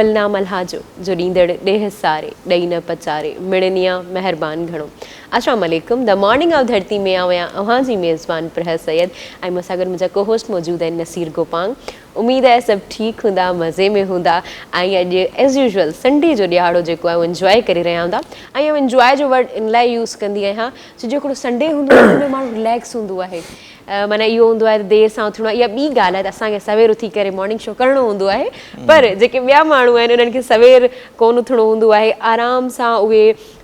اول نام الله جو، جو ڏيندڙ ڏيهه ساري، ڏئي نه پچاري، مڙني آ مهربان گهڻو. اسلام عليڪم the morning of ڌرتي ۾ آئون آهيان اوهان جي ميزبان پرهه سيد ۽ مون سان گڏ منهنجا ڪو هوسٽ موجود آهن نصير گوپانگ. اميد آهي سڀ ٺيڪ هوندا مزي ۾ هوندا ۽ اڄ ايز يوزوئل سنڊي جو ڏهاڙو جيڪو آهي اهو انجواء ڪري رهيا هوندا ۽ آئون انجواء جو ورڊ ان لاء يوز ڪندي آهيان ڇو جو هڪڙو سنڊي هوندو آهي ان ۾ ماڻهو رليڪس هوندو آهي معنيٰ اهو هوندو آهي ته دير سان اٿڻو آهي اها ٻي ڳالهه آهي ته اسان کي سوير اٿي ڪري مارننگ شو ڪرڻو هوندو آهي پر جيڪي ٻيا ماڻهو آهن انهن کي سوير ڪونه اٿڻو هوندو آهي آرام سان اهي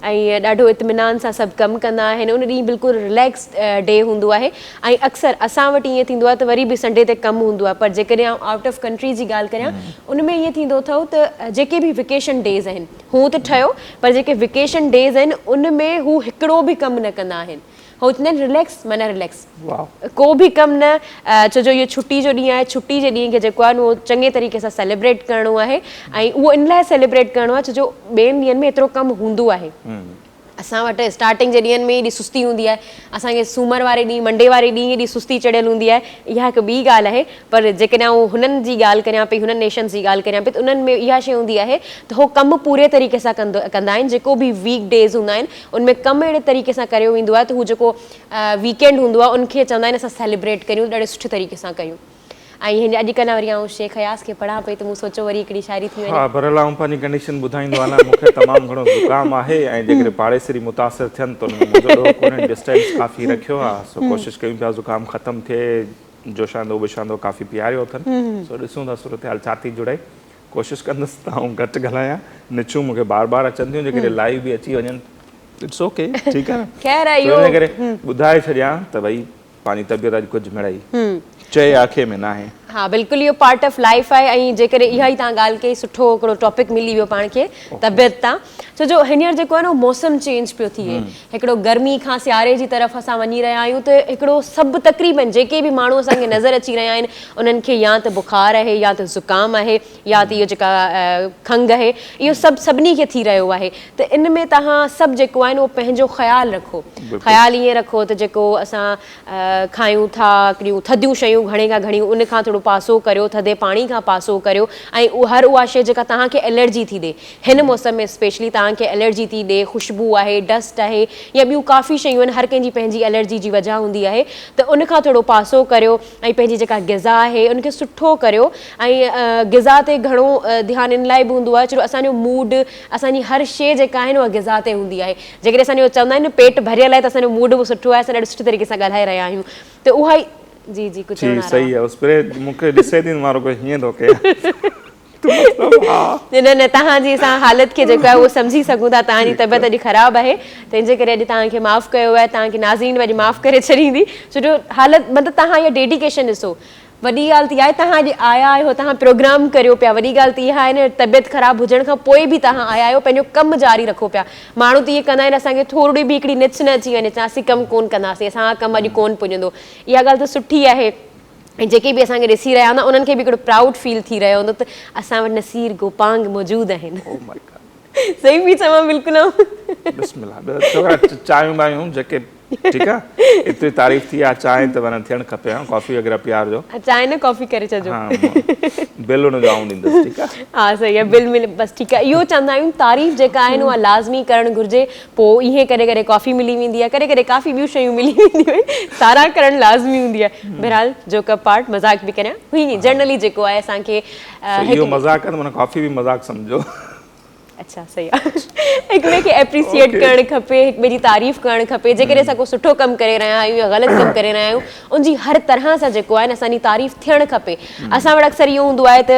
۽ ڏاڍو اطمينان سان سڀ ڪم ڪندا آهن ان ڏينهن بلڪل رليڪس ڊي هوندو آهي ۽ اڪثر اسان وٽ ائين ٿيندو آهي ته وري به سنڊي تي ڪم هوندو آهي پر جيڪڏهن آئون آئوٽ آف ڪنٽري جي ڳالهه ڪريان ان ۾ ائين ٿيندو اٿئو ته جيڪي به ويڪيشن ڊيز آهن هون ته ٺهيو پر جيڪي ويڪيشن ڊيز آهن ان ۾ هو هڪڙو به ڪم نه ڪندا آهن هو چوندا آهن رليڪس معنيٰ رليڪس ڪو به ڪم نه ڇو جو اهو ڇٽي جو ڏينهن آهي ڇٽي جي ڏينهن کي جيڪو آهي اهو چڱي طريقي سان سيليبريٽ ڪرڻو آهي ۽ اهو ان لاء سيليبريٽ ڪرڻو آهي ڇو جو ٻين ڏينهن ۾ ايترو ڪم هوندو آهي اسان وٽ اسٽارٽنگ جي ڏينهن ۾ ايڏي سستي هوندي آهي اسان کي سومر واري ڏينهن منڊي واري ڏينهن ايڏي سستي چڙهيل هوندي آهي اها هڪ ٻي ڳالهه آهي پر جيڪڏهن آئون هنن جي ڳالهه ڪريان پئي هنن نيشنز جي ڳالهه ڪريان پئي ته انهن ۾ اها شيء هوندي آهي ته هو ڪم پوري طريقي سان ڪندا آهن جيڪو به ويڪ ڊيز هوندا آهن ان ۾ ڪم اهڙي طريقي سان ڪريو ويندو آهي ته هو جيڪو ويڪ اينڊ هوندو آهي ان کي چوندا آهن اسان سيليبريٽ ڪريون ڏاڍي سٺي طريقي سان ڪيون ۽ هن اڄ ڪلهه وري آئون شيخ اياز کي پڙهان پئي ته مون سوچيو وري هڪڙي شاعري ٿي وڃي. ها بهرحال آئون پنهنجي ڪنڊيشن ٻڌائيندو آهيان مون کي تمام گهڻو زڪام آهي ۽ جيڪڏهن پاڙيسري متاثر ٿين ته ان ۾ منهنجو ڏوهه ڪونهي ڊسٽينس ڪافي رکيو آهي سو ڪوشش ڪيون پيا زڪام ختم ٿئي جوشاندو وشاندو ڪافي پياريو اٿن سو ڏسون ٿا صورتحال ڇا ٿي جڙي ڪوشش ڪندس ته آئون گهٽ ڳالهايان نڇون مون کي بار بار اچن ٿيون جيڪڏهن لائيو به اچي وڃن it's okay ٺيڪ آهي نه خير آهي اهو ان ڪري ٻڌائي ڇڏيان ته ڀئي پنهنجي طبيعت اڄ ڪجهه مڙئي چئي آکي ۾ ناهي. ها بلڪل اهو پارٽ آف لائيف آهي ۽ جيڪڏهن اها ئي توهان ڳالهه ڪئي سٺو هڪڙو ٽاپڪ ملي ويو پاڻ کي طبيعت تان ڇو جو هينئر جيڪو آهي نه موسم چينج پيو ٿئي هڪڙو گرمي کان سياري جي طرف اسان وڃي رهيا آهيون ته هڪڙو سڀ تقريبن جيڪي به ماڻهو اسان کي نظر اچي رهيا آهن انهن کي يا ته بخار آهي يا ته زڪام آهي يا ته اهو جيڪا کنگهه آهي اهو سڀ سڀني کي ٿي رهيو آهي ته ان ۾ توهان سڀ جيڪو آهي نه اهو پنهنجو خيال رکو خيال ائين رکو ته جيڪو اسان کايون ٿا هڪڙيون ٿڌيون شيون گهڻي کان گهڻيون ان کان ٿورو پاسو ڪريو ٿڌي پاڻي کان پاسو ڪريو ۽ هر اها شيء جيڪا توهان کي الرجي ٿي ڏي هن موسم ۾ اسپيشلي توهان کي الرجي ٿي ڏي خوشبو آهي ڊسٽ آهي يا ٻيون ڪافي شيون آهن هر ڪنهن جي پنهنجي الرجي جي وجهه هوندي آهي ته ان کان ٿورو پاسو ڪريو ۽ پنهنجي جيڪا غذا آهي ان کي سٺو ڪريو ۽ غذا تي گهڻو ڌيان ان لاء به هوندو آهي ڇو جو اسان جو موڊ اسان جي هر شيء جيڪا آهي نه اها غذا تي هوندي آهي جيڪڏهن اسان جو چوندا آهن نه پيٽ ڀريل آهي ته اسان جو موڊ به سٺو آهي اسان ڏاڍي سٺي طريقي سان ڳالهائي رهيا آهيون ته اها ئي جي جي ڪجهه جي چوڻ وارا صحيح هئا. آهي اسپري مون کي ڏسي ٿي مان رڳو هيئن ٿو ڪيان نه نه توهان جي اسان حالت کي جيڪو آهي اهو سمجهي سگهون ٿا توهان جي طبيعت اڄ خراب آهي تنهن جي ڪري اڄ توهان کي معاف ڪيو ويو آهي توهان کي ناظرين به اڄ معاف ڪري ڇڏيندي ڇو جو حالت مطلب توهان اها ڊيڊيڪيشن ڏسو وڏي ڳالهه ته اها آهي توهان اڄ آيا آهيو توهان پروگرام ڪريو پيا وڏي ڳالهه ته اها آهي نه طبيعت خراب هجڻ کان پوء به توهان آيا آهيو پنهنجو ڪم جاري رکو پيا ماڻهو ته ائين ڪندا آهن اسان کي ٿورڙي به هڪڙي نڇ نه اچي وڃي اسين ڪم ڪون ڪنداسين اسان کان ڪم اڄ ڪون پڄندو اها ڳالهه ته سٺي آهي ۽ جيڪي به اسان کي ڏسي رهيا هوندا انهن کي به هڪڙو پرائوڊ فيل ٿي رهيو هوندو ته اسان وٽ نصير گوپانگ موجود آهن. Oh my God. صحيح پئي چوان بلڪل آئون. بسم الله ٻيو ڇوڪرا چانهيون ٻانهيون جيڪي ٺيڪ آ ايتري تعريف ٿي آ چانهه ته معنيٰ ٿيڻ کپي ها ڪافي وغيره پيارجو. چانهه نه ڪافي ڪري ڇڏجو. ها بل ان جو آئون ڏيندس ٺيڪ آ. ها صحيح آ بل مل بس ٺيڪ آ اهو چوندا آهيون تعريف جيڪا آهي نه اها لازمي ڪرڻ گهرجي پوء ائين ڪڏهن ڪڏهن ڪافي ملي ويندي آهي ڪڏهن ڪڏهن ڪافي ٻيون شيون ملي وينديون آهن ساراهه ڪرڻ لازمي هوندي آهي بهرحال جوڪ اپارٽ مذاق به ڪريان هئي جنرلي جيڪو آهي اسان کي اهو مذاق آهي ته معنيٰ ڪافي به مذاق سمجهو. اڇا صحيح آهي هڪ ٻئي کي اپريسيئيٽ ڪرڻ کپي هڪ ٻئي جي تعريف ڪرڻ کپي جيڪڏهن اسان ڪو سٺو ڪم ڪري رهيا آهيون يا غلط ڪم ڪري رهيا آهيون ان جي هر طرح سان جيڪو آهي نه اسان جي تعريف ٿيڻ کپي اسان وٽ اڪثر اهو هوندو آهي ته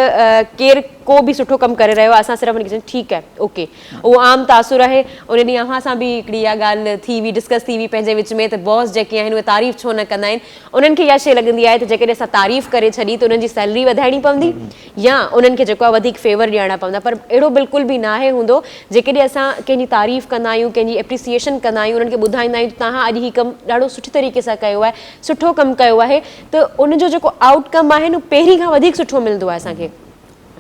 ڪير ڪو به سٺو ڪم ڪري رهيو آهي اسان صرف ان کي چون ٺيڪ آهي اوڪي اهو عام تاثر آهي. ان ڏينهن اوهان سان به هڪڙي اها ڳالهه ٿي هئي، ڊسڪس ٿي هئي پنهنجي وچ ۾ ته باس جيڪي آهن اهي تعريف ڇو نه ڪندا آهن. انهن کي اها شيء لڳندي آهي ته جيڪڏهن اسان تعريف ڪري ڇڏي ته انهن جي سيلري وڌائڻي پوندي يا انهن کي جيڪو آهي وڌيڪ فيور ڏيارڻا پوندا پر اهڙو بلڪل به ناهي هوندو. جيڪڏهن اسان ڪنهن جي تعريف ڪندا آهيون، ڪنهن جي اپريسيئيشن ڪندا آهيون، انهن کي ٻڌائيندا آهيون ته توهان اڄ هي ڪم ڏاڍو سٺي طريقي سان ڪيو آهي، سٺو ڪم ڪيو آهي ته ان جو جيڪو آئوٽ ڪم آهي نه پهرين کان وڌيڪ سٺو ملندو آهي اسان کي.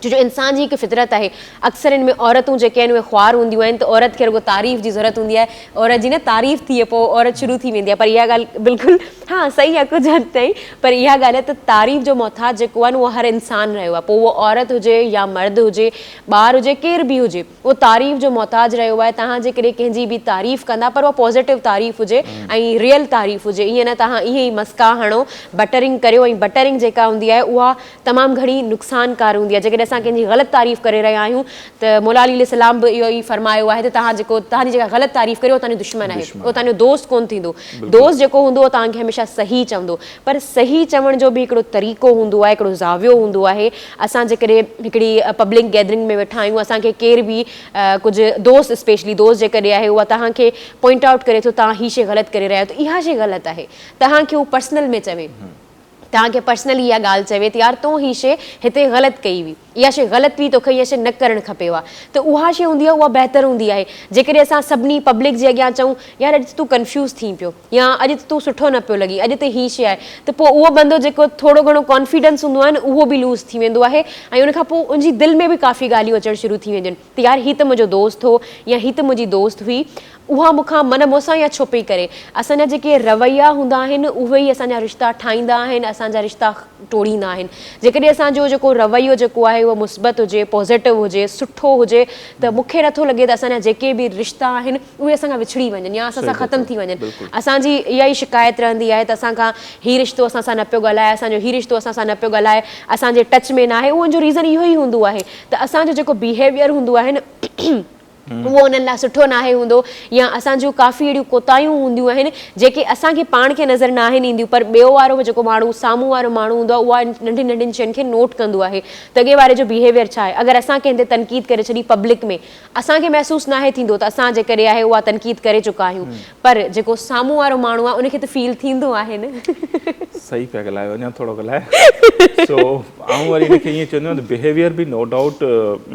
ڇو جو انسان جي هڪ فطرت آهي اڪثر ان ۾ عورتون جيڪي آهن اهي خوار هونديون آهن ته عورت کي رڳو تعريف جي ضرورت هوندي آهي عورت جي نه تعريف ٿئي پوء عورت شروع ٿي ويندي آهي پر اها ڳالهه بلڪل ها صحيح آهي ڪجهه حد تائين پر اها ڳالهه آهي ته تعريف جو محتاج جيڪو آهي نه اهو هر انسان رهيو آهي پوء اهو عورت هجي يا مرد هجي ٻار هجي ڪير به هجي اهو تعريف جو محتاج رهيو آهي توهان جيڪڏهن ڪنهن جي به تعريف ڪندا پر اها پازيٽو تعريف هجي ۽ ريئل تعريف هجي ائين نه توهان ائين ئي مسڪا هڻو بٽرنگ ڪريو ۽ بٽرنگ جيڪا هوندي آهي اها تمام گهڻي نقصانڪار هوندي آهي جيڪڏهن اسان ڪنهن جي غلط تعريف ڪري رهيا آهيون ته مولا علي عليه السلام به اهو ئي فرمايو آهي ته توهان جيڪو توهان جي جيڪا غلط تعريف ڪري اهو توهان جو دشمن آهي اهو توهان جو دوست ڪونه ٿيندو دوست جيڪو هوندو اهو توهان کي هميشه صحيح چوندو پر صحيح چوڻ جو به هڪڙو طريقو هوندو آهي هڪڙو زاويو هوندو آهي اسان جيڪڏهن هڪڙي پبلڪ گيدرنگ ۾ ويٺا آهيون اسان کي ڪير به ڪجهه دوست اسپيشلي دوست جيڪڏهن آهي اها توهان کي پوائنٽ آئوٽ ڪري ٿو توهان هي شي غلط ڪري رهيا آهيو ته اها شي غلط آهي توهان کي هو پرسنل ۾ چوي توهان کي پرسنلي اها ڳالهه چوي ته يار تون هي شيء هتي غلط ڪئي هئي، اها شيء غلط هئي توکي اها شيء نه ڪرڻ کپي ها ته اها شيء هوندي آهي اها بهتر هوندي آهي جيڪڏهن اسان سڀني پبلڪ جي اڳيان چئون يار اڄ ته تون ڪنفيوز ٿين پيو يا اڄ ته تون سٺو نه پيو لڳين اڄ ته هي شيء آهي ته پوء اهو بندو جيڪو ٿورو گهڻو ڪانفيڊنس هوندو آهي نه اهو به لوز ٿي ويندو آهي ۽ ان کان پوء ان جي دل ۾ به ڪافي ڳالهيون اچڻ شروع ٿي وينديون آهن ته يار هي ته منهنجو دوست هو يا هي ته منهنجي دوست هئي اها مون کان من مون سان يا ڇو پئي ڪري. اسان جا جيڪي رويا هوندا آهن اهي ئي اسان جا رشتا ٺاهيندا آهن اسان جا رشتا ٽوڙيندا آهن. جيڪڏهن اسان جو جيڪو رويو جيڪو آهي اهو مثبت هجي پازيٽو هجي سٺو هجي ته مون کي نٿو لڳي ته اسان جا جيڪي به رشتا آهن اهي اسان کان وڇڙي وڃن يا اسان سان ختم ٿي وڃن. اسان جي اها ئي شڪايت رهندي آهي ته اسان کان هي رشتو اسان سان نه پيو ڳالهائي اسان جو هي رشتو اسان سان نه پيو ڳالهائي اسان جي ٽچ ۾ ناهي اهو ان جو ريزن اهو ئي هوندو آهي ته اسان جو جيڪو بيهيويئر هوندو آهي نه اهو انهن لاء سٺو ناهي هوندو يا اسان جون ڪافي اهڙيون ڪوتاهيون هونديون آهن جيڪي اسان کي پاڻ کي نظر ناهن اينديون پر ٻيو وارو جيڪو ماڻهو سامهون وارو ماڻهو هوندو آهي اها ننڍين ننڍين شين کي نوٽ ڪندو آهي ته اڳي واري جو بيهيويئر ڇا آهي اگر اسان ڪنهن تي تنقيد ڪري ڇڏي پبلڪ ۾ اسان کي محسوس ناهي ٿيندو ته اسان جيڪڏهن آهي اها تنقيد ڪري چڪا آهيون پر جيڪو سامهون وارو ماڻهو آهي ان کي ته فيل ٿيندو آهي نه. صحيح پيا ڳالهايو اڃا ٿورو ڳالهايو سو آئون وري هن کي ائين چوندو آهيان ته بيهيويئر به نو ڊائوٽ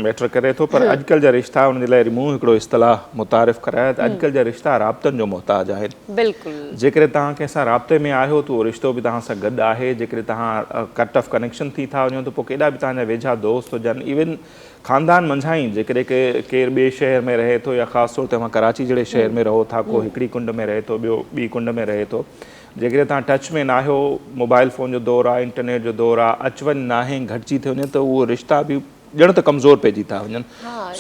ميٽر ڪري ٿو پر اڄڪلهه جا رشتا ان جي لاء مون هڪڙو اصطلاح متعارف ڪرايو ته اڄڪلهه جا رشتا رابطن جو محتاج آهن بلڪل جيڪڏهن توهان ڪنهن سان رابطي ۾ آهيو ته اهو رشتو به توهان سان گڏ آهي جيڪڏهن توهان ڪٽ آف ڪنيڪشن ٿي ٿا وڃو ته پوء ڪيڏا به توهان جا ويجها دوست هجن ايون خاندان منجهان ئي جيڪڏهن ڪير ٻئي شهر ۾ رهي ٿو يا خاص طور تي اوهان ڪراچي جهڙي شهر ۾ رهو ٿا ڪو هڪڙي ڪنڊ ۾ رهي ٿو ٻيو ٻي ڪنڊ ۾ رهي ٿو جيڪڏهن توهان ٽچ ۾ ناهيو، موبائل فون جو دور آهي، انٽرنيٽ جو دور آهي، اچ وڃ ناهي، گهٽجي ٿي وڃي ته اهو رشتا به ڄڻ ته ڪمزور پئجي ٿا وڃن.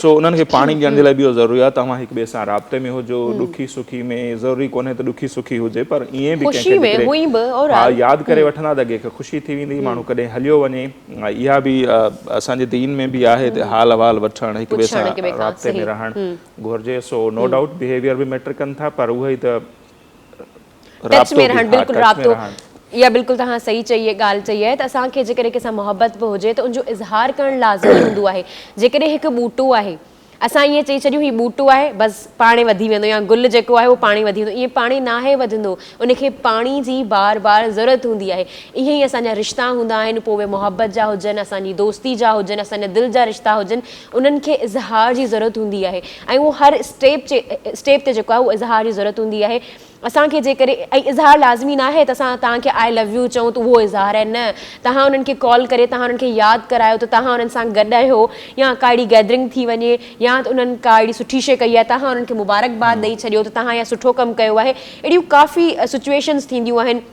سو انهن کي پاڻي ڏيڻ جي لاء به اهو ضروري آهي ته اوهان هڪ ٻئي سان رابطي ۾ هجو، ڏکي سکي ۾ ضروري ڪونهي ته ڏکي سکي هجي پر ائين به ڪنهن کي جيڪڏهن ها ياد ڪري وٺندا ته اڳي کي خوشي ٿي ويندي، ماڻهو ڪڏهن هليو وڃي اها به اسان جي دين ۾ به آهي ته حال احوال وٺڻ هڪ ٻئي سان رابطي ۾ رهڻ گهرجي. سو نو ڊائوٽ بيهيويئر به ميٽر ڪن ٿا پر اهو ئي ته ٽچ ۾ رهڻ بلڪل رابطو اها بلڪل توهان صحيح چئي ڳالهه چئي آهي ته اسان کي جيڪڏهن ڪنهن سان محبت به هجي ته ان جو اظهار ڪرڻ لازمي هوندو آهي جيڪڏهن هڪ ٻوٽو آهي اسان ائين چئي ڇڏيون هي ٻوٽو آهي بس پاڻي وڌي ويندو يا گل جيڪو آهي اهو پاڻي وڌي ويندو ائين پاڻي ناهي وڌندو ان کي پاڻي جي بار بار ضرورت هوندي آهي ائين ئي اسان جا رشتا هوندا آهن پوء اهي محبت جا هجن اسان جي دوستي جا هجن اسان جا دل جا رشتا هجن انهن کي اظهار جي ضرورت هوندي آهي ۽ اهو هر اسٽيپ اسٽيپ تي جيڪو آهي اهو اظهار جي ضرورت هوندي آهي اسان کي جيڪڏهن ۽ اظهار لازمي ناهي ته اسان توهان کي آء لو يو چئون ته اهو اظهار آهي نه توهان انهن کي ڪال ڪري توهان انهن کي ياد ڪرايو ته توهان انهن سان گڏ آهيو يا ڪا اهڙي گيدرنگ ٿي وڃي يا ته انهن ڪا اهڙي سٺي شيء ڪئي آهي توهان انهن کي مبارڪباد ڏئي ڇڏيو ته توهان اها سٺو ڪم ڪيو آهي اهڙيون ڪافي سچويشنز ٿينديون آهن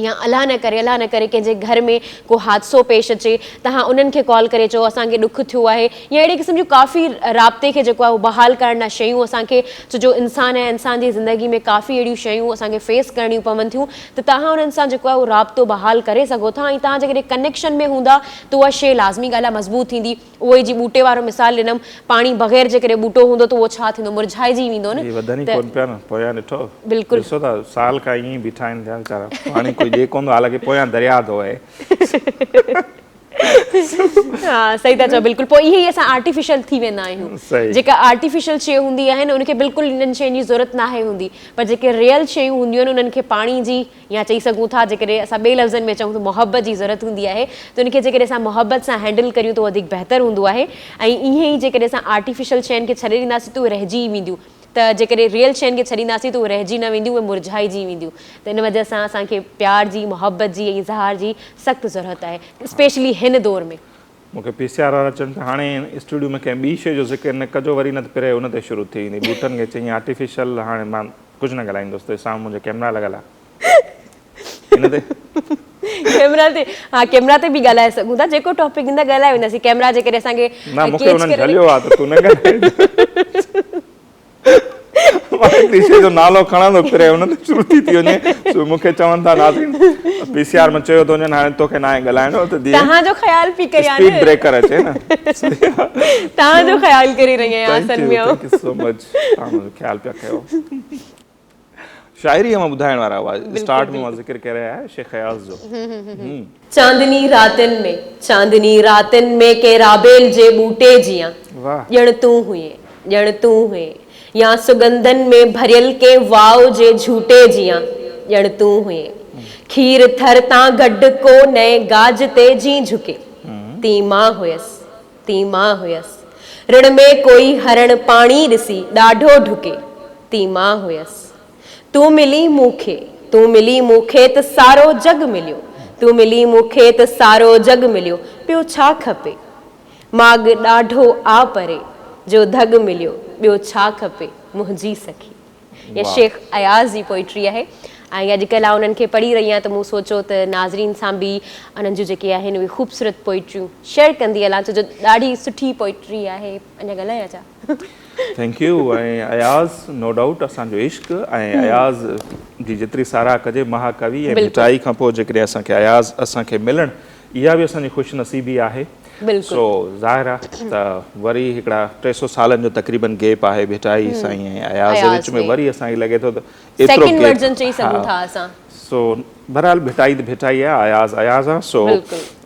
يا الله نه ڪري الله نه ڪري ڪنهن جي گهر ۾ ڪو حادثو پيش اچي توهان انهن کي ڪال ڪري چئو اسان کي ڏک ٿيو آهي يا اهڙي قسم جون ڪافي رابطي کي جيڪو آهي اهو بحال ڪرڻ لاء شيون اسان کي ڇو جو انسان آهي انسان جي زندگي ۾ ڪافي اهڙيون شيون اسان کي فيس ڪرڻيون پون ٿيون ته توهان انهن سان جيڪو آهي اهو رابطو بحال ڪري سگهو ٿا ۽ توهان جيڪڏهن ڪنيڪشن ۾ هوندا ته اها شيء لازمي ڳالهه آهي مضبوط ٿيندي اهو ئي جي ٻوٽي وارو مثال ڏنم، پاڻي بغير جيڪڏهن ٻوٽو هوندو ته اهو ڇا ٿيندو، مرجهائجي ويندو نه. هي وڌن ئي ته ڪونه پيا نه، پويان ڏٺو؟ بلڪل. ڏسو ٿا سال کان ائين ئي بيٺا آهن پيا ويچارا، پاڻي ڪوئي ڏي ڪونه ٿو، حالانڪه پويان درياء ٿو وهي. ها صحيح ٿا چئو بلڪل، پوء اهي ئي اسان آرٽيفيشل ٿي ويندا آهيون. صحيح. جيڪا آرٽيفيشل شيء هوندي آهي نه ان کي بلڪل انهن شين جي ضرورت ناهي هوندي، پر جيڪي ريئل شيون هونديون آهن انهن کي پاڻي جي يا چئي سگهون ٿا جيڪڏهن اسان ٻئي لفظن ۾ چئون ته محبت جي ضرورت هوندي آهي ته ان کي جيڪڏهن اسان محبت سان هينڊل ڪريون ته وڌيڪ بهتر هوندو آهي ۽ ائين ئي جيڪڏهن اسان آرٽيفيشل شين کي ڇڏي ڏينداسين ته اهي رهجي ئي وينديون ته جيڪڏهن ريئل شين کي ڇڏينداسين ته اهي رهجي نه وينديون اهي مرجهائجي وينديون ته ان وجه سان اسان کي پيار جي محبت جي ۽ اظهار جي سخت ضرورت آهي اسپيشلي هن دور ۾. مون کي پي سي آر وارا چون ته هاڻي اسٽوڊيو ۾ ڪنهن ٻي شيء جو ذڪر نه ڪجو وري نه ته پري ان تي شروع ٿي ويندي ٻوٽن کي چئين آرٽيفيشل هاڻي مان ڪجهه نه ڳالهائيندس ته سامهون منهنجي ڪيمرا لڳل آهي ان تي ڪيمرا تي ها ڪيمرا تي به ڳالهائي سگهون ٿا جيڪو ٽاپڪ ايندا ڳالهائي وينداسين ڪيمرا جي ڪري اسان کي نه مون کي انهن جهليو آهي ته تون نه ڳالهائي مان هڪڙي شيء جو نالو کڻان ٿو پري ان تي شروع ٿي ٿي وڃي سو مون کي چون ٿا ناظرين پي سي آر ۾ چيو ٿو وڃن هاڻي توکي ناهي ڳالهائڻو ته جيئن توهان جو خيال پي ڪريان اسپيڊ بريڪر اچي نه توهان جو خيال ڪري رهي آهيان اصل ۾ thank you so much توهان منهنجو خيال پيا ڪيو شاعري اوهان ٻڌائڻ وارا هئا اسٽارٽ ۾ مان ذڪر ڪري آيا شيخ اياز جو. چاندني راتين ۾ چاندني راتين ۾ ڪنهن رابيل جي ٻوٽي جيان ڄڻ تون هئين ڄڻ تون هئين يا سڳنڌن ۾ ڀريل ڪنهن واء جي جهوٽي جيان ڄڻ تون هئين کير ٿر تان گڍ ڪو نئين گاج تي جين جهڪي تين مان هيس تين مان هيس. رڻ ۾ ڪوئي هرڻ پاڻي ڏسي ڏاڍو ڍڪي، تين مان هيس. تون ملين مون کي، تون ملين مون کي ته سارو جڳ مليو، تون ملين مون کي ته سارو جڳ مليو، ٻيو ڇا کپي؟ ماڳ ڏاڍو آ پري، جو ڌڳ مليو، ٻيو ڇا کپي منهنجي سکي. يا شيخ اياز جي پوئٽري آهي ۽ اڄڪلهه آئون انهن کي پڙهي رهي آهيان ته مون سوچيو ته ناظرين سان به انهن جون جيڪي آهن اهي خوبصورت پوئٽريون شيئر ڪندي هلان ڇو جو ڏاڍي سٺي پوئٽري آهي اڃا ڳالهايان ڇا. Thank you ۽ Ayaz no doubt اسان جو عشق ۽ اياز جي جيتري ساراهه ڪجي مها ڪوي ۽ ڀٽائي کان پوء جيڪڏهن اسان کي اياز اسان کي ملڻ اها به اسان جي خوش نصيبي آهي سو ظاهر آ ته وري هڪڙا 300 سالن جو تقريبن گيپ آهي ڀٽائي سائين ۽ اياز جي وچ ۾ وري اسان کي لڳي ٿو ته ايترو سيڪنڊ ورجن چئي سگهون ٿا اسان. سو بهرحال ڀٽائي ته ڀٽائي آ اياز اياز آ سو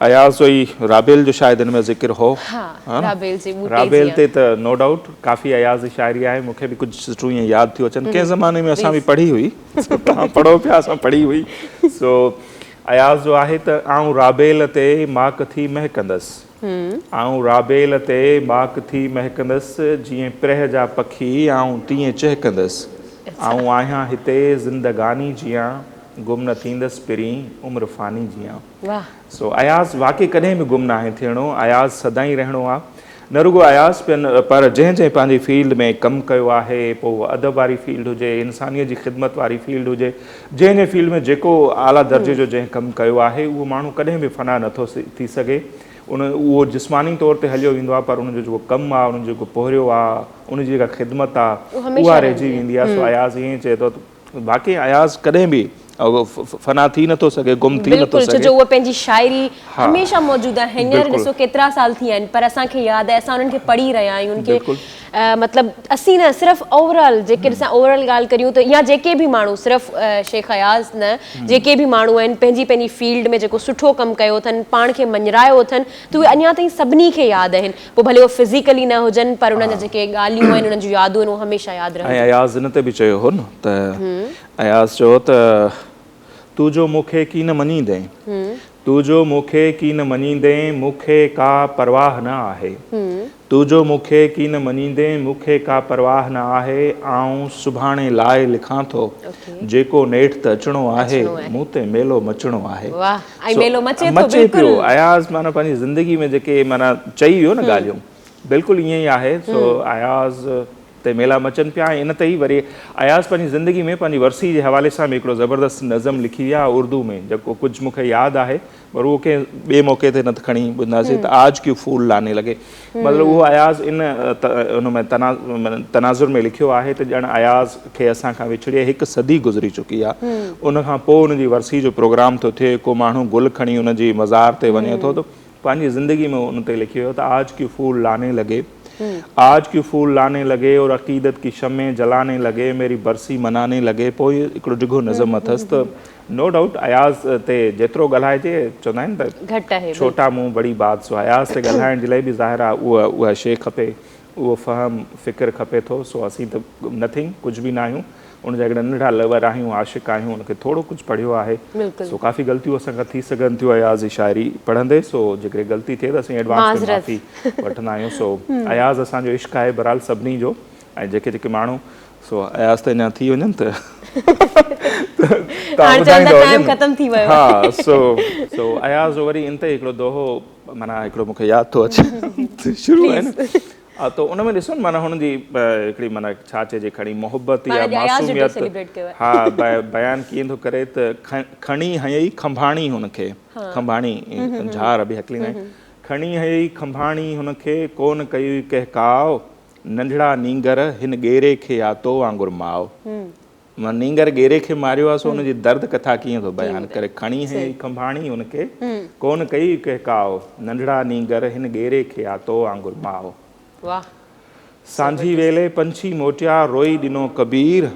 اياز جو ئي رابيل جو شايد ان ۾ ذڪر هو ها رابيل جي ٻوٽي رابيل تي ته نو ڊائوٽ ڪافي اياز جي شاعري آهي مون کي به ڪجهه سٽون ائين ياد ٿيون اچن ڪنهن زماني ۾ اسان به پڙهي هئي توهان پڙهو پيا اسان پڙهي هئي سو اياز جو آهي ته آئون رابيل تي ماڪ ٿي مهڪندس، آئون رابيل تي ماڪ ٿي مهڪندس، جيئن پرهه جا پکي آئون تيئن چهڪندس، آئون آهيان هتي زندگاني جيان، گم نه ٿيندس پرين عمر فاني جيان. سو اياز واقعي ڪڏهن به گم ناهي ٿيڻو، اياز سدائين رهڻو آ. نه رڳو اياز پين پر جنهن جنهن پنهنجي فيلڊ ۾ ڪم ڪيو آهي پوء اهو ادب واري فيلڊ هجي، انسانيت جي خدمت واري فيلڊ هجي، جنهن جنهن فيلڊ ۾ جيڪو اعليٰ درجي جو جنهن ڪم ڪيو آهي اهو ماڻهو ڪڏهن به فنا نه ٿو ٿي سگهي. ان اهو جسماني طور تي هليو ويندو آهي پر ان جو جيڪو ڪم آهي، ان جو جيڪو پورهيو آهي، ان جي جيڪا خدمت آهي اها رهجي ويندي آهي. سو اياز ائين ئي چئي ٿو ته. واقعي اياز ڪڏهن به فنا ٿي نٿو سگهي، گم ٿي نٿو سگهي. بلڪل ڇو جو اهو پنهنجي شاعري هميشه موجود آهي هينئر ڏسو ڪيترا سال ٿي ويا آهن پر اسان کي ياد آهي اسان انهن کي پڙهي رهيا آهيون انهن کي مطلب اسين نه صرف اوور آل جيڪڏهن اسان اوور آل ڳالهه ڪريون ته يا جيڪي به ماڻهو صرف شيخ اياز نه جيڪي به ماڻهو آهن پنهنجي پنهنجي فيلڊ ۾ جيڪو سٺو ڪم ڪيو اٿن پاڻ کي مڃرايو اٿن ته اهي اڃا تائين سڀني کي ياد آهن پوء ڀلي اهي فزيڪلي نه هجن پر انهن جا جيڪي ڳالهيون آهن انهن جون يادون آهن اهي هميشه ياد رهنديون. ۽ اياز ان تي به چيو هو نه ته اياز چيو ته تون جو مون کي ڪين مڃيندين تون جو مون کي ڪين مڃيندين مون کي ڪا پرواهه نه آهي تون جو مون کي ڪين مڃيندين مون کي ڪا پرواهه نه آهي آئون سڀاڻي لاء لکان ٿو جيڪو نيٺ ته اچڻو آهي مون تي ميلو مچڻو آهي. ۽ ميلو مچي ٿو مچي پيو اياز معنيٰ پنهنجي زندگي ۾ جيڪي معنيٰ چئي ويو نه ڳالهيون بلڪل ائين ئي آهي سو اياز تي ميلا مچن پيا ۽ ان تي ئي وري اياز پنهنجي زندگي ۾ پنهنجي ورسي جي حوالي سان به هڪڙو زبردست نظم لکي ويا اردو ۾ جيڪو ڪجهه مون کي ياد آهي پر اهو ڪنهن ٻئي موقعي تي نه ته کڻي ٻڌنداسين ته آج ڪيون ڦول لاني لڳي مطلب اهو اياز ان ان ۾ تناظر ۾ لکيو آهي ته ڄڻ اياز کي اسان کان وڇڙي هڪ صدي گذري چڪي آهي ان کان پوء ان جي ورسي جو پروگرام ٿو ٿئي ڪو ماڻهو گل کڻي ان جي مزار تي وڃي ٿو ته پنهنجي زندگي ۾ ان تي لکيو ته آج ڪيون ڦول لاني لڳي آج ڪيون ڦول لاني لڳي اور عقيدت ڪي شمع جلاني لڳي ميري برسي مناني لڳي پوء هڪڙو ڊگهو نظم اٿس ته نو ڊائوٽ اياز تي جيترو ڳالهائجي چوندا آهن ته گهٽ آهي ڇوٽا منهن بڙي بات سو اياز تي ڳالهائڻ جي لاء به ظاهر آهي اها اها شيء کپي اهو فهم فڪر کپي ٿو سو اسين ته نٿنگ ڪجهه به ناهيون ان جا هڪڙا ننڍڙا لور آهيون عاشق آهيون ان کي ٿورو ڪجهه پڙهيو آهي سو ڪافي غلطيون اسان کان ٿي سگهن ٿيون اياز جي شاعري پڙهندي سو جيڪڏهن غلطي ٿئي ته اسين ايڊوانس ۾ معافي وٺندا آهيون سو اياز اسان جو عشق آهي بهرحال سڀني جو ۽ جيڪي جيڪي ماڻهو سو اياز ته اڃا ٿي وڃن ته تان ٻڌائيندو ٽائيم ختم ٿي ويو ها سو سو اياز جو وري ان تي هڪڙو دوهو معنيٰ هڪڙو مون کي ياد ٿو اچي شروع آهي نه ته ان ۾ ڏسو نه معنيٰ هن جي هڪڙي معنيٰ ڇا چئجي کڻي محبت يا معصوميت ها بيان ڪيئن ٿو ڪري ته کڻي هنئي کنڀاڻي هن کي کنڀاڻي جهار به هڪليندا آهن کڻي هنئي کنڀاڻي هن کي ڪون ڪيئي ڪهڪاء ننڍڙا نينگر هن ڳيري کي آ تو وانگر ماء. معنيٰ نينگر ڳيري کي ماريو آ سو ان جي درد ڪٿا ڪيئن ٿو بيان ڪري. کڻي هنئي کنڀاڻي ان کي، ڪونه ڪئي ڪهڪاء. ننڍڙا نينگر هن ڳيري کي آ تو وانگر ماء. سانجهي ويلي پنڇي موٽيا، روئي ڏنو ڪبير.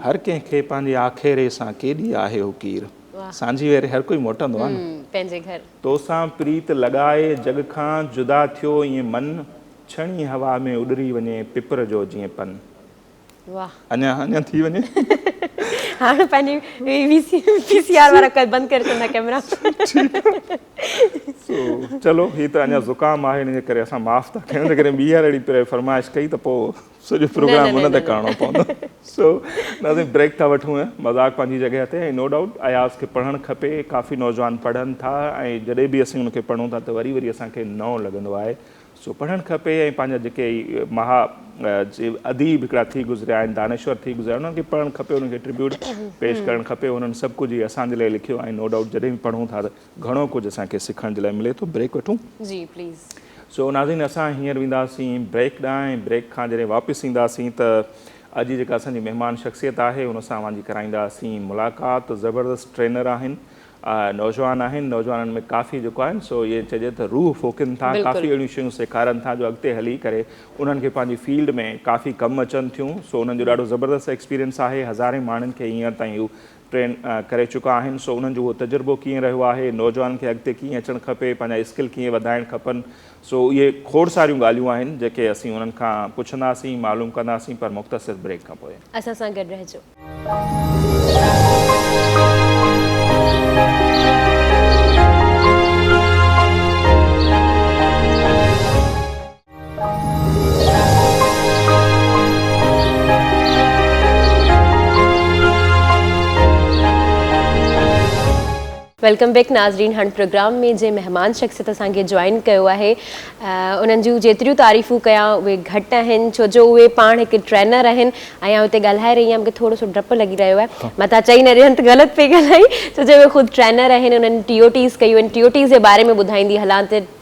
هر ڪنهن کي پنهنجي آکيري سان ڪيڏي آهي حقير. سانجهي ويلي هر ڪوئي موٽندو آ نه. توسان پريت لڳائي جڳ کان جدا ٿيو ائين من. ڇڻي هوا ۾ اڏري وڃي پپر جو جيئن پن. واھ. اڃا اڃا ٿي وڃي. هاڻ پنهنجي وي سي پي سي آر وارا بند ڪري ڇڏندا ڪيمرا. سو چلو هي ته اڃا زڪام آهي ان جي ڪري اسان معاف ٿا ڪيون جيڪڏهن ٻيهر اهڙي فرمائش ڪئي ته پوء سڄو پروگرام ان تي ڪرڻو پوندو. سو ناظرين بريڪ ٿا وٺون مذاق پنهنجي جڳهه تي ۽ نو ڊائوٽ اياز کي پڙهڻ کپي ڪافي نوجوان پڙهن ٿا ۽ جڏهن به اسين ان کي پڙهون ٿا ته وري وري اسان کي نئون لڳندو آهي سو پڙهڻ کپي ۽ پنهنجا جيڪي مها اديب هڪڙا ٿي گذريا آهن دانشور ٿي گذريا آهن انهن کي پڙهڻ کپي انهن کي ٽربيوٽ پيش ڪرڻ کپي انهن سڀ ڪجهه هي اسان جي لاء لکيو ۽ نو ڊائوٽ جڏهن به پڙهون ٿا ته گهڻو ڪجهه اسان کي سکڻ جي لاء ملي ٿو بريڪ وٺون جي پليز. سو ناظرين اسان هينئر وينداسين بريڪ ڏانهن ۽ بريڪ کان جڏهن واپس اينداسين ته اڄ جي جيڪا اسان جي مهمان شخصيت آهي ان سان اوهان جي ڪرائينداسين ملاقات زبردست ٽرينر آهن نوجوان آهن نوجوانن ۾ ڪافي جيڪو آهن سو ائين چئجي ته روح ڦوڪين ٿا ڪافي اهڙيون شيون سيکارن ٿا جو اڳتي هلي ڪري انهن کي پنهنجي فيلڊ ۾ ڪافي ڪم اچن ٿيون سو انهن جو ڏاڍو زبردست ايڪسپيرينس آهي هزارين ماڻهن کي هينئر تائين هو ٽرين ڪري چڪا آهن سو انهن جو اهو تجربو ڪيئن رهيو آهي نوجوانن کي اڳتي ڪيئن اچڻ کپي پنهنجا اسڪل ڪيئن وڌائڻ کپن سو اهي کوڙ ساريون ڳالهيون آهن جيڪي اسين انهن کان پڇنداسين معلوم ڪنداسين پر مختصر بريڪ کان پوء. اسان سان گڏ رهجو. Welcome back ناظرين هاڻ پروگرام ۾ جنهن مهمان شخصيت اسان کي جوائن ڪيو آهي انهن جون جيتريون تعريفون ڪيان اهي گهٽ آهن ڇو جو اهي پاڻ هڪ ٽرينر آهن ۽ آئون هتي ڳالهائي رهي آهيان مونکي ٿورو سو ڊپ لڳي رهيو آهي متان چئي نه ڏين ته غلط پئي ڳالهائي ڇو جو اهي خود ٽرينر آهن انهن ٽي او ٽيز ڪيون آهن ٽي او ٽيز جي باري ۾ ٻڌائيندي هلان ته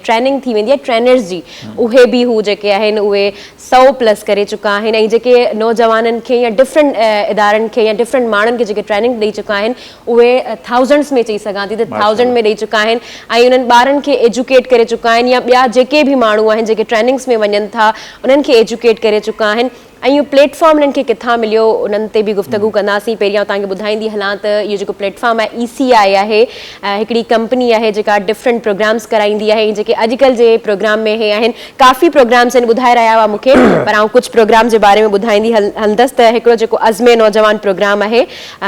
ٽريننگ ٿي ويندي آهي ٽرينرز جي اهي به هو جيڪي آهن اهي سئو پلس ڪري چڪا آهن ۽ جيڪي نوجوانن کي يا ڊفرنٽ ادارن کي يا ڊفرنٽ ماڻهن کي جيڪي ٽريننگ ڏئي چڪا آهن اهي ٿائوزنڊس ۾ چئي سگهان ٿي ته ٿائوزنڊ ۾ ڏئي چڪا آهن ۽ انهن ٻارن کي ايجوڪيٽ ڪري چڪا آهن يا ٻيا جيڪي به ماڻهو آهن جيڪي ٽريننگس ۾ وڃن ٿا انهن کي ايجوڪيٽ ڪري چڪا آهن ۽ اهو پليٽ فارم انهن کي ڪٿان مليو انهن تي به گفتگو ڪنداسين پهريان آئون توهان کي ٻڌائيندي هلان ته اهو جيڪو پليٽ فارم آهي اي سي آء آهي هڪڙي ڪمپني آهي جيڪا ڊفرنٽ پروگرامس ڪرائيندي آهي ۽ جيڪي اڄڪلهه جي پروگرام ۾ اهي آهن ڪافي پروگرامس آهن ٻڌائي رهيا هئا مون کي پر آئون ڪجهه پروگرام جي باري ۾ ٻڌائيندي هلندس ته هڪڙو جيڪو عزم نوجوان پروگرام آهي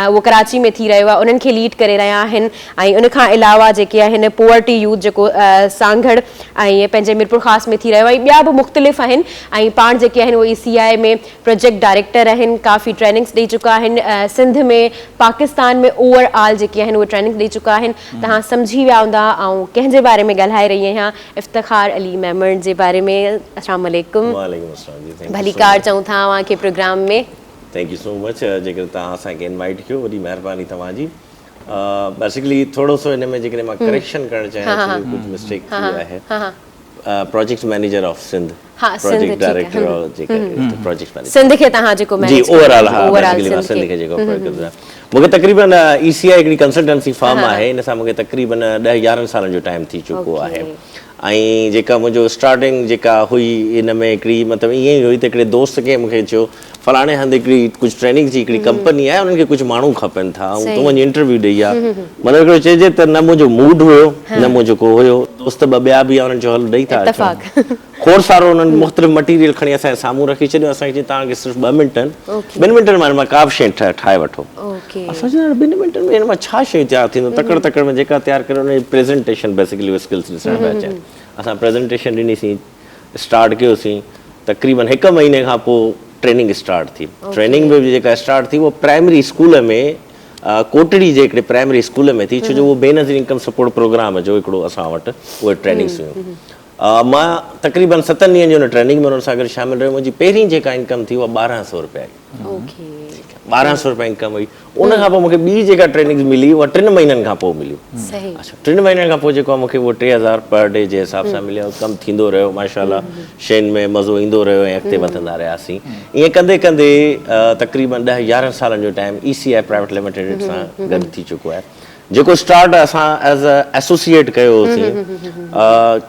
اهو ڪراچي ۾ ٿي رهيو آهي انهن کي ليڊ ڪري رهيا آهن ۽ ان کان علاوه جيڪي آهن پوئرٽي يوٿ جيڪو سانگهڙ ۽ پنهنجي ميرپورخاص ۾ ٿي رهيو آهي ٻيا به مختلف آهن ۽ پاڻ جيڪي آهن اهي اي سي آء ۾ پروجيڪٽ ڊائريڪٽر آهن ڪافي ٽريننگس ڏئي چڪا آهن سنڌ ۾ پاڪستان ۾ اوور آل جيڪي آهن اهي ٽريننگ ڏئي چڪا آهن توهان سمجهي ويا هوندا آئون ڪنهن جي باري ۾ ڳالهائي رهي آهيان افتخار علي ميمڻ جي باري ۾ السلام عليڪم وعليڪم السلام جي thank you ڀليڪار چئون ٿا اوهان کي programme ۾. Thank you so much جيڪڏهن توهان اسان کي انوائيٽ ڪيو وڏي مهرباني توهان جي. بيسيڪلي ٿورو سو ان ۾ جيڪڏهن مان ڪريڪشن ڪرڻ چاهيان ڇو جو ڪجهه مسٽيڪ ٿي آهي project manager of Sindh project director جيڪا پروجيڪٽ مئنيجر سنڌ کي توهان جيڪو جي اوور آل ها بيسيڪلي مان سنڌ کي جيڪو پروجيڪٽ مون کي تقريبن اي سي آء هڪڙي ڪنسلٽنسي فرم آهي ان سان مون کي تقريبن 10 11 سالن جو ٽائيم ٿي چڪو آهي ۽ جيڪا منهنجو اسٽارٽنگ جيڪا هئي ان ۾ هڪڙي مطلب ائين ئي هئي ته هڪڙي دوست کي مون کي چيو فلاڻي هنڌ هڪڙي ڪجهه ٽريننگ جي هڪڙي ڪمپني آهي انهن کي ڪجهه ماڻهو کپن ٿا ۽ تون وڃي انٽرويو ڏئي آ مطلب هڪڙو چئجي ته نه منهنجو موڊ هيو نه منهنجو ڪو هيو دوست ٻه ٻيا به هيا انهن چيو هل ڏئي ٿا اچون کوڙ سارو انهن مختلف مٽيريل کڻي اسان جي سامهون رکي ڇڏيو اسان کي چيائين توهان کي صرف ٻه منٽ آهن ٻن منٽن ۾ هن مان ڪا به شيء ٺاهي وٺو اسان چيو يار ٻن منٽن ۾ هن مان ڇا شيء تيار ٿيندو تڪڙ تڪڙ ۾ جيڪا تيار ڪري ان جي پريزنٽيشن بيسيڪلي اسڪلس ڏسڻ پيا اچن اسان پريزنٽيشن ڏنيسين اسٽارٽ ڪيوسين تقريبن هڪ مهيني کان پوء ٽريننگ اسٽارٽ ٿي ٽريننگ به جيڪا اسٽارٽ ٿي اها پرائمري اسڪول ۾ ڪوٽڙي جي هڪڙي پرائمري اسڪول ۾ ٿي ڇو جو اهو بينظير انڪم سپورٽ پروگرام جو هڪڙو اسان وٽ اهي ٽريننگس هيون. مان تقريبن ستن ڏينهن جي ان ٽريننگ ۾ انهن سان گڏ شامل رهيو منهنجي پهرين جيڪا انڪم ٿي اها 1200 رپيا هئي. 1200 رپيا انڪم هئي. ان کان پوء مون کي ٻي جيڪا ٽريننگس ملي اها ٽن مهينن کان پوء ملي. اڇا ٽن مهينن کان پوء جيڪو آهي مون کي اهو 3000 پر ڊي جي حساب سان مليو. ڪم ٿيندو رهيو ماشاء الله شين ۾ مزو ايندو رهيو ۽ اڳتي وڌندا رهياسين. ائين ڪندي ڪندي تقريبن ڏهه يارهن سالن جو time E C I private limited سان گڏ ٿي چڪو آهي. جيڪو اسٽارٽ اسان ايز ا ايسوسيئيٽ ڪيو هوسين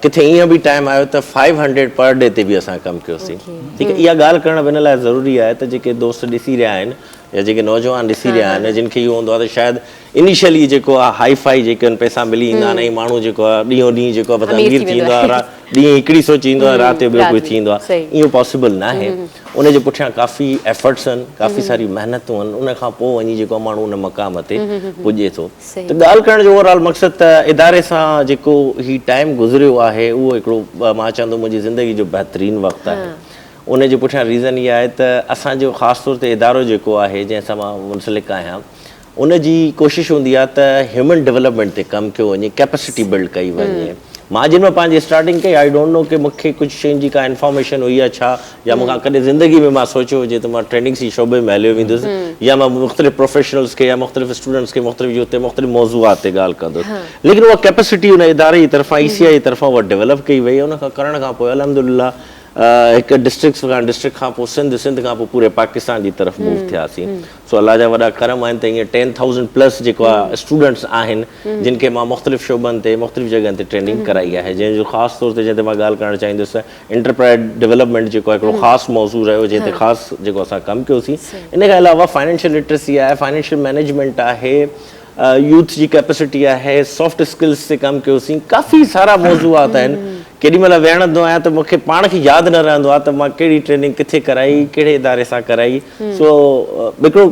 ڪٿي ائين به ٽائيم آيو ته فائيو هنڊريڊ پر ڊي تي به اسان ڪم ڪيوسين. ٺيڪ آهي اها ڳالهه ڪرڻ به ان لاء ضروري آهي ته جيڪي دوست ڏسي رهيا آهن يا جيڪي نوجوان ڏسي رهيا آهن جن کي اهو هوندو آهي ته شايد انيشلي جيڪو آهي هائي فائي جيڪي آهن پئسا ملي ايندا آهن ۽ ماڻهو جيڪو آهي ڏينهون ڏينهن جيڪو آهي بس امير ٿي ويندو آهي ڏينهن هڪڙي سوچ ايندو آهي رات جو ٻيو ڪجهه ٿي ايندو آهي اهو پاسيبل ناهي ان جي پٺيان ڪافي ايفرٽس آهن ڪافي ساري محنتون آهن ان کان پوء وڃي جيڪو آهي ماڻهو ان مقام تي پڄي ٿو ته ڳالهه ڪرڻ جو اوور آل مقصد ته اداري سان جيڪو هي ٽائيم گذريو آهي اهو هڪڙو مان چوندو منهنجي زندگي جو بهترين وقت آهي ان جي پٺيان ريزن اها آهي ته اسان جو خاص طور تي ادارو جيڪو آهي جنهن سان مان منسلڪ آهيان ان جي ڪوشش هوندي آهي ته هيومن ڊولپمينٽ تي ڪم ڪيو وڃي ڪيپسٽي بلڊ ڪئي وڃي مان جن مهل پنهنجي اسٽارٽنگ ڪئي I don't know ڪي مون کي ڪجهه شين جي ڪا انفارميشن هئي يا ڇا يا مون کان ڪڏهن زندگي ۾ مان سوچيو هجي ته مان ٽريننگس جي شعبي ۾ هليو ويندس يا مان مختلف پروفيشنلز کي يا مختلف اسٽوڊنٽس کي مختلف يوٿ تي مختلف موضوعات تي ڳالهه ڪندس ليڪن اها ڪيپسٽي ان اداري جي طرفان اي سي آء جي طرفان اها ڊولپ ڪئي وئي ان کان ڪرڻ کان پوء الحمدلله هڪ ڊسٽرڪٽس کان ڊسٽرڪٽ کان پوء سنڌ سنڌ کان پوء پوري پاڪستان جي طرف موو ٿياسين سو الله جا وڏا ڪرم آهن ته هينئر ٽين ٿائوزنڊ پلس جيڪو آهي اسٽوڊنٽس آهن جن کي مان مختلف شعبن تي مختلف جڳهن تي ٽريننگ ڪرائي آهي جنهن جو خاص طور تي جنهن تي مان ڳالهه ڪرڻ چاهيندس ته انٽرپرائز ڊولپمينٽ جيڪو آهي هڪڙو خاص موضوع رهيو جنهن تي خاص جيڪو اسان ڪم ڪيوسين ان کان علاوه فائنينشل لٽرسي آهي فائنينشل مئنيجمينٽ آهي يوٿ جي ڪيپسٽي آهي سافٽ اسڪلز تي ڪم ڪيوسين ڪافي سارا موضوعات آهن ڪيڏي مهل ويهندو آهيان ته مون کي پاڻ کي ياد نه رهندو آهي ته مان ڪهڙي ٽريننگ ڪٿي ڪرائي ڪهڙي اداري سان ڪرائي سو هڪڙو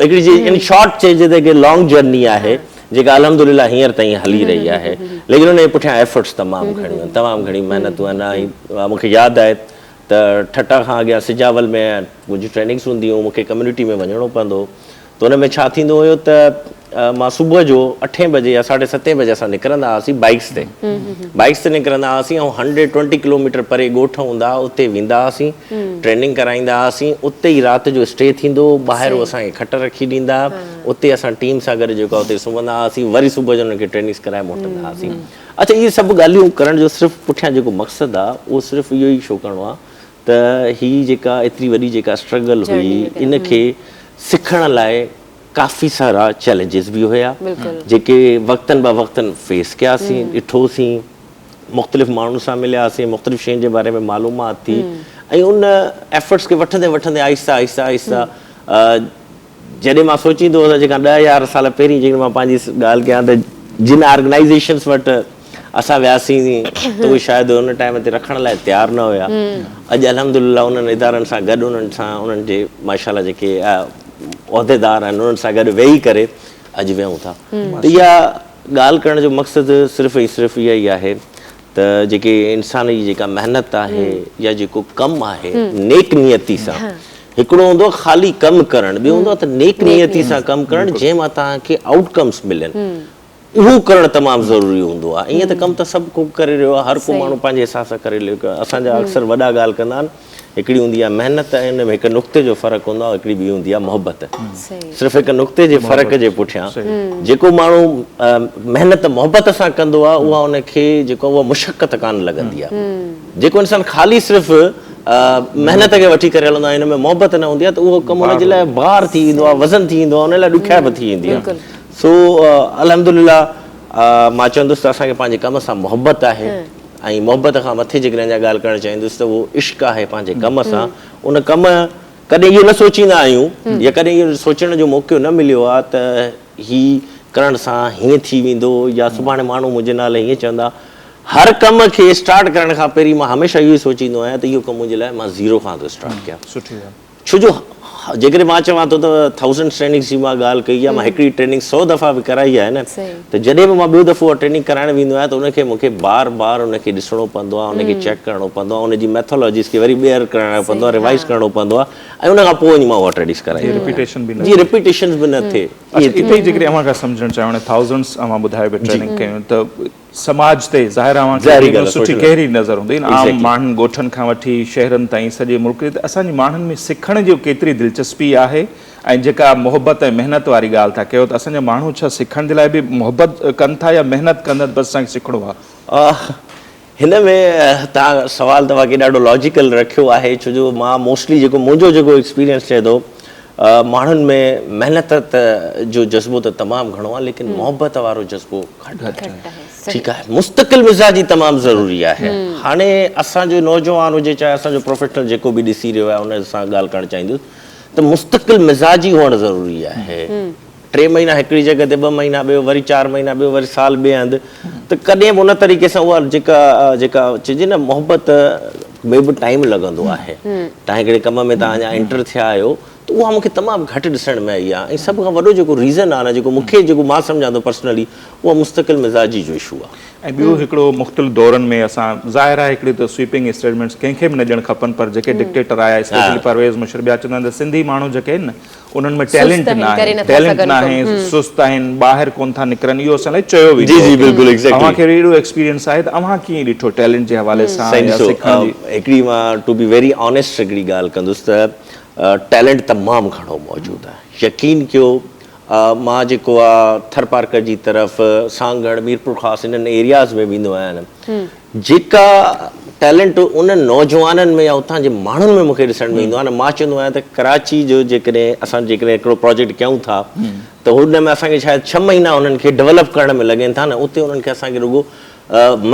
هڪڙي جي ان شارٽ چئجي ته هڪ لانگ جرني آهي جيڪا الحمدلله هينئر تائين هلي رهي آهي ليڪن ان جي پٺيان ايفرٽس تمام گهڻيون آهن تمام گهڻي محنتون آهن ۽ مون کي ياد آهي ته ٺٽا کان اڳيان سجاول ۾ منهنجون ٽريننگس هونديون هيون مون کي ڪميونٽي ۾ وڃڻو پوندو هو ته ان ۾ ڇا ٿيندو هيو ته مان صبح جو اٺين بجي يا ساڍي ستين بجي اسان نڪرندا هئاسين بائيڪس تي بائيڪس تي نڪرندا هئاسين ۽ هنڊريڊ ٽوئنٽي ڪلوميٽر پري ڳوٺ هوندا هئا اتي ويندا هئاسين ٽريننگ ڪرائيندا هئاسين اتي ئي رات جو اسٽي ٿيندو هو ٻاهر هو اسان کي کٽ رکي ڏيندا هئا اتي اسان ٽيم سان گڏ جيڪو اتي سمهندا هئاسين وري صبح جو انهن کي ٽريننگس ڪرائي موٽندا هئاسين اڇا اهي سڀ ڳالهيون ڪرڻ جو صرف پٺيان جيڪو مقصد آهي اهو صرف اهو ئي شو ڪرڻو آهي ته هي جيڪا ايتري وڏي جيڪا اسٽرگل هئي ان کي سکڻ لاء ڪافي سارا چئلينجز به هيا جيڪي وقتن به وقتن فيس ڪياسين ڏٺوسين مختلف ماڻهن سان ملياسين مختلف شين جي باري ۾ معلومات ٿي ۽ ان ايفرٽس کي وٺندي وٺندي آهستي آهستي آهستي جڏهن مان سوچيندو هوس اڄ کان ڏهه يارهن سال پهرين جيڪڏهن مان پنهنجي ڳالهه ڪيان ته جن آرگنائيزيشنس وٽ اسان وياسين ته اهي شايد ان ٽائيم تي رکڻ لاء تيار نه هيا اڄ الحمدلله انهن ادارن سان گڏ انهن سان انهن جي ماشاء الله جيڪي عهديدار آهن انهن سان گڏ ويهي ڪري اڄ ويهون ٿا ته اها ڳالهه ڪرڻ جو مقصد صرف ۽ صرف اها ئي آهي ته جيڪي انسان جي جيڪا محنت آهي يا جيڪو ڪم آهي نيڪ نيتي سان هڪڙو هوندو آهي خالي ڪم ڪرڻ ٻيو هوندو آهي ته نيڪ نيتي سان ڪم ڪرڻ جنهن مان توهان کي آئوٽ ڪمس ملن اهو ڪرڻ تمام ضروري هوندو آهي ائين ته ڪم ته سڀ ڪو ڪري رهيو آهي هر ڪو ماڻهو پنهنجي حساب سان ڪري رهيو آهي اسان جا اڪثر وڏا ڳالهه ڪندا آهن هڪڙي هوندي آهي محنت ۽ ان ۾ هڪ نقطي جو فرق هوندو آهي هڪڙي ٻي هوندي آهي محبت صرف هڪ نقطي جي فرق جي پٺيان جيڪو ماڻهو محنت محبت سان ڪندو آهي اها ان کي جيڪو اها مشقت ڪانه لڳندي آهي جيڪو انسان خالي صرف محنت کي وٺي ڪري هلندو آهي ان ۾ محبت نه هوندي آهي ته اهو ڪم ان جي لاء بار ٿي ويندو آهي وزن ٿي ويندو آهي ان لاء ڏکيائپ ٿي ويندي آهي سو الحمدلله مان چوندس ته اسان کي پنهنجي ڪم سان محبت آهي ۽ محبت کان مٿي جيڪڏهن اڃا ڳالهه ڪرڻ چاهيندس ته اهو عشق آهي پنهنجي ڪم سان ان ڪم ڪڏهن اهو نه سوچيندا آهيون يا ڪڏهن اهو سوچڻ جو موقعو نه مليو آهي ته هي ڪرڻ سان هيئن ٿي ويندو يا سڀاڻي ماڻهو منهنجي نالي هيئن چوندا هر ڪم کي اسٽارٽ ڪرڻ کان پهرين مان هميشه اهو ئي سوچيندو آهيان ته اهو ڪم منهنجي لاء مان زيرو کان ٿو اسٽارٽ ڪيان ڇو جو جيڪڏهن مان چوان ٿو ته ٿائوزنڊ ٽريننگس جي مان ڳالهه ڪئي آهي، مان هڪڙي ٽريننگ سئو دفعا به ڪرائي آهي نه ته جڏهن به مان ٻيو دفعو اها ٽريننگ ڪرائڻ ويندو آهيان ته ان کي مون کي بار بار ان کي ڏسڻو پوندو آهي، ان کي چيڪ ڪرڻو پوندو آهي، ان جي ميٿالاجيز کي وري ٻيهر ڪرائڻو پوندو آهي، ريوائز ڪرڻو پوندو آهي ۽ ان کان پوء وڃي مان اها ٽريننگس ڪرائيندو آهيان جيئن رپيٽيشنز به نه ٿئي. اڇا اتي ئي جيڪڏهن اوهان کان سمجهڻ چاهيون هاڻي ٿائوزنڊس اوهان ٻڌايو به ٽريننگ ڪيون ته سماج تي ظاهر آهي اوهان کي سٺي گهري نظر هوندي عام ماڻهن ڳوٺن کان وٺي شهرن تائين سڄي ملڪ جي ته اسان جي ماڻهن ۾ سکڻ جي ڪيتري دلچسپي آهي ۽ جيڪا محبت ۽ محنت واري ڳالهه ٿا ڪيو ته اسان جا ماڻهو ڇا سکڻ جي لاء به محبت ڪن ٿا يا محنت ڪن ٿا ته بس اسان کي سکڻو آهي. هن ۾ توهان سوال ته واقعي ڏاڍو لاجيڪل رکيو آهي ڇو جو مان موسٽلي جيڪو منهنجو جيڪو ايڪسپيرينس چئي ٿو ماڻهن ۾ محنت ته جو جذبو ته تمام گهڻو آهي ليڪن محبت وارو جذبو گهٽ آهي ٺيڪ آهي مستقل مزاجي تمام ضروري آهي هاڻي اسان جو نوجوان هجي چاهي اسان جو پروفيشنل جيڪو به ڏسي رهيو آهي ان سان ڳالهه ڪرڻ چاهيندس ته مستقل مزاجي هئڻ ضروري آهي ٽي مهينا هڪڙي جڳهه تي، ٻه مهينا ٻيو، وري چار مهينا ٻيو، وري سال ٻئي هنڌ ته ڪڏهن به ان طريقي سان اها جيڪا جيڪا چئجي نه محبت ۾ به ٽائيم لڳندو آهي. توهان هڪڙي ڪم ۾ توهان اڃا انٽر ٿيا آهيو ته اها مون کي تمام گهٽ ڏسڻ ۾ آئي آهي ۽ سڀ کان وڏو جيڪو ريزن آهي نه جيڪو مون کي جيڪو مان سمجهان ٿو پرسنلي اها مستقل مزاجي جو اشو آهي. ۽ ٻيو هڪڙو مختلف دورن ۾ اسان ظاهر آهي هڪڙي ته سويپنگ اسٽيٽمينٽس ڪنهن کي به نه ڏيڻ کپن پر جيڪي ڊڪٽيٽر آيا اسپيشلي پرويز مشرف ٻيا چوندا آهن ته سنڌي ماڻهو جيڪي آهن نه انهن ۾ ٽيلنٽ ناهي ٽيلنٽ ناهي سست آهن ٻاهر ڪون ٿا نڪرن اهو اسان لاء چيو ويندو جي جي بلڪل ايگزيڪٽلي اوهان کي اهڙو ايڪسپيرينس آهي ته اوهان ڪيئن ڏٺو ٽيلنٽ جي حوالي سان يا سکڻ جي هڪڙي مان ٽو بي ويري آنيسٽ هڪڙي ڳالهه ڪندس ته ٽيلنٽ تمام گهڻو موجود آهي يقين ڪيو مان جيڪو آ ٿرپارڪر جي طرف سانگهڙ ميرپورخاص انهن ايرياز ۾ ويندو آهيان جيڪا ٽيلنٽ انهن نوجوانن ۾ يا اتان جي ماڻهن ۾ مون کي ڏسڻ ۾ ايندو آهي نه مان چوندو آهيان ته ڪراچي جو جيڪڏهن اسان جيڪڏهن هڪڙو پراجيڪٽ ڪيون ٿا ته ان ۾ اسان کي شايد ڇهه مهينا انهن کي ڊولپ ڪرڻ ۾ لڳن ٿا نه اتي انهن کي اسان کي رڳو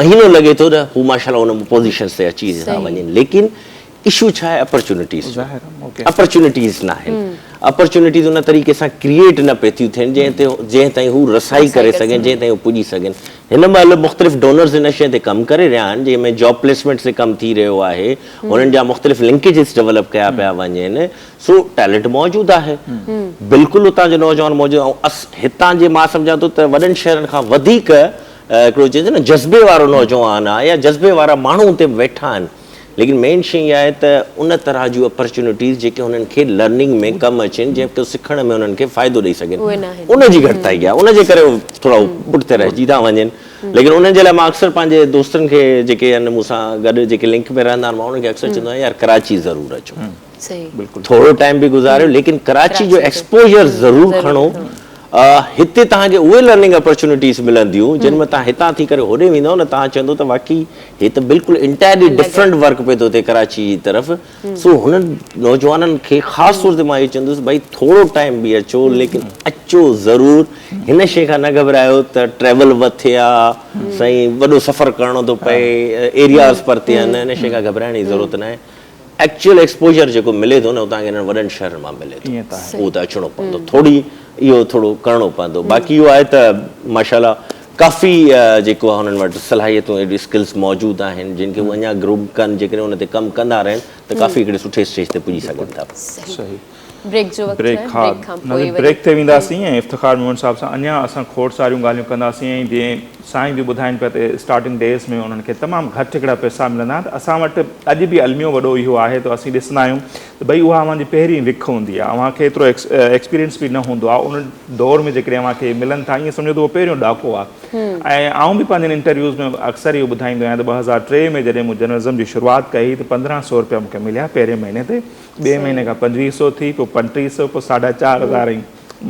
مهينو لڳي ٿو ته هو ماشاء الله ان پوزيشنس تي اچي ٿا وڃن ليڪن اشو ڇا آهي اپرچونٽيز جو اپرچونٽيز ناهن اپرچونٽيز ان طريقي سان ڪريئيٽ نه پئي ٿيون ٿين جنهن تي جنهن تائين هو رسائي ڪري سگهن جنهن تائين هو پڄي سگهن هن مهل مختلف ڊونرز ان شيء تي ڪم ڪري رهيا آهن جنهن ۾ جاب پليسمينٽس تي ڪم ٿي رهيو آهي هنن جا مختلف لنڪيجز ڊولپ ڪيا پيا وڃن سو ٽيلنٽ موجود آهي بلڪل اتان جو نوجوان موجود ۽ هتان جي مان سمجهان ٿو ته وڏن شهرن کان وڌيڪ هڪڙو چئجي نه جذبي وارو نوجوان آهي يا جذبي وارا ماڻهو اتي ويٺا آهن ليڪن مين شيء اها آهي ته ان طرح جون اپرچونٽيز جيڪي هنن کي لرننگ ۾ ڪم اچن جيڪو سکڻ ۾ انهن کي فائدو ڏئي سگهن ان جي گهٽتائي آهي ان جي ڪري اهي ٿورا پٺتي رهجي ٿا وڃن ليڪن انهن جي لاء مان اڪثر پنهنجي دوستن کي جيڪي آهن مون سان گڏ جيڪي لنڪ ۾ رهندا آهن مان انهن کي اڪثر چوندو آهيان يار ڪراچي ضرور اچو ٿورو ٽائيم به گذاريو ليڪن ڪراچي جو ايڪسپوجر ضرور کڻو هتي توهان کي اهي لرننگ اپرچونٽيز ملنديون جن ۾ توهان هتان ٿي ڪري هوڏي ويندؤ نه توهان چوندو ته واقعي هي ته بلڪل انٽائرلي ڊفرنٽ ورڪ پئي ٿو ٿئي ڪراچي جي طرف سو هنن نوجوانن کي خاص طور تي مان اهو چوندس ڀائي ٿورو ٽائيم به اچو ليڪن اچو ضرور هن شي کان نه گهٻرايو ته ٽريول وٿي آ سائين وڏو سفر ڪرڻو ٿو پئي ايرياز پرتي آهن هن شي کان گهٻرائڻ جي ضرورت ناهي ايڪچوئل ايڪسپوجر جيڪو ملي ٿو نه اهو توهان کي انهن وڏن شهرن مان ملي ٿو اهو ته اچڻو پوندو ٿوري اهو ٿورو ڪرڻو پوندو باقي اهو آهي ته ماشاء الله ڪافي جيڪو آهي انهن وٽ صلاحيتون اهڙيون اسڪلز موجود آهن جن کي هو اڃا گروم ڪن جيڪڏهن ان تي ڪم ڪندا رهن ته ڪافي هڪڙي سٺي اسٽيج تي پڄي سگهن ٿا. صحيح بريڪ جو وقت ٿيو آهي بريڪ کان پوء وري بريڪ تي وينداسين ۽ افتخار ميمڻ صاحب سان اڃا اسان کوڙ ساريون ڳالهيون ڪنداسين ۽ جيئن سائين به ٻڌائين پيا ته اسٽارٽنگ ڊيز ۾ انهن کي تمام گهٽ هڪڙا پئسا ملندا آهن ته اسان وٽ اڄ به الميو وڏو اهو آهي ته اسين ڏسندا آهيون ته ڀئي اها اوهان جي پهرين وک هوندي آهي اوهان کي ايترو ايڪسپيرينس به نه هوندو آهي ان دور ۾ جيڪڏهن اوهان کي ملن ٿا ائين سمجهو ته اهو پهريون ڏاڪو آهي ۽ آئون به پنهنجن انٽرويوز ۾ اڪثر اهو ٻڌائيندو آهيان ته 2003 ۾ جڏهن مون جرنلزم جي شروعات ڪئي ته 1500 رپيا مون کي مليا پهرين مهيني تي ٻئي مهيني کان 2500 ٿي پوء 3500 پوء ساڍا چار هزار ۽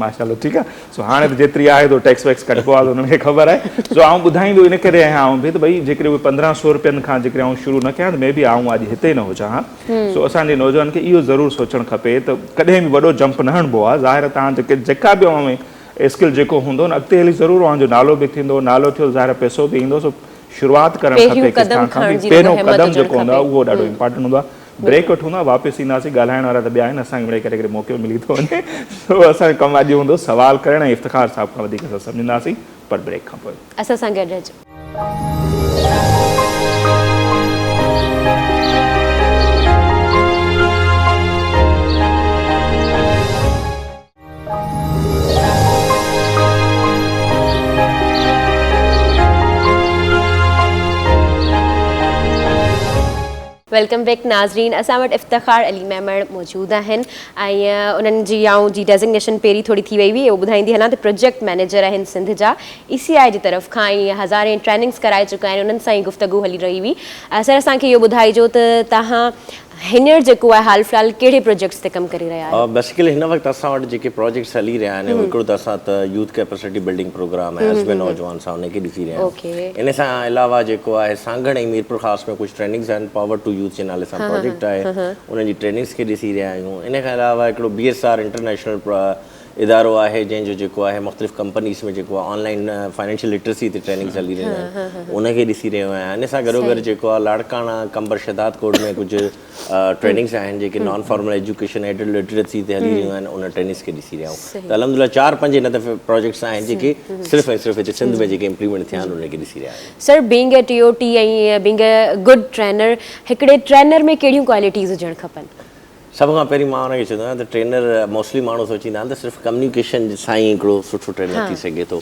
ماشاء الله ٺيڪ آ سو هاڻي ته جيتري آهي ته ٽيڪس ويڪس ڪٽبو آ ته انهن کي خبر آهي سو آئون ٻڌائيندو ان ڪري آهيان آئون به ته ڀئي جيڪڏهن اهي 1500 رپين کان جيڪڏهن آئون شروع نه ڪيان ته مي بي آئون اڄ هتي نه هجان ها سو اسان جي نوجوانن کي اهو ضرور سوچڻ کپي ته ڪڏهن به وڏو جمپ نه هڻبو آ ظاهر آ توهان جيڪي جيڪا به اوهان ۾ اسڪل جيڪو هوندو نه اڳتي هلي ضرور اوهان جو نالو به ٿيندو نالو ٿيو ظاهر آ پئسو به ايندو سو شروعات ڪرڻ کپي ڪٿان کان به پهريون قدم جيڪو هوندو آ اهو ڏاڍو امپارٽنٽ هوندو آ بريڪ وٺون ٿا واپس اينداسين ڳالهائڻ وارا ته ٻيا آهن اسان کي مڙئي ڪڏهن ڪڏهن موقعو ملي ٿو وڃي سو اسان جو ڪم اڄ هوندو سوال ڪرڻ ۽ افتخار صاحب کان وڌيڪ اسان سمجهنداسين پر بريڪ کان پوء. اسان سان گڏ رهجو. Welcome back ناظرين اسان وٽ افتخار علي ميمڻ موجود آهن ۽ انهن جي آئون جي ڊيزگنيشن پهرين ٿوري ٿي وئي هئي اهو ٻڌائيندي هلان ته پروجيڪٽ مئنيجر آهن سنڌ جا اي سي آء جي طرف کان ۽ هزارين ٽريننگس ڪرائي چڪا آهن انهن سان ئي گفتگو هلي رهي هئي سر اسان کي اهو ٻڌائجو ته توهان هينئر جيڪو آهي حال في الحال ڪهڙي پروجيڪٽس تي ڪم ڪري رهيا آهيو؟ بيسيڪلي هن وقت اسان وٽ جيڪي پروجيڪٽس هلي رهيا آهن هڪڙو ته اسان ته يوٿ ڪيپسٽي بلڊنگ پروگرام آهي عزم نوجوان سان ان کي ڏسي رهيا آهيون ان سان علاوه جيڪو آهي سانگهڙ ۽ ميرپورخاص ۾ ڪجهه ٽريننگس آهن پاور ٽو يوٿ جي نالي سان پروجيڪٽ آهي انهن جي ٽريننگس کي ڏسي رهيا آهيون ان کان علاوه هڪڙو بي ايس آر انٽرنيشنل ادارو آهي جنهن جو جيڪو آهي مختلف ڪمپنيز ۾ جيڪو آهي آن لائن فائنينشل لٽرسي تي ٽريننگس هلي رهيون آهن ان کي ڏسي رهيو آهيان ان سان گڏو گڏ جيڪو آهي لاڙڪاڻا قمبر شهداد ڪوٽ ۾ ڪجهه ٽريننگس آهن جيڪي non formal education adult literacy تي هلي رهيون آهن ان ٽريننگس کي ڏسي رهيا آهيون ته الحمد لله چار پنج هن دفعي پروجيڪٽس آهن جيڪي صرف ۽ صرف هتي سنڌ ۾ جيڪي امپليمينٽ ٿيا آهن ان کي ڏسي رهيا آهيون. Sir being a T O T ۽ being a good trainer هڪڙي ٽرينر ۾ ڪهڙيون ڪوالٽيز هجڻ کپن؟ سڀ کان پهرين مان ان کي چوندو آهيان ته ٽرينر موسٽلي ماڻهو سوچيندا آهن ته صرف ڪميونيڪيشن سان ئي هڪڙو سٺو ٽرينر ٿي سگهي ٿو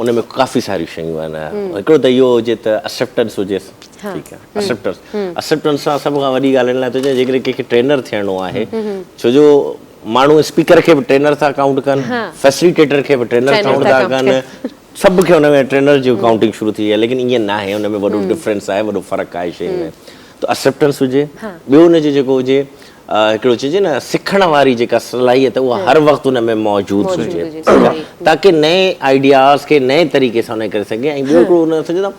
ان ۾ ڪافي ساريون شيون آهن هڪڙو ته اهو هجي ته اڪسيپٽنس هجيس ٺيڪ آهي اڪسيپٽنس اڪسيپٽنس سان سڀ کان وڏي ڳالهه ان لاء ٿو چوان جيڪڏهن ڪنهن کي ٽرينر ٿيڻو آهي ڇو جو ماڻهو اسپيڪر کي به ٽرينر ٿا ڪائونٽ ڪن فيسليٽيٽر کي به ٽرينر ڪائونٽ ٿا ڪن سڀ کي ان ۾ ٽرينر جي ڪائونٽنگ شروع ٿي وئي آهي ليڪن ائين ناهي ان ۾ وڏو ڊفرنس آهي وڏو فرق آهي شين ۾ ته اڪسيپٽنس هجي ٻيو ان جو جيڪو هجي هڪڙو چئجي نه سکڻ واري جيڪا صلاحيت اها هر وقت ان ۾ موجود هجي تاڪه نئين آئيڊياز کي نئين طريقي سان ان ڪري سگهي ۽ ٻيو هڪڙو ان سمجهندا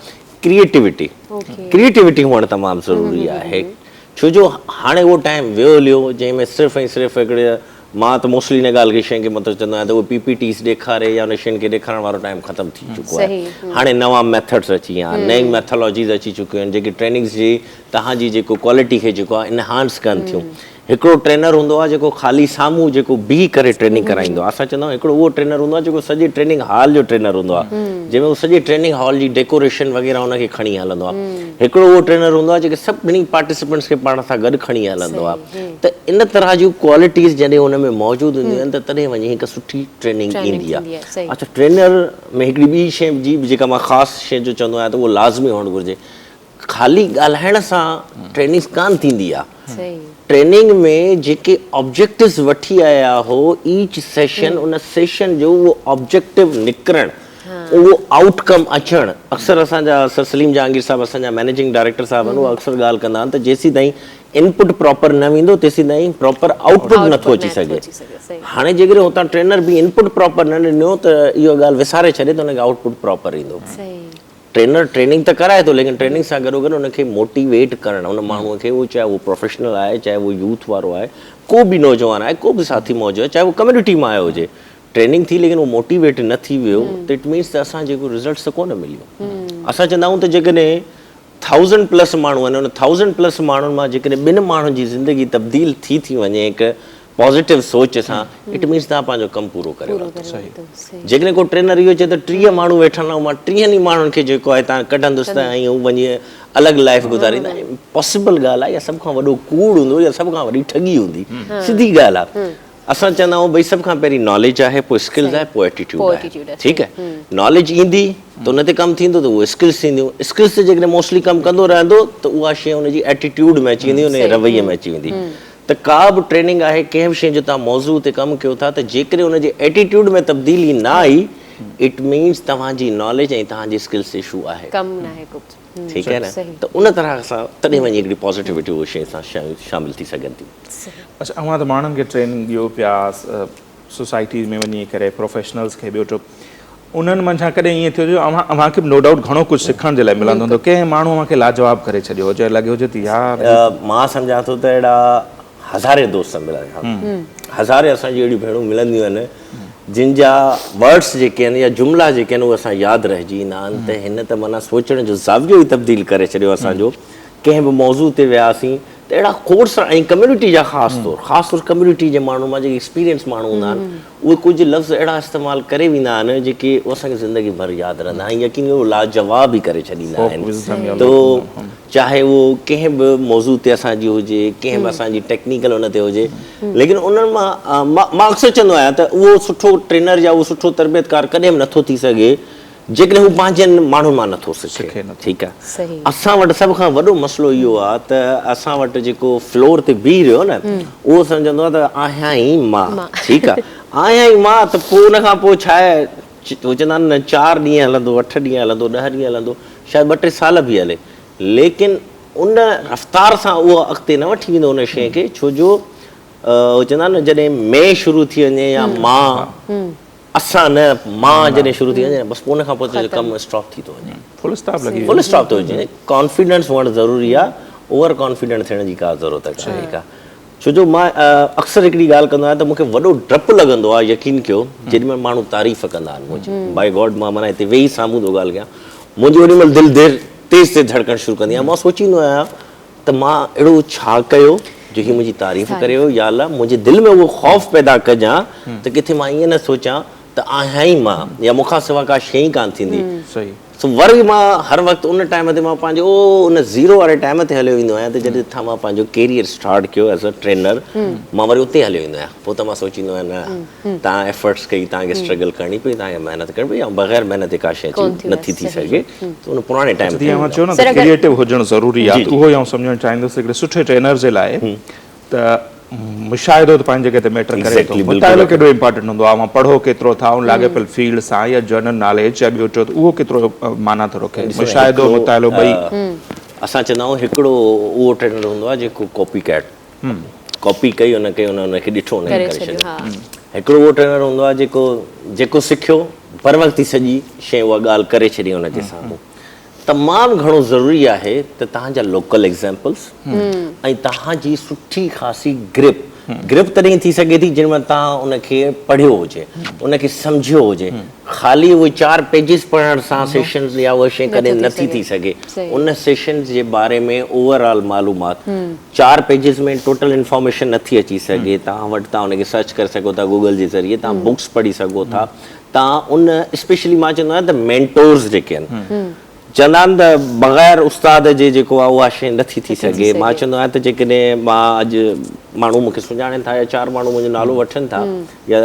ڪريئيٽوٽي ڪريئيٽوٽي هئڻ تمام ضروري آهي ڇو جو هاڻي اهو ٽائيم ويو هليو جنهن ۾ صرف ۽ صرف هڪڙي مان ته موسٽلي ان ڳالهه کي شين کي مطلب چوندو آهيان ته اهي پي پي ٽيز ڏيکاري يا ان شين کي ڏيکارڻ وارو ٽائيم ختم ٿي چڪو آهي هاڻي نوان ميٿڊس اچي ويا آهن نئين ميٿالاجيز اچي چڪيون آهن جيڪي ٽريننگز جي توهان جي جيڪو ڪوالٽي کي جيڪو آهي انهانس ڪن ٿيون هڪڙو ٽرينر هوندو آهي جيڪو خالي سامهون جيڪو بيهي ڪري ٽريننگ ڪرائيندو آهي اسان چوندا آهيون هڪڙو اهو ٽرينر هوندو آهي جيڪو سڄي ٽريننگ هال جو ٽرينر هوندو آهي جنهن ۾ هو سڄي ٽريننگ هال جي ڊيڪوريشن وغيره ان کي کڻي هلندو آهي هڪڙو اهو ٽرينر هوندو آهي جيڪي سڀني پارٽيسپنٽس کي پاڻ سان گڏ کڻي هلندو آهي ته ان طرح جون ڪوالٽيز جڏهن ان ۾ موجود هونديون آهن ته تڏهن وڃي هڪ سٺي ٽريننگ ايندي آهي اڇا ٽرينر ۾ هڪڙي ٻي شيء جي جيڪا مان خاص شيء جو چوندو آهيان ته اهو لازمي هئڻ گهرجي خالي ڳالهائڻ سان ٽريننگ ڪانه ٿيندي آ. ٽريننگ ۾ جيڪي آبجيڪٽوز وٺي آيا هو ايچ سيشن ان سيشن جو اهو آبجيڪٽو نڪرڻ اهو آئوٽ ڪم اچڻ اڪثر اسان جا سر سليم جهانگير صاحب اسان جا مئنيجنگ ڊائريڪٽر صاحب آهن اهو اڪثر ڳالهه ڪندا آهن ته جيسيتائين انپٽ پراپر نه ويندو تيسيتائين پراپر آئوٽ پٽ نٿو اچي سگهي هاڻي جيڪڏهن هتان ٽرينر به انپٽ پراپر نه ڏنو ته اها ڳالهه وساري ڇڏي ته ان کي آئوٽ پٽ پراپر ايندو. ٽرينر ٽريننگ ته ڪرائي ٿو ليڪن ٽريننگ سان گڏو گڏ ان کي موٽيويٽ ڪرڻ ان ماڻهو کي اهو چاهي اهو پروفيشنل آهي چاهي اهو يوٿ وارو آهي ڪو به نوجوان آهي ڪو به ساٿي موجود آهي چاهي اهو ڪميونٽي مان آيو هجي ٽريننگ ٿي ليڪن اهو موٽيويٽ نه ٿي ويو ته it means ته اسان جيڪو رزلٽس ته ڪونه مليو اسان چوندا آهيون ته جيڪڏهن ٿائوزنڊ پلس ماڻهو آهن ان ٿائوزنڊ پلس ماڻهن مان جيڪڏهن ٻن ماڻهن جي زندگي تبديل ٿي ٿي وڃي هڪ پازيٽو سوچ سان it means توهان پنهنجو ڪم پورو ڪري ورتو. جيڪڏهن ڪو ٽرينر اهو چئي ته 30 ماڻهو ويٺا آهن مان 30 ئي ماڻهن کي جيڪو آهي تان ڪڍندس ته ۽ هو وڃي الڳ لائف گذاريندا پاسيبل ڳالهه آهي يا سڀ کان وڏو ڪوڙ هوندو يا سڀ کان وڏي ٺڳي هوندي سڌي ڳالهه آهي اسان چوندا آهيون ڀئي سڀ کان پهرين ناليج آهي پوء اسڪلز آهي پوء ايٽيٽيوڊ آهي ٺيڪ آهي ناليج ايندي ته ان تي ڪم ٿيندو ته اهي اسڪلز ٿينديون اسڪلز تي جيڪڏهن موسٽلي ڪم ڪندو رهندو ته اها شيء ان جي ايٽيٽيوڊ ۾ اچي ويندي ان جي رويي ۾ اچي ويندي ته ڪا به ٽريننگ آهي ڪنهن به شيء جو توهان موضوع تي ڪم ڪيو ٿا ته جيڪڏهن ان جي ايٽيٽيوڊ ۾ تبديلي نه آئي it means توهان جي ناليج ۽ توهان جي اسڪلز تي اشو آهي. ڪم ناهي ڪو ٺيڪ آهي نه ته ان طرح سان تڏهن وڃي هڪڙي پازيٽيوٽي اهي شيء سان شامل ٿي سگهن ٿيون. اڇا اوهان ته ماڻهن کي ٽريننگ ڏيو پيا سوسائٽي ۾ وڃي ڪري پروفيشنلز کي ٻيو ٽيو انهن منجهان ڪڏهن ائين ٿيو جو اوهان اوهان کي به نو ڊائوٽ گهڻو ڪجهه سکڻ جي لاء ملندو هوندو ڪنهن ماڻهو اوهان کي لاجواب ڪري ڇڏيو هجي لڳيو هجي ته يار مان سمجهان ٿو ته اهڙا هزارين دوست ملن ٿا هزارين اسان جون اهڙيون ڀيڻون ملنديون آهن جن جا ورڊس جيڪي آهن يا جملا جيڪي آهن اهي اسان ياد رهجي ايندا آهن ته هن ته معنيٰ سوچڻ جو زاويو ئي تبديل ڪري ڇڏيو اسان جو ڪنهن به موضوع تي وياسين ته اهڙا کوڙ سارا ۽ ڪميونٽي جا خاص طور خاص طور ڪميونٽي جي ماڻهن مان جيڪي ايڪسپيرينس ماڻهو هوندا آهن اهي ڪجهه لفظ اهڙا استعمال ڪري ويندا آهن جيڪي اسان کي زندگي ڀر ياد رهندا آهن يقين اهو لاجواب ئي ڪري ڇڏيندا آهن تو چاهي اهو ڪنهن به موضوع تي اسان جي هجي ڪنهن به اسان جي ٽيڪنيڪل ان تي هجي ليڪن انهن مان مان اڪثر چوندو آهيان ته اهو سٺو ٽرينر يا اهو سٺو تربيت ڪار ڪڏهن به نٿو ٿي سگهي جيڪڏهن هو پنهنجن ماڻهن مان نٿو سکي. ٺيڪ آهي. اسان وٽ سڀ کان وڏو مسئلو اهو آهي ته اسان وٽ جيڪو فلور تي بيهي رهيو نه اهو سمجهندو آهي ته آهيان ئي مان. ٺيڪ آهي. آهيان ئي مان ته پوء ان کان پوء ڇا آهي هو چوندا آهن نه چار ڏينهن هلندو، اٺ ڏينهن هلندو، ڏهه ڏينهن هلندو، شايد ٻه ٽي سال به هلي ليڪن ان رفتار سان اهو اڳتي نه وٺي ويندو ان شيء کي ڇو جو هو چوندا آهن نه جڏهن مين شروع ٿي وڃي يا مان اسان نه مان جڏهن شروع ٿي وڃي بس پوء ان کان پوء تنهنجو ڪم اسٽاپ ٿي ٿو وڃي. فل اسٽاپ لڳي فل اسٽاپ ٿو وڃي. ڪانفيڊنس هئڻ ضروري آهي، اوور ڪانفيڊنٽ ٿيڻ جي ڪا ضرورت ڪانهي ڪا. ڇو جو مان اڪثر هڪڙي ڳالهه ڪندو آهيان ته مون کي وڏو ڊپ لڳندو آهي يقين ڪيو جيڏي مهل ماڻهو تعريف ڪندا آهن منهنجي باء گاڊ مان معنيٰ هتي ويهي سامهون ٿو ڳالهه ڪيان منهنجي اوڏي مهل دل دير تيز تيز ڌڙڪڻ شروع ڪندي آهي مان سوچيندو آهيان ته مان اهڙو ڇا ڪيو جو هي منهنجي تعريف ڪري ويو، يا الله منهنجي دل ۾ اهو خوف پيدا ڪجان ته ڪٿي مان ائين نه سوچان ته آهيان ئي مان يا مون کان سوا ڪا شيء ئي ڪانه ٿيندي. سو وري مان هر وقت ان ٽائيم تي مان پنهنجو ان زيرو واري ٽائيم تي هليو ويندو آهيان ته جڏهن کان مان پنهنجو ڪيريئر اسٽارٽ ڪيو ايز ا ٽرينر مان وري اتي هليو ويندو آهيان پوء ته مان سوچيندو آهيان نه توهان ايفرٽس ڪئي توهان کي اسٽرگل ڪرڻي پئي توهان کي محنت ڪرڻي پئي ۽ بغير محنت جي ڪا شيء اچيو نٿي ٿي سگهي ته ان پراڻي ٽائيم تي اوهان چيو نه ته ڪريئيٽو هجڻ ضروري آهي ته اهو ئي آئون سمجهڻ چاهيندس هڪڙي سٺي ٽرينر جي لاء ته مشاهدو ته پنهنجي جڳهه تي ميٽر ڪري ٿو مطالعو ڪيڏو امپارٽنٽ هوندو آهي اوهان پڙهو ڪيترو ٿا ان لاڳاپيل فيلڊ سان يا جنرل ناليج يا ٻيو ٽيو ته اهو ڪيترو معنيٰ ٿو رکي مشاهدو مطالعو ٻئي اسان چوندا آهيون هڪڙو اهو ٽرينر هوندو آهي جيڪو ڪاپي ڪيٽ ڪاپي ڪئي ان ڪئي ان ان کي ڏٺو ان کي ڪري ڇڏيو هڪڙو اهو ٽرينر هوندو آهي جيڪو جيڪو سکيو بروقت ئي سڄي شيء اها ڳالهه ڪري ڇڏي ان جي سامهون تمام گهڻو ضروري آهي ته توهان جا لوڪل ايگزامپلس ۽ توهان جي سٺي خاصي گرپ گرپ تڏهن ٿي سگهي ٿي جنهن مهل توهان ان کي پڙهيو هجي ان کي سمجهيو هجي خالي اهي چار پيجز پڙهڻ سان سيشنز يا اها شيء ڪڏهن نٿي ٿي سگهي ان سيشنز جي باري ۾ اوور آل معلومات چار پيجز ۾ ٽوٽل انفارميشن نٿي اچي سگهي توهان وٽ توهان ان کي سرچ ڪري سگهو ٿا گوگل جي ذريعي توهان بڪس پڙهي سگهو ٿا توهان ان اسپيشلي مان چوندو آهيان ته مينٽورز جيڪي آهن چوندا آهن ته بغير استاد جي جيڪو آهي اها شيء نٿي ٿي سگهي مان چوندو آهيان ته جيڪڏهن مان اڄ ماڻهو مون کي سڃاڻين ٿا يا چار ماڻهو منهنجو نالو وٺن ٿا يا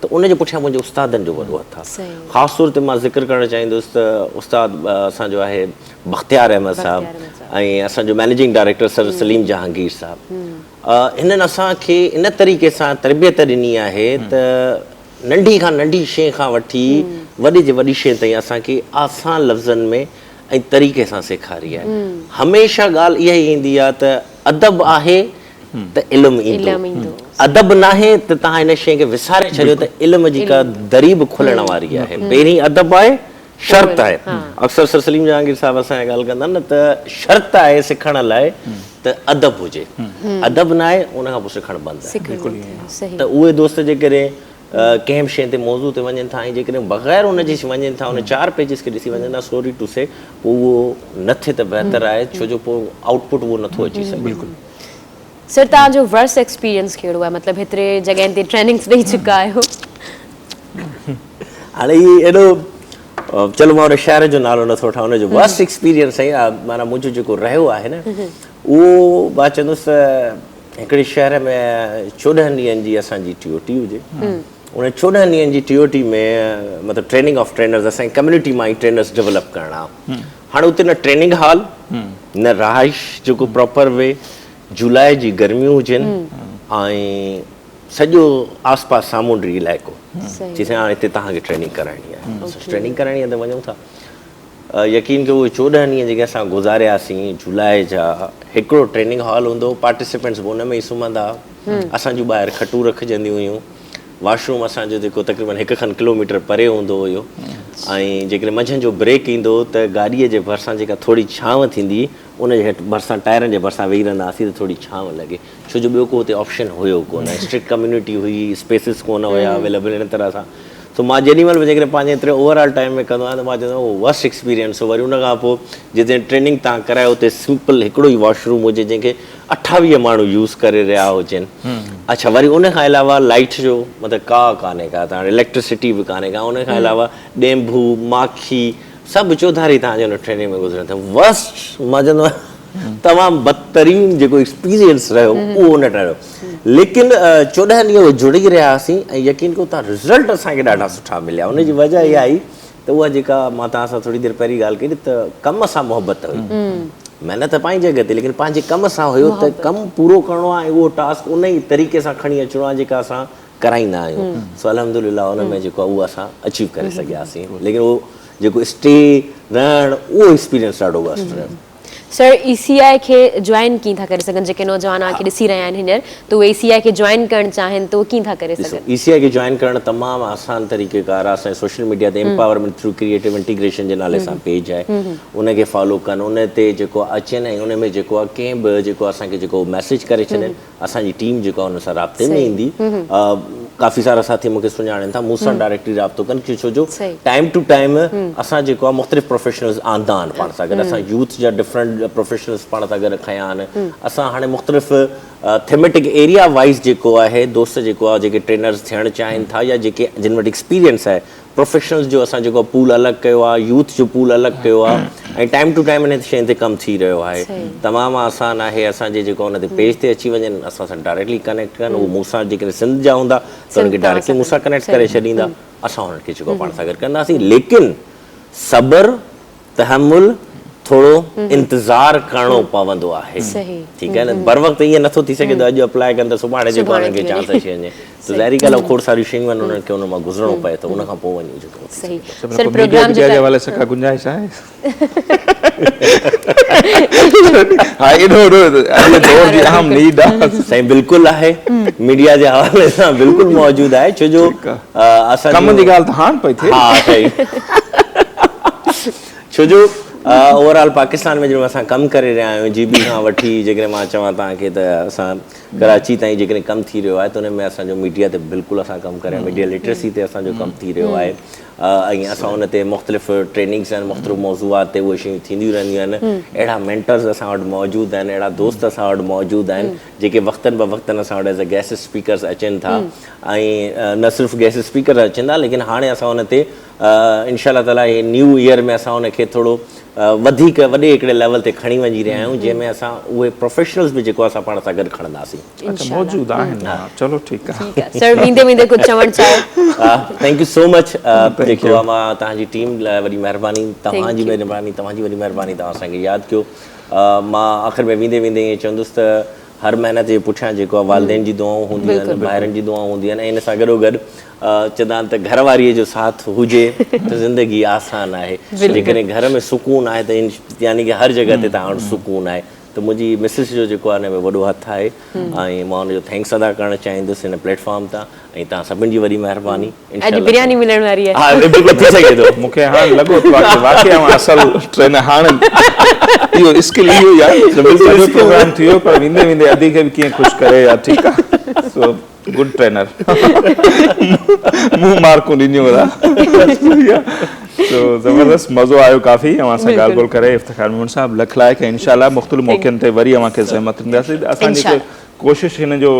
ته ان جي پٺيان منهنجي استادن جو وڏو هٿ آهي خاص طور تي مان ذڪر ڪرڻ چاهيندس ته استاد اسان جو آهي بختيار احمد صاحب ۽ اسان جو managing director sir Saleem Jahangir صاحب هنن اسان کي ان طريقي سان تربيت ڏني آهي ته ننڍي کان ننڍي شيء کان وٺي وڏي جي وڏي شيء تائين اسان کي آسان لفظن ۾ ۽ طريقي سان سيکاري آهي هميشه ڳالهه اها ئي ايندي آهي ته ادب آهي ته علم ايندو ادب ناهي ته توهان ان شيء کي وساري ڇڏيو ته علم جي ڪا دري به کلڻ واري آهي پهرين ادب آهي شرط آهي. اڪثر سر سليم جهانگير صاحب اسان سان ڳالهه ڪندا آهن نه ته شرط آهي سکڻ لاء ته ادب هجي. ادب نه آهي ان کان پوء سکڻ بند آهي. ته اهي دوست جيڪڏهن ڪنهن به شيء تي موضوع تي وڃن ٿا ۽ جيڪڏهن بغير ان جي وڃن ٿا ان چار پيجز کي ڏسي وڃن ٿا سوري ٽو سي پوء اهو نه ٿئي ته بهتر آهي ڇو جو پوء آئوٽ پٽ اهو نٿو اچي سگهي. سر توهان جو ورسٽ ايڪسپيرينس ڪهڙو آهي مطلب هيتري جڳهين تي ٽريننگس ڏئي چڪا آهيو. هاڻي هي ايڏو چلو مان ان شهر جو نالو نٿو وٺان ان جو ورسٽ ايڪسپيرينس سائين معنيٰ منهنجو جيڪو رهيو آهي نه اهو مان چوندس ته هڪڙي شهر ۾ 14 ڏينهن جي اسان جي ٽي او ٽي هجي ان 14 ڏينهن جي ٽي او ٽي ۾ مطلب ٽريننگ آف ٽرينرز اسان جي ڪميونٽي مان ئي ٽرينرز ڊولپ ڪرڻا هاڻي اتي نه ٽريننگ هال نه رهائش جيڪو پراپر وي جولاء جي گرميون هجن ۽ سڄو آس پاس سامونڊي علائقو چي سائين هاڻي هتي توهان کي ٽريننگ ڪرائڻي آهي اسان ٽريننگ ڪرائڻي آهي ته وڃون ٿا يقين ڪيو اهي 14 ڏينهن جيڪي اسان گذارياسين جولاء جا هڪڙو ٽريننگ هال هوندو هو پارٽيسپينٽس به ان ۾ ئي سمهندا اسان جون ٻاهر کٽون رکجنديون هيون واش روم اسان جو جيڪو تقريبن هڪ کن ڪلوميٽر پري هوندو هيو ۽ جيڪڏهن منجهند جو بريڪ ايندو هو ته گاڏيء جي ڀرسان جيڪا ٿوري ڇانو ٿيندي ان جي هيٺ ڀرسان ٽائرن جي ڀرسان ويهي رهندا هئاسين ته ٿوري ڇانو لڳي ڇو جو ٻيو ڪو اتي آپشن هيو ڪونه اسٽرڪٽ ڪميونٽي هئي اسپيسز ڪونه هيا اويليبل ان طرح سان سو مان جيڏي مهل به جيڪڏهن پنهنجي ايتري اوور آل ٽائيم ۾ ڪندو آهيان ته مان چوندو آهيان اهو ورسٽ ايڪسپيرينس هو وري ان کان پوء جتي ٽريننگ تان ڪرايو اتي سمپل هڪڙو ئي واش روم هجي جنهن کي 28 ماڻهو يوز ڪري رهيا هجن اڇا وري ان کان علاوه لائيٽ جو مطلب ڪا ڪانهي ڪا ته هاڻي اليڪٽرسٽي به ڪانهي ڪا ان کان علاوه ڏينڀو ماکي سڀ چوڌاري توهان جي ان ٽريننگ ۾ گذرن ٿا ورسٽ مان چوندو آهيان تمام بدترين جيڪو ايڪسپيرينس رهيو اهو ان ٽائيم رهيو ليڪن 14 ڏينهن اهي جڙي رهياسين ۽ يقين ڪيو ته رزلٽ اسان کي ڏاڍا سٺا مليا ان جي وجه اها آئي ته ته اها جيڪا مان توهان سان ٿوري دير پهرين ڳالهه ڪئي ته ڪم سان محبت هئي. محنت پنهنجي جڳهه تي ليڪن پنهنجي ڪم سان هيو ته ڪم پورو ڪرڻو آهي ۽ اهو ٽاسڪ ان ئي طريقي سان کڻي اچڻو آهي جيڪا اسان ڪرائيندا آهيون سو الحمدلله ان ۾ جيڪو آهي اهو اسان اچيو ڪري سگهياسين ليڪن اهو جيڪو اسٽي رهڻ اهو ايڪسپيرينس ڏاڍو بيسٽ رهيو. سر اي سي آء کي جوائن ڪيئن ٿا ڪري سگهن جيڪي نوجوان اوهان کي ڏسي رهيا آهن هينئر ته اهي اي سي آء کي جوائن ڪرڻ چاهين ته اهو ڪيئن ٿا ڪري ڏسو سگهن. اي سي آء کي جوائن ڪرڻ تمام آسان طريقي ڪار آهي اسان جي سوشل ميڊيا تي امپاورمينٽ ٿرو ڪريئيٽو انٽيگريشن جي نالي سان پيج آهي ان کي فالو ڪن ان تي جيڪو اچن ۽ ان ۾ جيڪو آهي ڪنهن به جيڪو اسان کي جيڪو ميسيج ڪري ڇڏين اسان جي ٽيم جيڪو آهي ان سان رابطي ۾ ايندي ڪافي سارا ساٿي مون کي سڃاڻين ٿا مون سان ڊائريڪٽلي رابطو ڪن ڇو جو ٽائيم ٽو ٽائيم اسان جيڪو آهي مختلف پروفيشنلز آندا آهن پاڻ سان گڏ اسان يوٿ جا ڊفرنٽ پروفيشنلز پاڻ سان گڏ کنيا آهن اسان هاڻي مختلف ٿيميٽڪ ايريا وائز جيڪو آهي دوست جيڪو آهي جيڪي ٽرينرز ٿيڻ چاهين ٿا يا جيڪي جن وٽ ايڪسپيرينس آهي پروفيشنلز جو اسان جيڪو پول الڳ ڪيو آهي يوٿ جو پول الڳ ڪيو آهي ۽ ٽائيم ٽو ٽائيم انهن شين تي ڪم ٿي رهيو آهي تمام آسان آهي اسان جي جيڪو ان تي پيج تي اچي وڃن اسان سان ڊائريڪٽلي ڪنيڪٽ ڪن اهو مون سان جيڪڏهن سنڌ جا هوندا ته انهن کي ڊائريڪٽلي مون سان ڪنيڪٽ ڪري ڇڏيندا اسان انهن کي جيڪو پاڻ سان گڏ ڪنداسين ليڪن صبر تحمل ٿورو انتظار ڪرڻو پوندو آهي ٺيڪ آهي نه بروقت ائين نٿو ٿي سگهي ته اڄ اپلاء ڪن ته سڀاڻي جيڪو انهن کي چانس اچي وڃي ته ظاهري ڳالهه آهي کوڙ ساريون شيون آهن انهن کي ان مان گذرڻو پئي ٿو ان کان پوء وڃي جيڪو ٿي سگهي ٿو. سر پروگرام جي حوالي سان ڪا گنجائش آهي؟ ها ايڏو وڏو اڄ جي دور جي اهم نيڊ آهي. سائين بلڪل آهي ميڊيا جي حوالي سان بلڪل موجود آهي ڇو جو اسان ڪم جي ڳالهه ته هاڻ پئي ٿئي. ها صحيح ڇو جو اوور آل پاڪستان ۾ جڏهن اسان ڪم ڪري رهيا آهيون جي بي کان وٺي جيڪڏهن مان چوان توهان کي ته اسان ڪراچي تائين جيڪڏهن ڪم ٿي رهيو آهي ته ان ۾ اسان جو ميڊيا تي بلڪل اسان ڪم ڪري ميڊيا لٽريسي تي اسان جو ڪم ٿي رهيو آهي ۽ اسان ان تي مختلف ٽريننگس آهن مختلف موضوعات تي اهي شيون ٿينديون رهنديون آهن اهڙا مينٽرز اسان وٽ موجود آهن اهڙا دوست اسان وٽ موجود آهن جيڪي وقتن به وقتن اسان وٽ ايز اي گيسٽ اسپيڪرز اچن ٿا ۽ نه صرف گيسٽ اسپيڪر اچن ٿا ليڪن هاڻي اسان ان تي انشاء الله تعالي هي نيو ايئر ۾ اسان ان کي ٿورو وڌيڪ وڏي هڪڙي ليول تي کڻي وڃي رهيا آهيون جنهن ۾ اسان اهي پروفيشنلز به جيڪو اسان پاڻ سان گڏ کڻنداسين. اڇا موجود آهن ها چلو ٺيڪ آهي. ٺيڪ آهي سر ويندي ويندي ڪجهه چوڻ چاهيو. Thank you سو مچ جيڪو آهي مان توهان جي ٽيم لاء وڏي مهرباني توهان جي مهرباني توهان جي وڏي مهرباني توهان اسان کي ياد ڪيو مان آخر ۾ ويندي ويندي ائين چوندس ته هر محنت جي پٺيان جيڪو آهي والدين جي دعائون هونديون آهن ڀائرن جي دعائون هونديون آهن ۽ ان سان گڏو گڏ چوندا آهن ته گهر واريء جو ساٿ هجي ته زندگي آسان آهي جيڪڏهن گهر ۾ سڪون آهي ته يعني ڪه هر جڳهه تي توهان وٽ سڪون آهي ته منهنجي مسز جو جيڪو آهي ان ۾ وڏو هٿ آهي ۽ مان ان جو thanks ادا ڪرڻ چاهيندس هن پليٽ فارم تان ۽ توهان سڀن جي وڏي مهرباني اڄ برياني ملڻ واري آهي. ها بلڪل ٿي سگهي ٿو. مون کي هاڻ لڳو ته واقعي واقعي اوهان اصل ٽرينر هاڻ اهو اسڪل اهو ئي آهي سڄو پروگرام ٿي ويو پر ويندي ويندي ادي کي به ڪيئن خوش ڪري يار ٺيڪ آهي سو گڊ ٽرينر مون مارڪون ڏنيون ادا سو زبردست مزو آيو ڪافي اوهان سان ڳالهه ٻولهه ڪري افتخار ميمڻ صاحب لک لائق ۽ انشاء الله مختلف موقعن تي وري اوهان کي زحمت ڏينداسين اسان جيڪي ڪوشش هن جو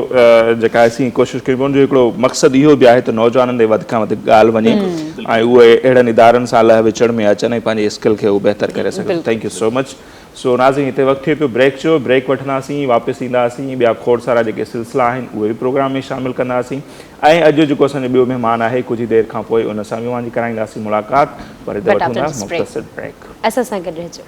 جيڪا اسين ڪوشش ڪيون پيا ان جو هڪڙو مقصد اهو به آهي ته نوجوانن ڏي وڌ کان وڌ ڳالهه وڃي ۽ اهي اهڙن ادارن سان لهه وچڙ ۾ اچن ۽ پنهنجي اسڪل کي هو بهتر ڪري سگهن thank you سو مچ سو ناظرين هتي وقت ٿئي پيو بريڪ جو بريڪ وٺنداسين واپس اينداسين ٻيا کوڙ سارا جيڪي سلسلا آهن اهي به پروگرام ۾ شامل ڪنداسين ۽ اڄ جو جيڪو اسان جو ٻيو مهمان آهي ڪجهه ئي دير کان پوء ان سان به اوهان جي ڪرائينداسين ملاقات پر هتي وٺون ٿا مختصر بريڪ. اسان سان گڏ رهجو.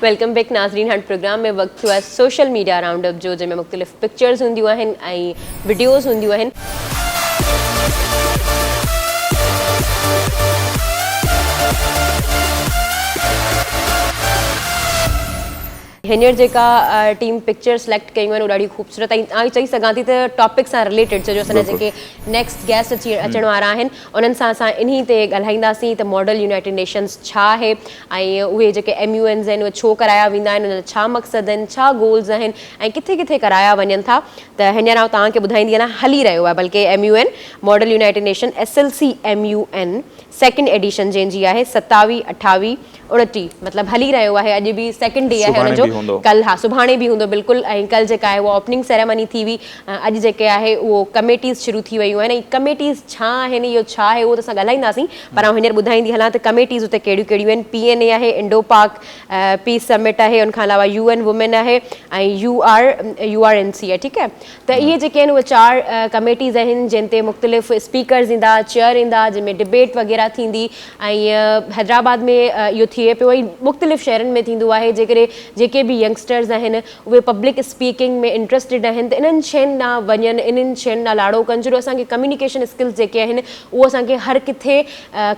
Welcome back ناظرين هاڻ پروگرام ۾ وقت ٿيو آهي سوشل ميڊيا رائونڊ اپ جو جنهن ۾ مختلف پڪچرز هونديون آهن ۽ وڊيوز هونديون آهن. هينئر جيڪا ٽيم پڪچر سليڪٽ ڪيون آهن اهي ڏاڍيون خوبصورت ۽ آئون چئي سگهان ٿي ته ٽاپڪ سان رليٽيڊ ڇو جو اسان جا جيڪي نيڪسٽ گيسٽ اچي اچڻ وارا آهن انهن سان اسان انهي تي ڳالهائينداسين ته ماڊل يونائيٽيڊ نيشنز ڇا آهي ۽ اهي جيڪي ايم يو اينز آهن اهي ڇو ڪرايا ويندا آهن انهن جا ڇا مقصد آهن ڇا گولز آهن ۽ ڪٿي ڪٿي ڪرايا وڃن ٿا ته هينئر آئون توهان کي ٻڌائيندي هلان هلي رهيو آهي بلڪه M U N model united nation S L C M U N second edition جنهن جي آهي ستاويهه اٺاويهه اڻٽيهه مطلب هلي رهيو آهي اڄ به سيڪنڊ ڊي آهي ان جو هوندو. ڪل ها سڀاڻي به هوندو بلڪل ۽ ڪل جيڪا آهي اها اوپننگ سيريمني ٿي هئي اڄ جيڪي آهي اهو ڪميٽيز شروع ٿي ويون آهن ۽ ڪميٽيز ڇا آهن اهو ڇا آهي اهو ته اسان ڳالهائينداسين پر آئون هينئر ٻڌائيندي هلان ته ڪميٽيز اتي ڪهڙيون ڪهڙيون آهن پي اين اي آهي انڊو پاڪ پيس سمٽ آهي ان کان علاوه يو اين وومين آهي ۽ U R U R N C آهي ٺيڪ آهي ته اهي جيڪي آهن اهي چار ڪميٽيز آهن جن تي مختلف اسپيڪرز ايندا چيئر ايندا جن ۾ ڊبيٽ وغيره ٿيندي ۽ حيدرآباد ۾ اهو ٿئي پيو ۽ مختلف شهرن ۾ ٿيندو آهي جيڪڏهن جيڪي به ينگسٽرز آهن اهي پبلڪ اسپيڪنگ ۾ انٽرسٽيڊ آهن ته انهن شين ڏانهن وڃن انهن شين ڏانهن لاڙو ڪن ڇو جو اسان کي ڪميونيڪيشن اسڪلز جيڪي آهن اهو اسان کي هر ڪٿي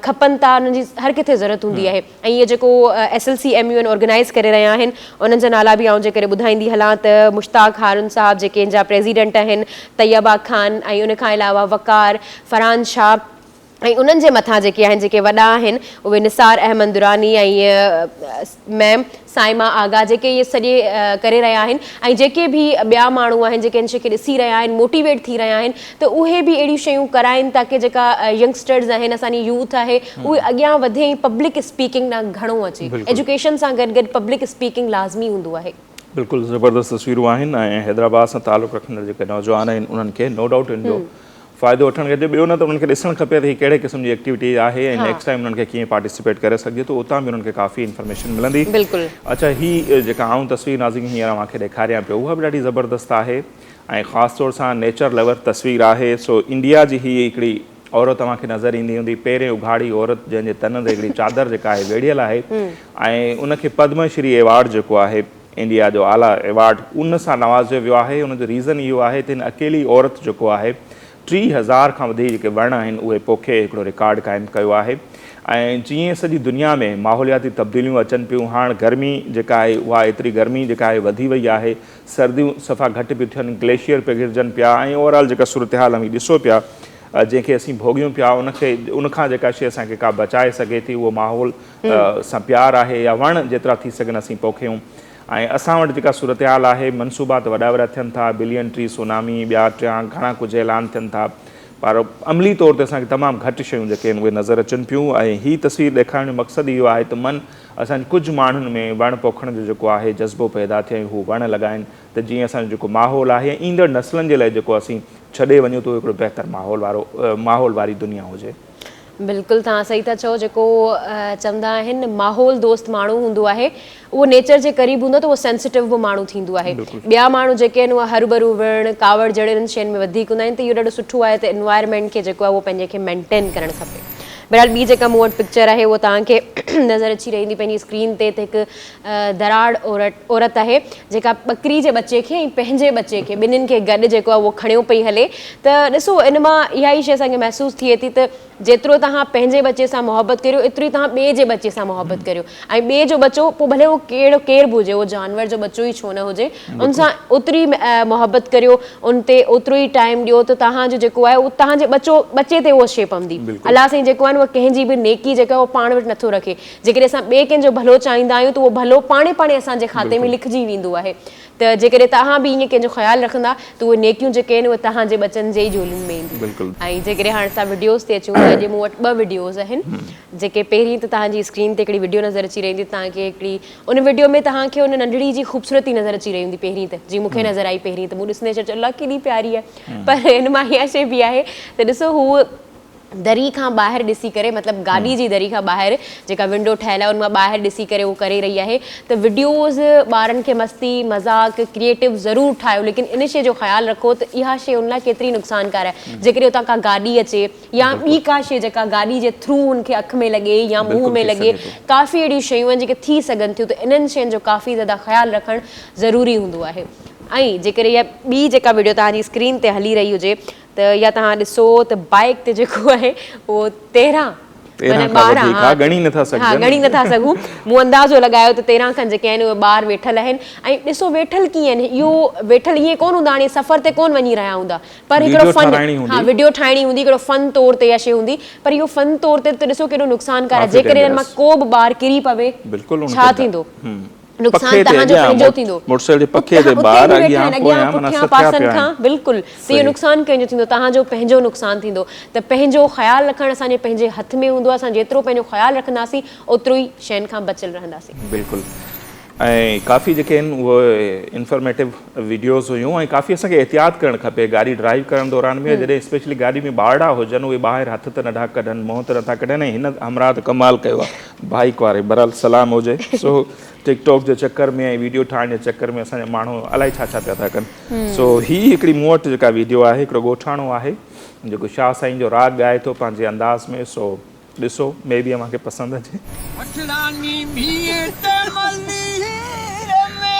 کپن ٿا انهن جي هر ڪٿي ضرورت هوندي آهي ۽ اهو جيڪو S L C M U N organise ڪري رهيا آهن انهن جا نالا به آئون جيڪڏهن ٻڌائيندي هلان ته مشتاق هارون صاحب جيڪي ان جا پريزيڊنٽ آهن طيبه خان ۽ ان کان علاوه وقار فرحان شاهه ۽ انهن جي مٿان جيڪي آهن جيڪي وڏا آهن اهي نثار احمد دراني ۽ ميم صائمه آغا جيڪي اهي سڄي ڪري رهيا آهن ۽ جيڪي به ٻيا ماڻهو آهن جيڪي ان شي کي ڏسي رهيا آهن موٽيويٽ ٿي رهيا آهن ته اهي به اهڙيون شيون ڪرائين تاڪه جيڪا ينگسٽرز آهن اسان جي يوٿ آهي اهي اڳيان وڌي ۽ پبلڪ اسپيڪنگ ڏانهن گهڻو اچي ايجوڪيشن سان گڏ گڏ پبلڪ اسپيڪنگ لازمي هوندو آهي. بلڪل زبردست تصويرون آهن ۽ حيدرآباد سان تعلق رکندڙ جيڪي نوجوان آهن انهن کي نو ڊائوٽ ان جو فائدو وٺڻ گهرجي ٻيو نه ته انهن کي ڏسڻ کپي ته هي ڪهڙي قسم جي ايڪٽيوٽي آهي ۽ نيڪسٽ ٽائيم انهن کي ڪيئن پارٽيسپيٽ ڪري سگهجي ٿو اتان به انهن کي ڪافي انفارميشن ملندي. بلڪل. اڇا هي جيڪا آئون تصوير ناظرين هينئر اوهان کي ڏيکاريان پيو اها به ڏاڍي زبردست آهي ۽ خاص طور سان نيچر لور تصوير آهي سو انڊيا جي هي هڪڙي عورت اوهان کي نظر ايندي هوندي پيرين اگهاڙي عورت جنهن جي تن تي هڪڙي چادر جيڪا آهي ويڙهيل آهي ۽ ان کي پدم شري ايوارڊ جيڪو آهي انڊيا جو اعليٰ ايوارڊ ان سان نوازيو ويو آهي ان جو ريزن اهو آهي ته هن اڪيلي عورت جيڪو آهي 3000 کان وڌيڪ جيڪي وڻ آهن اهي پوکي هڪڙو رڪارڊ قائم ڪيو آهي ۽ جيئن سڄي دنيا ۾ ماحولياتي تبديليون اچن پيون هاڻ گرمي جيڪا آهي اها ايتري گرمي جيڪا آهي وڌي وئي آهي سرديون صفا گهٽ پيون ٿين گليشيئر پگهرجن پيا ۽ اوور آل جيڪا صورتحال اوهين ڏسو پيا جنهن کي اسين ڀوڳيون پيا ان کي ان کان جيڪا شي اسان کي ڪا بچائي سگهي ٿي اهو ماحول سان پيار آهي يا وڻ جيترا ٿي سگهن اسين پوکيون ۽ اسان وٽ جيڪا صورتحال آهي منصوبا ته وڏا وڏا ٿين ٿا بلين ٽري سونامي ٻيا ٽيان گهڻا ڪجهه اعلان ٿين ٿا پر عملي طور تي اسان کي تمام گهٽ شيون جيڪي آهن اهي نظر اچن پيون ۽ هي تصوير ڏيکارڻ جو مقصد اهو آهي ته من اسان جي ڪجهه ماڻهن ۾ وڻ پوکڻ جو جيڪو آهي جذبو پيدا ٿئي ۽ هو وڻ لڳائن ته جيئن اسان جو جيڪو ماحول آهي ۽ ايندڙ نسلن جي لاء جيڪو اسين ڇڏي وڃون ته اهو هڪڙو بهتر ماحول وارو ماحول واري دنيا هجي. بلڪل توهان صحيح ٿا چئو جيڪو چوندا آهن ماحول دوست ماڻهو هوندو آهي اهو نيچر جي قريب هوندو آهي ته اهو سينسيٽو به ماڻهو ٿيندو آهي ٻيا ماڻهو جيڪي آهن اهي هروڀرو وڙهڻ ڪاوڙ جهڙي انهن شين ۾ وڌيڪ هوندا آهن ته اهو ڏاڍو سٺو آهي ته انوائرمينٽ کي جيڪو آهي اهو پنهنجي کي مينٽين ڪرڻ کپي بهرحال ٻي جيڪا مون وٽ پڪچر آهي اهو توهان کي نظر اچي رهي هوندي پنهنجي اسڪرين تي ته هڪ دراڙ عورت عورت آهي جيڪا ٻڪري جي ٻچي کي ۽ پنهنجي ٻچي کي ٻنهين کي گڏ جيڪو آهي اهو کڻيو پئي هلي ته ڏسو ان مان اها ئي شيء اسان کي محسوس ٿئي ٿي ته جيترو توهان پنهنجي ٻچي سان محبت ڪريو ايترو ئي توهان ٻئي جي ٻچي سان محبت ڪريو ۽ ٻئي جو ٻچو پوء ڀلي اهو ڪهڙو ڪير به هجي اهو جانور جو ٻچو ئي ڇو نه هجي ان سان اوتري محبت ڪريو ان تي اوترو ئي ٽائيم ڏيو ته توهان جو جيڪو آهي اهو توهان جي ٻچو ٻچي تي اهو شيء پوندي الله سائين جيڪو آهي اهو ڪنهن جي به نيڪي جيڪا اهو پاڻ وٽ نٿو رکي جيڪڏهن اسان ٻئي ڪنهن جو ڀلو چاهيندا آهيون ته اهو ڀلو پاڻهي پاڻهي اسان جي کاتي ۾ لکجي ويندو آهي ته جيڪڏهن توهان به ائين ڪنهن جو خيال رکندا ته اهي نيڪيون جيڪي آهن اهي توهان جي ٻچن جي ئي جهولين ۾ اينديون. ۽ جيڪڏهن هاڻ اسان وڊيوز تي اچون ته اڄ مون وٽ ٻه وڊيوز آهن جيڪي پهرين ته توهان جي اسڪرين تي هڪڙي وڊيو نظر اچي رهي هوندي توهان کي هڪڙي ان وڊيو ۾ توهان کي ان ننڍڙي جي خوبصورتي نظر اچي رهي هوندي پهرين ته جي مون کي نظر آئي پهرين ته مون ڏسندي چيو الله ڪيڏي پياري آهي پر ان مان اها شيء به آهي ته ڏسو هو دري کان ٻاهر ڏسي ڪري مطلب گاڏي جي دري کان ٻاهر جيڪا ونڊو ٺهيل آهي ان مان ٻاهر ڏسي ڪري اهو ڪري رهي آهي ته وڊيوز ٻارن کي مستي مذاق ڪريئيٽو ضرور ٺاهيو ليڪن ان شي جو خيال رکو ته اها شي ان لاء ڪيتري نقصانڪار آهي جيڪڏهن اتان ڪا گاڏي اچي يا ٻي ڪا شي جيڪا گاڏي جي ٿرو ان کي اک ۾ لڳي يا منهن ۾ لڳي ڪافي اهڙيون شيون آهن جيڪي ٿي سگهن ٿيون ته انهن شين جو ڪافي زياده خيال رکڻ ضروري هوندو آهي ۽ جيڪڏهن اها ٻي جيڪا وڊيو توهان جي اسڪرين تي هلي رهي هجي ته يا توهان ڏسو ته بائيڪ تي جيڪو آهي اهو 13 معنيٰ 12 ها ڳڻي نٿا سگهجن ها ڳڻي نٿا سگهون مون اندازو لڳايو ته 13 کن جيڪي آهن اهي ٻار ويٺل آهن ۽ ڏسو ويٺل ڪيئن آهن اهو ويٺل ائين ڪونه هوندا هاڻي سفر تي ڪونه وڃي رهيا هوندا پر هڪڙو فن ها وڊيو ٺاهڻي هوندي هڪڙو فن طور تي اها شي هوندي پر اهو فن طور تي ته ڏسو ڪيڏو نقصانڪار آهي جيڪڏهن انهن مان ڪو به ٻار ڪري پوي ڇا ٿيندو نقصان پکي تي توهان جو اڳيان پنهنجو ٿيندو. موٽر سائيڪل جي پکي تي اتي ٻار به ويٺا اڳيان آهن اڳيان پويان معنيٰ پٺيان ستيا پاسن پيا کان آهن. بلڪل ته اهو صحيح. نقصان ڪنهن جو ٿيندو توهان جو پنهنجو نقصان ٿيندو ته پنهنجو خيال رکڻ اسان جي پنهنجي هٿ ۾ هوندو آهي اسان جيترو پنهنجو خيال رکنداسين اوترو ئي شين کان بچيل رهنداسين. بلڪل. ۽ ڪافي جيڪي آهن اهي انفارميٽو وڊيوز هيون ۽ ڪافي اسان کي احتياط ڪرڻ کپي گاڏي ڊرائيو ڪرڻ دوران به جڏهن اسپيشلي گاڏي ۾ ٻارڙا هجن اهي ٻاهر هٿ ته نٿا ڪڍن منهن ته نٿا ڪڍن ۽ هن همراهه ته ڪمال ڪيو آهي بائيڪ واري بهرحال سلام هجي سو ٽڪ ٽاڪ جي چڪر ۾ ۽ ويڊيو ٺاهڻ جي چڪر ۾ اسان جا ماڻهو الائي ڇا ڇا پيا ٿا ڪن سو هي هڪڙي مون وٽ جيڪا ويڊيو آهي هڪڙو ڳوٺاڻو آهي جيڪو شاهه سائين جو راڳ ڳائي ٿو پنهنجي انداز ۾ سو ڏسو مي بي اوهان کي پسند اچي. وٺڙا نينڀيء ته ملير ۾.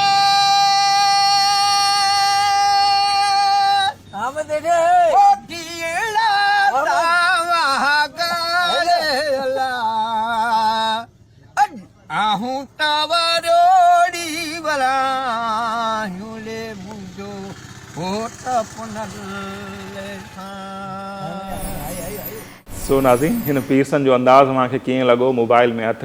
ڪوٺيڙا ساوا ڪريلا. اڄ آهون تاوروڙي ورايون لي منهنجو هوت پنهل سان. سو ناظرين هن پيرسن جو انداز اوهان کي ڪيئن لڳو موبائل ۾ هٿ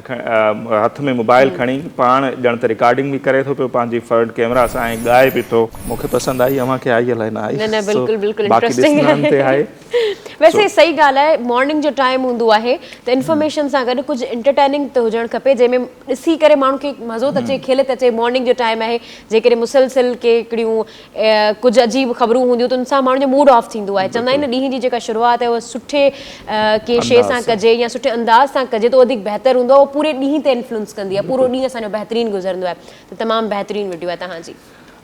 هٿ ۾ موبائل کڻي پاڻ ڄڻ ته رڪارڊنگ به ڪري ٿو پيو پنهنجي فرنٽ ڪيمرا سان ۽ ڳائي به ٿو. مون کي پسند آئي اوهان کي آئي الائي نه آئي نه نه سو بلڪل بلڪل باقي انٽرسٽنگ ڏسندڙن تي آهي. ويسي صحيح ڳالهه آهي مارننگ جو ٽائيم هوندو آهي ته انفارميشن سان گڏ ڪجهه انٽرٽيننگ ته هجڻ کپي جنهن ۾ ڏسي ڪري ماڻهو کي مزو ته اچي کل ته اچي مارننگ جو ٽائيم آهي جيڪڏهن مسلسل ڪي هڪڙيون ڪجهه عجيب خبرون هونديون ته ان سان ماڻهن جو موڊ آف ٿيندو آهي چوندا آهن نه ڏينهن جي جيڪا شروعات آهي اها سٺي ڪنهن شيء سان ڪجي يا سٺي انداز سان ڪجي ته وڌيڪ بهتر هوندو آهي اهو پوري ڏينهن تي انفلوئنس ڪندي آهي پورو ڏينهن اسان جو بهترين گذرندو آهي ته تمام بهترين وڊيو آهي توهان جي.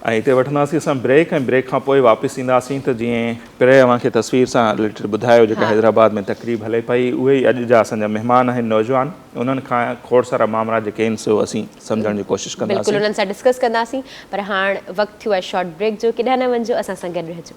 ۽ هتي وٺنداسين اسان بريڪ ۽ بريڪ کان پوء واپس اينداسين ته جيئن پري اوهان کي تصوير سان رليٽيڊ ٻڌايو جيڪا حيدرآباد ۾ تقريب هلي پئي اهي ئي اڄ جا اسان جا مهمان آهن نوجوان انهن کان کوڙ سارا مامرا جيڪي آهن سو اسين سمجهڻ جي ڪوشش بلڪل ڪنداسين. انهن سان ڊسڪس ڪنداسين پر هاڻ وقت ٿيو آهي شارٽ بريڪ جو ڪيڏانهن نه وڃجو اسان سان گڏ رهجو.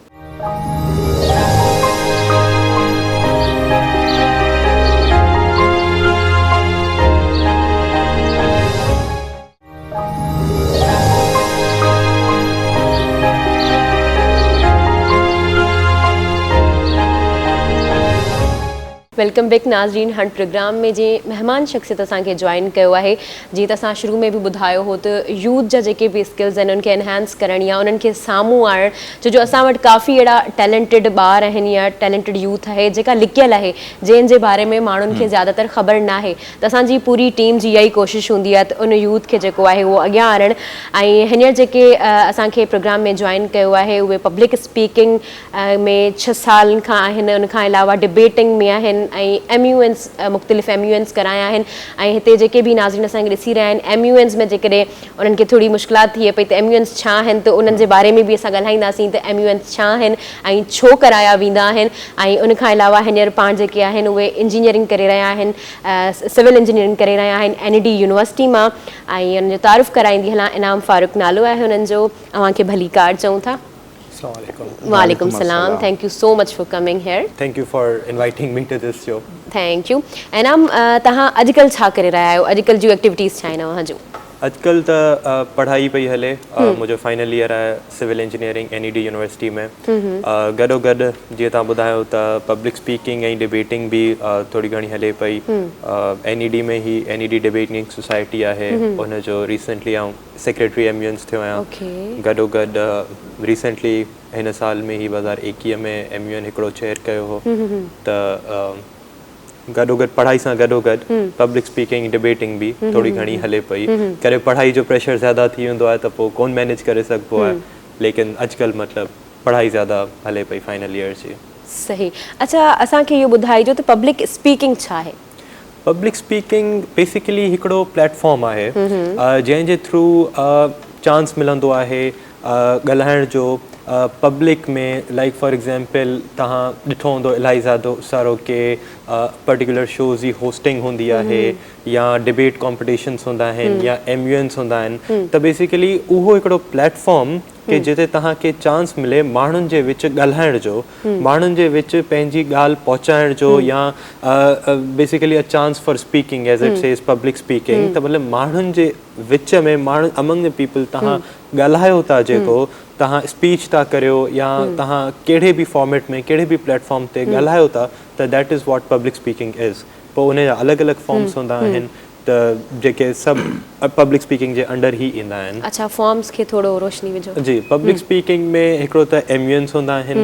Welcome back ناظرين هاڻ پروگرام ۾ جنهن مهمان شخصيت اسان کي جوائن ڪيو آهي جيئن ته اسان شروع ۾ به ٻڌايو هو ته يوٿ جا جيڪي به اسڪلز آهن انهن کي انهانس ڪرڻ يا انهن کي سامهون آڻڻ ڇو جو اسان وٽ ڪافي اهڙا ٽيلنٽيڊ ٻار آهن يا ٽيلنٽيڊ يوٿ آهي جيڪا لڪيل آهي جنهن جي باري ۾ ماڻهن کي زياده تر خبر ناهي ته اسان جي پوري ٽيم جي اها ئي ڪوشش هوندي آهي ته ان يوٿ کي جيڪو آهي اهو اڳيان آڻڻ ۽ هينئر جيڪي اسان کي پروگرام ۾ جوائن ڪيو آهي اهي پبلڪ اسپيڪنگ ۾ ڇهه سالن کان آهن ان کان علاوه ڊبيٽنگ ۾ آهن ۽ ايم يو اينز مختلف ايم يو اينز ڪرايا آهن ۽ هتي جيڪي به ناظرين اسان کي ڏسي رهيا آهن ايم يو اينز ۾ جيڪڏهن انهن کي ٿوري مشڪلات ٿئي پئي ته ايم يو اينز ڇا آهن ته انهن جي باري ۾ به اسان ڳالهائينداسين ته ايم يو اينز ڇا آهن ۽ ڇو ڪرايا ويندا آهن ۽ ان کان علاوه هينئر پاڻ جيڪي آهن اهي انجنيئرنگ ڪري رهيا آهن سول انجنيئرنگ ڪري رهيا آهن اين اي ڊي يونيورسٽي مان ۽ انهن جو تعارف ڪرائيندي هلان انعام فاروق نالو آهي انهن جو اوهان کي ڀليڪار چئون ٿا. السلام عليڪم. وعليڪم السلام thank you so much for coming here. Thank you for inviting me to this show. Thank you Inam توهان اڄڪلهه ڇا ڪري رهيا آهيو اڄڪلهه جون ايڪٽيوٽيز ڇا آهن اوهان جون. اڄڪلهه ته پڙهائي پئي هلي منهنجو فائنل ايئر آهي civil engineering N E D university ۾ گڏو گڏ جيئن توهان ٻڌايو ته پبلڪ اسپيڪنگ ۽ ڊبيٽنگ به ٿوري گهڻي هلي پئي اين اي ڊي ۾ هي N E D debating society آهي ان جو ريسنٽلي آئون سيڪريٽري ايم يو اينس ٿيو آهيان گڏو گڏ ريسينٽلي هن سال ۾ هي 2021 ۾ ايم يو اين هڪڙو چيئر ڪيو هو ته گڏو گڏ پڙهائي سان گڏو گڏ پبلڪ اسپيڪنگ ڊبيٽنگ به ٿوري گهڻي هلي پئي ڪڏهن پڙهائي جو پريشر زياده ٿي ويندو آهي ته پوء ڪون مينيج ڪري سگهبو آهي ليڪن اڄڪلهه مطلب پڙهائي زياده هلي پئي فائنل ايئر جي. صحيح اڇا اسان کي اهو ٻڌائجو ته پبلڪ اسپيڪنگ ڇا آهي؟ پبلڪ اسپيڪنگ بيسيڪلي هڪڙو پليٽ فارم آهي جنهن جي ٿرو چانس ملندو آهي ڳالهائڻ جو پبلڪ ۾ لائيڪ فار ايگزامپل توهان ڏٺو هوندو الاهي زيادو سارو ڪي پرٽيڪولر شوز جي هوسٽنگ هوندي آهي يا ڊبيٽ ڪامپٽيشنس هوندا آهن يا ايم يو اينس هوندا آهن ته بيسيڪلي اهو هڪڙو پليٽ فارم ڪي جتي توهان کي چانس ملي ماڻهن جي وچ ڳالهائڻ جو ماڻهن جي وچ پنهنجي ڳالهه پهچائڻ جو يا basically a chance for speaking as it says public speaking ته مطلب ماڻهن جي وچ ۾ ماڻهن امنگ the people توهان ڳالهايو ٿا جيڪو توهان اسپيچ ٿا ڪريو يا توهان ڪهڙي به فارميٽ ۾ ڪهڙي به پليٽ فارم تي ڳالهايو ٿا ته that is what public speaking is پوء ان جا الڳ الڳ فارمس هوندا آهن. ته جيڪي سڀ پبلڪ اسپيڪنگ جي انڊر ئي ايندا آهن. اڇا فارمز کي ٿورو روشني وجهو. جي پبلڪ اسپيڪنگ ۾ هڪڙو ته ايم يو اينس هوندا آهن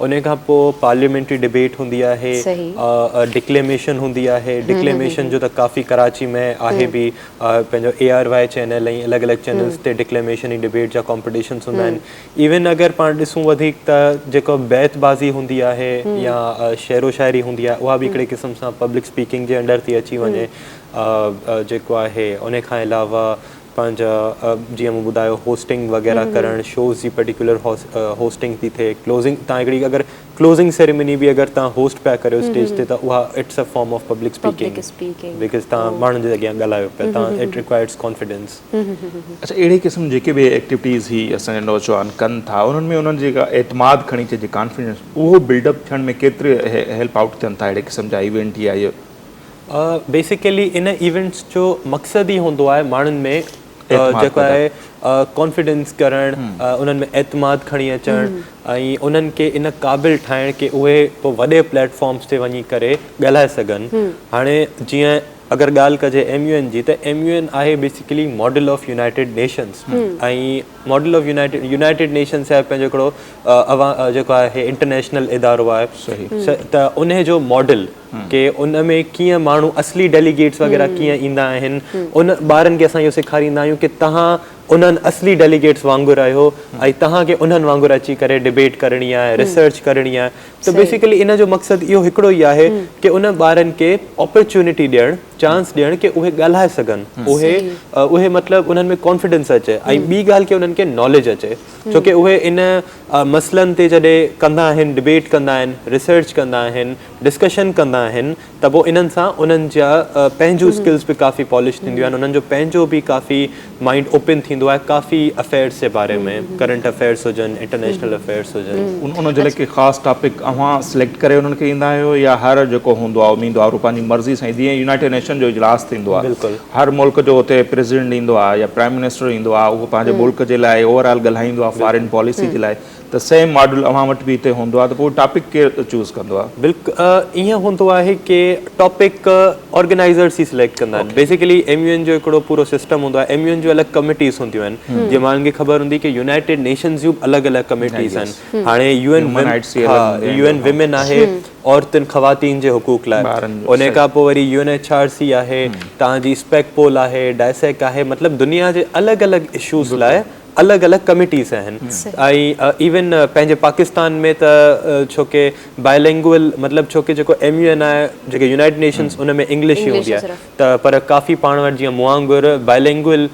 ان کان پوء پارليامينٽري ڊبيٽ هوندي آهي ڊڪليميشن هوندي آهي ڊڪليميشن جو ته ڪافي ڪراچي ۾ آهي به پنهنجو اي آر وائي چينل ۽ الڳ الڳ چينلز تي ڊڪليميشن ۽ ڊبيٽ جا ڪامپٽيشنس هوندا آهن ايون اگر پاڻ ڏسون وڌيڪ ته جيڪو بيت بازي هوندي آهي يا شعر و شاعري هوندي آهي اها به هڪڙي قسم سان پبلڪ اسپيڪنگ جي انڊر ٿي اچي وڃي جيڪو آهي ان کان علاوه پنهنجا جيئن مون ٻڌايو هوسٽنگ وغيره ڪرڻ شوز جي پرٽيڪولر هوسٽنگ ٿي ٿئي ڪلوزنگ تان هڪڙي اگر ڪلوزنگ سيريمني به اگر توهان هوسٽ پيا ڪريو اسٽيج تي ته اها it's a form of public speaking because توهان ماڻهن جي اڳيان ڳالهايو پيا توهان it requires confidence. اڇا اهڙي قسم جيڪي به ايڪٽيوٽيز هي اسان جا نوجوان ڪن ٿا انهن ۾ انهن جيڪا اعتماد کڻي چئجي ڪانفيڊنس اهو بلڊ اپ ٿيڻ ۾ ڪيتري هيلپ آئوٽ ٿين ٿا اهڙي قسم جا ايونٽ يا اهي. بيسيڪلي ان ايونٽس جو مقصد ئي هوندو آهي ماڻهن ۾ جيڪو آهي ڪانفيڊنس ڪرڻ انهن ۾ اعتماد کڻي اچڻ ۽ انهن کي ان قابل ٺاهڻ ڪي اهي پوء وڏي پليٽ فارمس تي وڃي ڪري ڳالهائي سگهن هاڻي جيئن اگر ڳالهه ڪجي ايم يو اين جي ته ايم يو اين آهي basically model of United Nations ۽ model of United United Nations آهي پنهنجو هڪڙو اوهان جيڪو آهي انٽرنيشنل ادارو آهي ته انهي جو ماڊل ڪي ان ۾ ڪيئن ماڻهو اصلي ڊيليگيٽس وغيره ڪيئن ايندا آهن ان ٻارن کي اسان اهو سيکاريندا آهيون ڪي توهان انهن اصلي ڊيليگيٽس وانگر آهيو ۽ توهان کي انهن وانگر اچي ڪري ڊبيٽ ڪرڻي آهي ريسرچ ڪرڻي آهي ته بيسيڪلي ان جو مقصد اهو هڪڙو ئي آهي ڪي ان ٻارن کي اپرچونٽي ڏيڻ چانس ڏيڻ ڪي اهي ڳالهائي سگهن اهي اهي مطلب انهن ۾ ڪانفيڊنس اچي ۽ ٻي ڳالهه ڪي انهن کي ناليج اچي ڇو ڪي اهي ان مسئلن تي جڏهن ڪندا آهن ڊبيٽ ڪندا آهن ريسرچ ڪندا آهن ڊسڪشن ڪندا آهن ته پوء انهن سان انهن جا پنهنجون اسڪلز به ڪافي پالش ٿينديون آهن انهن جو پنهنجو به ڪافي مائنڊ اوپن ٿيندو آهي ڪافي افيئرس جي باري ۾ ڪرنٽ افيئرس هجن انٽرنيشنل افيئرس هجن. ان جي لاء ڪي خاص ٽاپڪ اوهان سليڪٽ ڪري انهن کي ڏيندا آهيو يا هر جيڪو هوندو آهي اميدوار هو پنهنجي مرضي سان جيئن يونائيٽيڊ نيشن جو اجلاس ٿيندو آهي هر ملڪ جو اتي پريزيڊنٽ ايندو آهي يا پرائم منسٽر ايندو آهي اهو پنهنجي ملڪ جي لاء اوور آل ڳالهائيندو آهي فارين پاليسي جي لاء ته سيم ماڊل اوهان وٽ به هتي هوندو آهي ته پوء ٽاپڪ ڪير چوز ڪندو آهي؟ بلڪل ائين هوندو آهي ڪي ٽاپڪ آرگنائيزرس ئي سليڪٽ ڪندا آهن بيسيڪلي ايم يو اين جو هڪڙو پورو سسٽم هوندو آهي ايم يو اين جون الڳ ڪميٽيز هونديون آهن جيئن ماڻهن کي خبر هوندي ڪي يونائيٽيڊ نيشنز جون به الڳ الڳ ڪميٽيز آهن هاڻي U N U N women آهي عورتن خواتين جي حقوق لاء ان کان پوء وري U N H R C آهي توهان جي اسپيڪ پول آهي ڊائسيڪ آهي مطلب دنيا جي الڳ الڳ اشوز لاء الڳ الڳ ڪميٽيز آهن ۽ ايون پنهنجي پاڪستان ۾ ته ڇو ڪي بائلينگوئل مطلب ڇو ڪي جيڪو ايم يو اين آهي جيڪي يونائيٽڊ نيشنز ان ۾ انگلش ئي هوندي آهي ته پر ڪافي پاڻ وٽ جيئن مون وانگر بائلينگوئل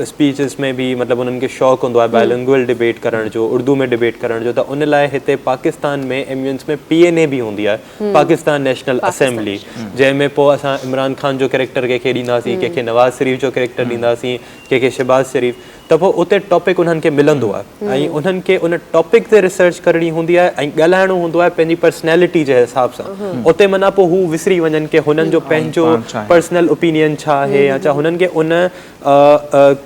اسپيچز ۾ به مطلب انهن کي شوق هوندو آهي بائلينگوئل ڊبيٽ ڪرڻ جو اردو ۾ ڊبيٽ ڪرڻ جو ته ان لاء هتي Pakistan ۾ M U Ns ۾ P N A به هوندي آهي پاڪستان نيشنل اسيمبلي جنهن ۾ پوء اسان عمران خان جو ڪريڪٽر ڪنهن کي ڏينداسين ڪنهن کي نواز شريف جو ڪريڪٽر ڏينداسين ڪنهن کي شهباز شريف ته پوء اتي ٽاپڪ انهن کي ملندو آهي ۽ انهن کي ان ٽاپڪ تي ريسرچ ڪرڻي هوندي آهي ۽ ڳالهائڻو هوندو آهي پنهنجي پرسنالٽي جي حساب سان اتي معنيٰ پوء هو وسري وڃن ڪي هنن جو پنهنجو پرسنل اوپينين ڇا آهي يا ڇا هنن کي ان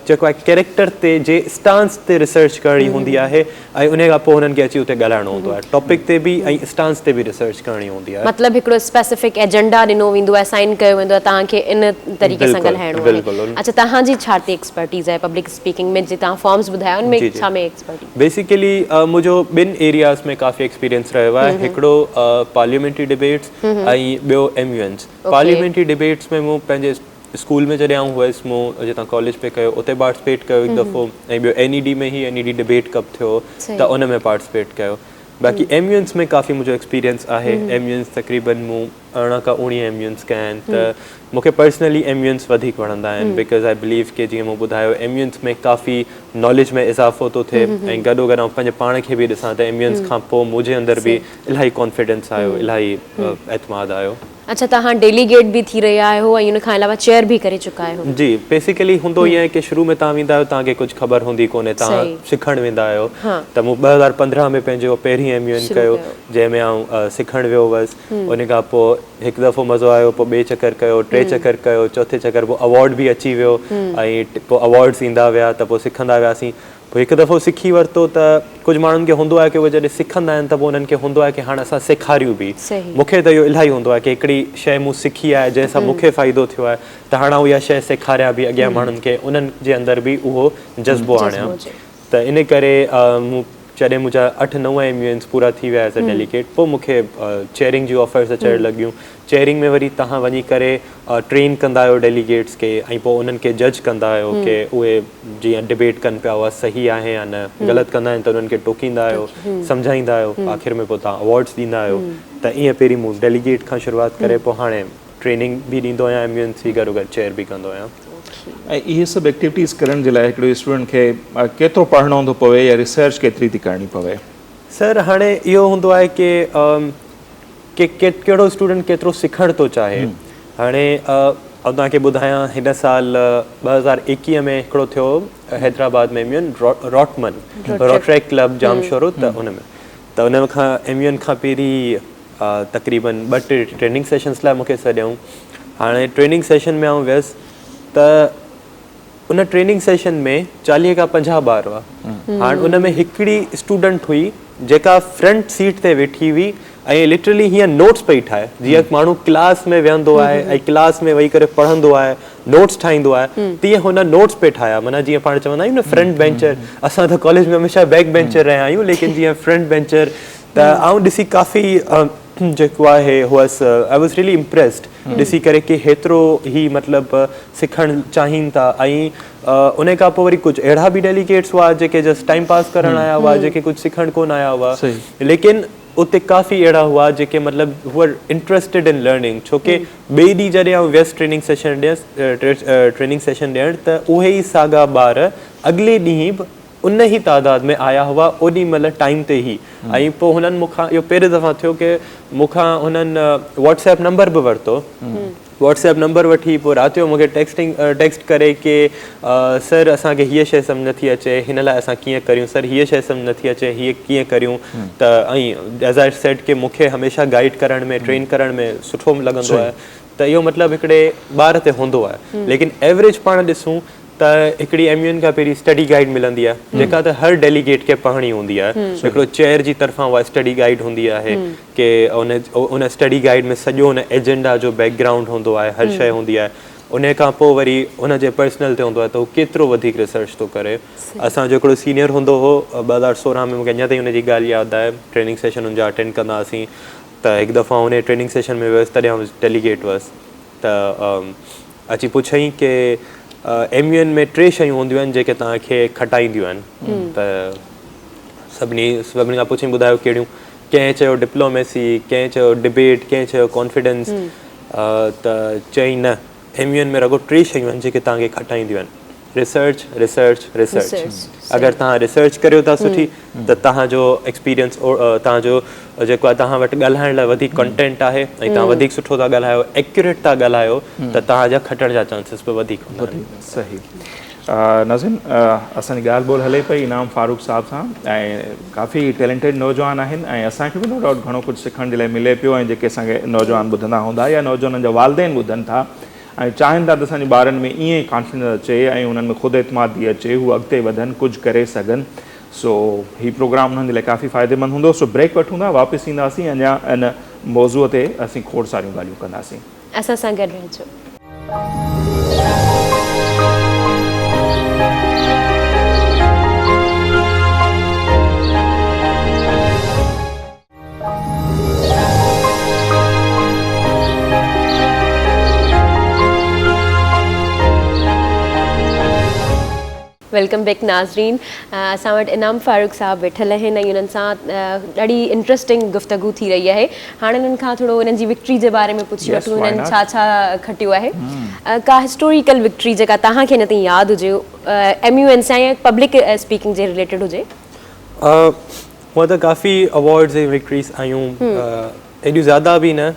جيڪو آهي ڪيريڪٽر تي جي اسٽانس تي ريسرچ ڪرڻي هوندي آهي ۽ انهي کان پوء هنن کي اچي اتي ڳالهائڻو هوندو آهي ٽاپڪ تي به ۽ اسٽانس تي به ريسرچ ڪرڻي هوندي آهي. مطلب هڪڙو اسپيسفڪ ايجنڊا ڏنو ويندو آهي اسائن ڪيو ويندو آهي توهان کي ان طريقي سان ڳالهائڻو آهي. اڇا توهان جي ڇا تي ايڪسپرٽيز آهي پبلڪ اسپيڪنگ ۾ جي توهان فارمز ٻڌايا ان ۾ ڇا ۾ ايڪسپرٽيز؟ بيسيڪلي منهنجو ٻن ايرياز ۾ ڪافي ايڪسپيرينس رهيو آهي هڪڙو پارليامينٽري ڊبيٽس ۽ ٻيو M U Ns. Parliamentary debates ۾ مون پنهنجي اسڪول ۾ جڏهن آئون هئس مون جتان ڪاليج پئي ڪيو اتي پارٽسپيٽ ڪيو هڪ دفعو ۽ ٻيو اين اي ڊي ۾ هي N E D debate cup ٿيو ته ان ۾ پارٽسپيٽ ڪيو باقي ايم يو اينس ۾ ڪافي منهنجو ايڪسپيرينس آهي ايم يو اينس تقريبن مون 18 کان 19 ايم يو اينس ڪيا آهن ته مون کي پرسنلي ايم يو اينس وڌيڪ وڻندا آهن because I بليو ڪي جيئن مون ٻڌايو ايم يو اينس ۾ ڪافي ناليج ۾ اضافو ٿو ٿئي ۽ گڏو گڏ آئون پنهنجي پاڻ کي به ڏسان ته ايم يو اينس کان پوء منهنجي اندر به الاهي ڪانفيڊنس آيو الاهي اعتماد آيو. اڇا توهان ڊيليگيٽ به ٿي رهيا آهيو ۽ ان کان علاوه چيئر به ڪري چڪا آهيو. جي بيسيڪلي هوندو ائين آهي ڪي شروع ۾ توهان ويندا آهيو توهان کي ڪجهه خبر هوندي ڪونهي توهان سکڻ ويندا آهيو ته مون 2015 ۾ پنهنجو پهرين ايم يو اين ڪيو جنهن ۾ آئون سکڻ ويو هئس ان کان پوء هڪ دفعو مزو آيو پوء ٻئي چڪر ڪيو ٽي چڪر ڪيو چوٿي چڪر پوء اوارڊ به اچي ويو ۽ پوء اوارڊس ايندا ويا ته پوء سکندا وياسين. پوء هڪ دفعو سکي ورتو ته ڪجهه ماڻهن کي هوندو آهي ڪي اهي جڏهن سکندا آهن ته پوء انهن کي هوندو آهي ڪي هاڻ اسان سيکاريون به. مون کي ته اهو الاهي هوندو آهي ڪي هڪڙي شيء مون سکي آهي جنهن سان مون کي فائدو ٿيو آهي ته هاڻ آئون اها شيء سيکاريان به اڳيان ماڻهن کي انهن جي اندر به اهو جذبو آڻيان ته ان ڪري مون جڏهن منهنجا اٺ نو ايم يو اينز پورا ٿي ويا ايز اي ڊيليگيٽ پوء مون کي چيئرنگ جون آفرز اچڻ لڳيون. چيئرنگ ۾ وري توهان وڃي ڪري ٽرين ڪندا آهيو ڊيليگيٽس کي ۽ پوء انهن کي جج ڪندا آهيو ڪي اهي جيئن ڊبيٽ ڪن پيا اها صحيح آهي يا نه، غلط ڪندا آهن ته انهن کي ٽوڪيندا آهيو، سمجهائيندا آهيو، آخر ۾ پوء توهان اوارڊز ڏيندا آهيو ته ائين پهرين مون ڊيليگيٽ کان شروعات ڪري پوء هاڻي ٽريننگ به ڏيندو آهيان ايم يو اين سي گڏوگڏ چيئر به ڪندو آهيان. ۽ اهي سڀ ايڪٽيوٽيز ڪرڻ جي لاء هڪڙي اسٽوڊنٽ کي ڪيترو پڙهڻو ٿو پوي يا ريسرچ ڪيتري ٿي ڪرڻي پوي؟ سر هاڻي اهو هوندو آهي ڪي ڪي ڪهڙو اسٽوڊنٽ ڪيترو سکڻ ٿو چاهي. هاڻي آئون توهان کي ٻڌايان هن سال 2021 ۾ هڪڙو ٿيو حيدرآباد ۾ ايم يو اين روٽمن روٽريڪ ڪلب ڄامشورو ته ان ۾ ته ان کان ايم يو اين کان پهرين تقريبن ٻه ٽي ٽريننگ سيشنس لاء مون کي سڏيائون. هاڻي ٽريننگ سيشن ۾ آئون ويس ته ان ٽريننگ سيشن ۾ 40 کان 50 ٻار هئا. هاڻ ان ۾ هڪڙي اسٽوڊنٽ هئي جيڪا فرنٽ سيٽ تي ويٺي هئي ۽ لٽرلي هيئن نوٽس پئي ٺاهي جيئن ماڻهو ڪلاس ۾ ويهندو آهي ۽ ڪلاس ۾ ويهي ڪري پڙهندو آهي نوٽس ٺاهيندو آهي تيئن هن نوٽس پئي ٺاهيا معنيٰ جيئن پاڻ چوندا آهيون نه فرنٽ بينچر اسان ته ڪاليج ۾ هميشه بيڪ بينچر رهيا آهيون ليڪن جيئن فرنٽ بينچر ته آئون ڏسي ڪافي جيڪو آهي هئس I was really impressed ڏسي ڪري ڪي هيترو هي مطلب سکڻ چاهين ٿا ۽ ان کان پوء وري ڪجهه اهڙا به ڊيليگيٽس هئا جيڪي جسٽ ٽائيم پاس ڪرڻ آيا هئا جيڪي ڪجهه سکڻ ڪونه آيا هئا ليڪن اتي ڪافي اهڙا هئا جيڪي مطلب هو انٽرسٽيڊ ان لرننگ ڇو ڪي ٻئي ڏينهن جڏهن آئون ويس ٽريننگ سيشن ڏيس ٽريننگ سيشن ڏيڻ ته اهي ئي ساڳا ٻار اڳلي ڏينهن به ان ئي تعداد ۾ آيا هئا اوڏي مهل ٽائيم تي ئي ۽ پوء هنن مون کان اهو پهريون دفعا ٿيو ڪي مون کان هنن واٽس ايپ نمبر به ورتو واٽس ايپ نمبر وٺي پوء رات جو مون کي ٽيڪسٽنگ ٽيڪسٽ ڪري ڪي سر اسان کي هيء شيء سمجهه نٿي اچي هن لاء اسان ڪيئن ڪريون سر هيء شيء سمجهه نٿي اچي هيء ڪيئن ڪريون ته ۽ ايز I said ڪي مون کي هميشه گائيڊ ڪرڻ ۾ ٽرين ڪرڻ ۾ سٺو لڳندو آهي ته اهو مطلب هڪڙي ٻار تي هوندو آهي ليڪن ايوريج پاڻ ڏسون ته هڪڙي ايم يو اين کان پهرين اسٽڊي گائيڊ ملندي آهي جيڪا ته هر ڊيليگيٽ کي پڙهڻي هوندي آهي هڪڙو چيئر جي طرفان اها اسٽڊي گائيڊ هوندي آهي ڪي ان ان اسٽڊي گائيڊ ۾ سڄو ان ايجنڊا جو بيڪ گرائونڊ هوندو آهي هر شيء هوندي آهي ان کان پوء وري ان جي پرسنل تي هوندو آهي ته هو ڪيترو وڌيڪ ريسرچ ٿو ڪري اسان جو هڪڙو سينيئر هوندو هو 2016 ۾ مونکي اڃا تائين ان جي ڳالهه ياد آهي ٽريننگ سيشن ان جا اٽينڊ ڪندا هئاسين ته هڪ دفعو آئون ان ٽريننگ سيشن ۾ ويس تڏهن آئون ڊيليگيٽ هئس ته اچي پڇيائين ڪي ايم يو اين ۾ ٽي شيون هونديون آهن جيڪي توهان کي کٽائينديون آهن ته سڀني سڀني کان پڇيائين ٻڌايو ڪهڙيون ڪنهن چيو ڊپلوميسي ڪنهن چيو ڊبيٽ ڪنهن چيو ڪانفيڊنس ته چيائين نه ايم يو اين ۾ رڳو ٽي شيون آهن جيڪي توهان کي کٽائينديون آهن ريسرچ ريسرچ ريسرچ اگر توهان ريسرچ ڪريو ٿا سٺي ته توهان جو ايڪسپيرينس توهان جو جيڪو آهي توهان وٽ ڳالهائڻ لاء وڌيڪ ڪنٽينٽ آهي ۽ توهان وڌيڪ سٺو ٿا ڳالهايو ايڪيوريٽ ٿا ڳالهايو ته توهان جا کٽڻ جا چانسز به وڌيڪ هوندا آهن. صحيح ناظرين اسان جي ڳالهه ٻولهه هلي پئي انعام فاروق صاحب سان ۽ ڪافي ٽيلنٽيڊ نوجوان آهن ۽ اسان کي به نو ڊائوٽ گهڻو ڪجهه سکڻ جي لاء ملي پيو ۽ جيڪي اسان کي نوجوان ٻڌندا هوندا يا نوجوانن جا والدين ٻڌن ٿا ۽ چاهين ٿا ته اسان جي ٻارن ۾ ائين ئي ڪانفيڊنس اچي ۽ انهن ۾ خود اعتمادي اچي هو اڳتي وڌن ڪجهه ڪري سگهن سو هي پروگرام انهن جي لاء ڪافي فائديمند هوندو سو بريڪ وٺون ٿا واپس اينداسين اڃا ان موضوع تي اسين کوڙ ساريون ڳالهيون ڪنداسين. اسان سان گڏ رهجو. Welcome back ناظرين اسان وٽ انعام فاروق صاحب ويٺل آهن ۽ انهن سان ڏاڍي انٽرسٽنگ گفتگو ٿي رهي آهي هاڻي انهن کان ٿورو انهن جي وڪٽري جي باري ۾ پڇي وٺون انهن ڇا ڇا کٽيو آهي ڪا هسٽوريڪل وڪٽري جيڪا توهان کي اڃا تائين ياد هجي ايم يو اين سان يا پبلڪ اسپيڪنگ جي رليٽيڊ هجي. هونئن ته ڪافي اوارڊز ۽ وڪٽريز آيون ايڏيون زياده به نه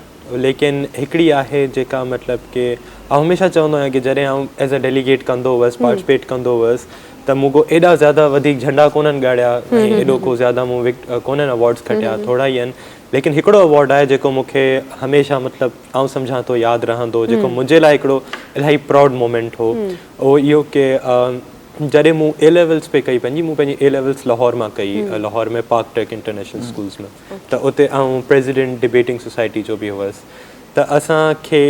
ليڪن هڪڙي آهي جيڪا مطلب ڪي آئون هميشه چوندو آهيان ڪي جڏهن آئون ايز اي ڊيليگيٽ ڪندو هئس پارٽيسپيٽ ڪندو هئس ته مون ڪو ايڏا زياده وڌيڪ جهنڊا ڪونهن ڳاڙيا ۽ ايڏو ڪو زياده مون ڪونهن اوارڊز کٽيا ٿورا ئي آهن ليڪن هڪڙو اوارڊ آهي جيڪو مون کي هميشه مطلب آئون سمجهان ٿو ياد رهندو جيڪو منهنجي لاء هڪڙو الاهي پرائوڊ مومينٽ هو اهو اهو ڪي جڏهن مون اي ليولز پئي ڪئي پنهنجي مون پنهنجي اي ليولز لاهور مان ڪئي لاهور ۾ پاڪ ٽيڪ انٽرنيشنل اسڪولز ۾ ته اتي آئون پريزيڊنٽ ڊبيٽنگ سوسائٽي جو به هئس ته اسان کي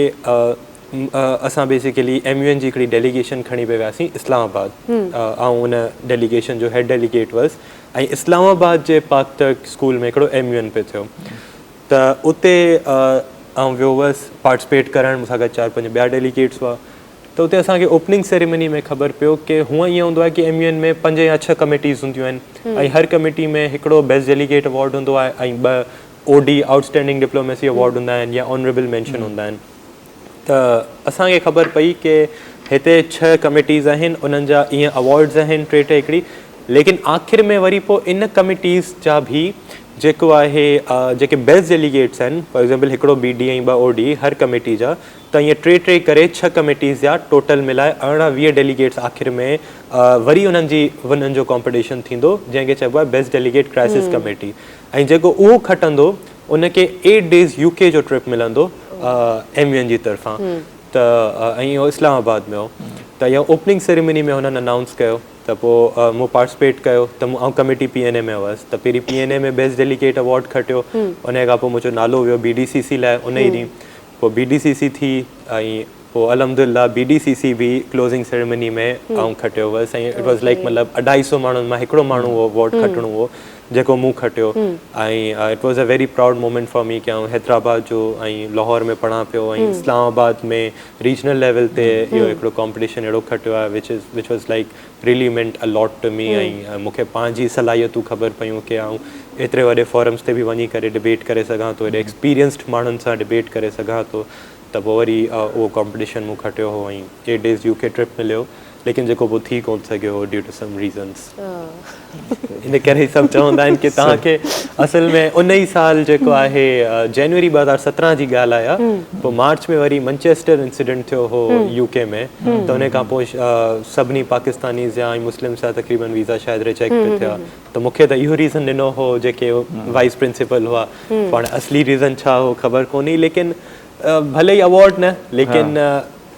اسان بيسيڪلي ايم يو اين جي هڪڙي ڊيليگيشن کڻي پئي وياسين اسلام آباد آئون ان ڊيليگيشن جو هيڊ ڊيليگيٽ هئس ۽ اسلام آباد جي پاڪ ٽيڪ اسڪول ۾ هڪڙو ايم يو اين پئي ٿيو ته اتي آئون ويو هئس پارٽسپيٽ ڪرڻ مون سان گڏ چار پنج ٻيا ڊيليگيٽس هئا ته اتي اسان کي اوپننگ سيريمني ۾ خبر پيو ڪي هونء ائين هوندو آهي ڪي ايم يو اين ۾ پنج يا ڇهه ڪميٽيز هونديون آهن ۽ هر ڪميٽي ۾ هڪڙو بيسٽ ڊيليگيٽ ايوارڊ هوندو آهي ۽ ٻه O D outstanding diplomacy award هوندا آهن يا آنريبل مينشن هوندا آهن ته اسان کي خبر پئي ڪي هتي ڇهه ڪميٽيز آهن انهن جا ائين ايوارڊز آهن ٽي ٽي هڪڙي ليڪن آخر ۾ وري پوء ان ڪميٽيز جا به جيڪو آهي جيڪي بيسٽ ڊيليگيٽس آهن فار ايگزامپل هڪڙو بي ڊي ۽ ٻه او ڊي هر ڪميٽي جا ته ائين ٽي ٽي ڪري ڇهه ڪميٽيز جا ٽوٽل ملائي 18 20 ڊيليگيٽس آخر ۾ وري انهن جي انهن جو ڪامپيٽيشن ٿيندو جنهن کي چئبو آهي بيسٽ ڊيليگيٽ ڪرائسس ڪميٽي ۽ جيڪو اهو کٽندو ان کي ايٽ ڊيز يو ڪي جو ٽرپ ملندو ايم يو اين جي طرفان ته ۽ اهو اسلام آباد ۾ هو ته اها اوپننگ سيريمني ۾ هنن انائونس ڪيو ته پوء مون پارٽسپيٽ ڪيو ته مون آئون ڪميٽي پي اين اي ۾ هئس ته پهرين P N A ۾ best delegate award کٽيو انهي کان پوء منهنجو نالو ويو بي ڊي سي سي لاء ان ئي ڏينهن پوء بي ڊي سي سي ٿي ۽ پوء الحمدلله بي ڊي سي سي به ڪلوزنگ سيريمني ۾ آئون کٽيو هئس ۽ it was like مطلب اڍائي سو ماڻهن مان هڪڙو ماڻهو اهو ايوارڊ کٽڻو هو جيڪو مون کٽيو ۽ it was a very proud moment for me ڪي آئون حيدرآباد جو ۽ لاهور ۾ پڙهان پيو ۽ اسلام آباد ۾ ريجنل ليول تي اهو هڪڙو ڪامپٽيشن اهڙو کٽيو آهي which is which was like really meant a lot to me ۽ مون کي پنهنجي صلاحيتون خبر پيون ڪي آئون ايتري وڏي فورمز تي به وڃي ڪري ڊبيٽ ڪري سگهان ٿو ايڏي ايڪسپيرينسڊ ماڻهن سان ڊبيٽ ڪري سگهان ٿو ته پوء وري اهو ڪامپٽيشن مون کٽيو هو ۽ ايٽ ڊيز يو ڪي ٽرپ مليو ليڪن جيڪو پوء ٿي ڪونه سگهيو هو ڊيو ٽو سم ريزنس ان ڪري سڀ چوندا آهن ڪي توهان کي اصل ۾ ان ئي سال جيڪو آهي جنوري 2017 جي ڳالهه آهي پوء مارچ ۾ وري منچيسٽر انسيڊنٽ ٿيو هو يو ڪي ۾ ته ان کان پوء سڀني پاڪستانيز يا ۽ مسلمز جا تقريبن ويزا شايد ريجيڪٽ پئي ٿيا ته مون کي ته اهو ريزن ڏنو هو جيڪي وائيس پرنسپل هئا پاڻ اصلي ريزن ڇا هو خبر ڪونهي ليڪن ڀلي ئي اوارڊ نه ليڪن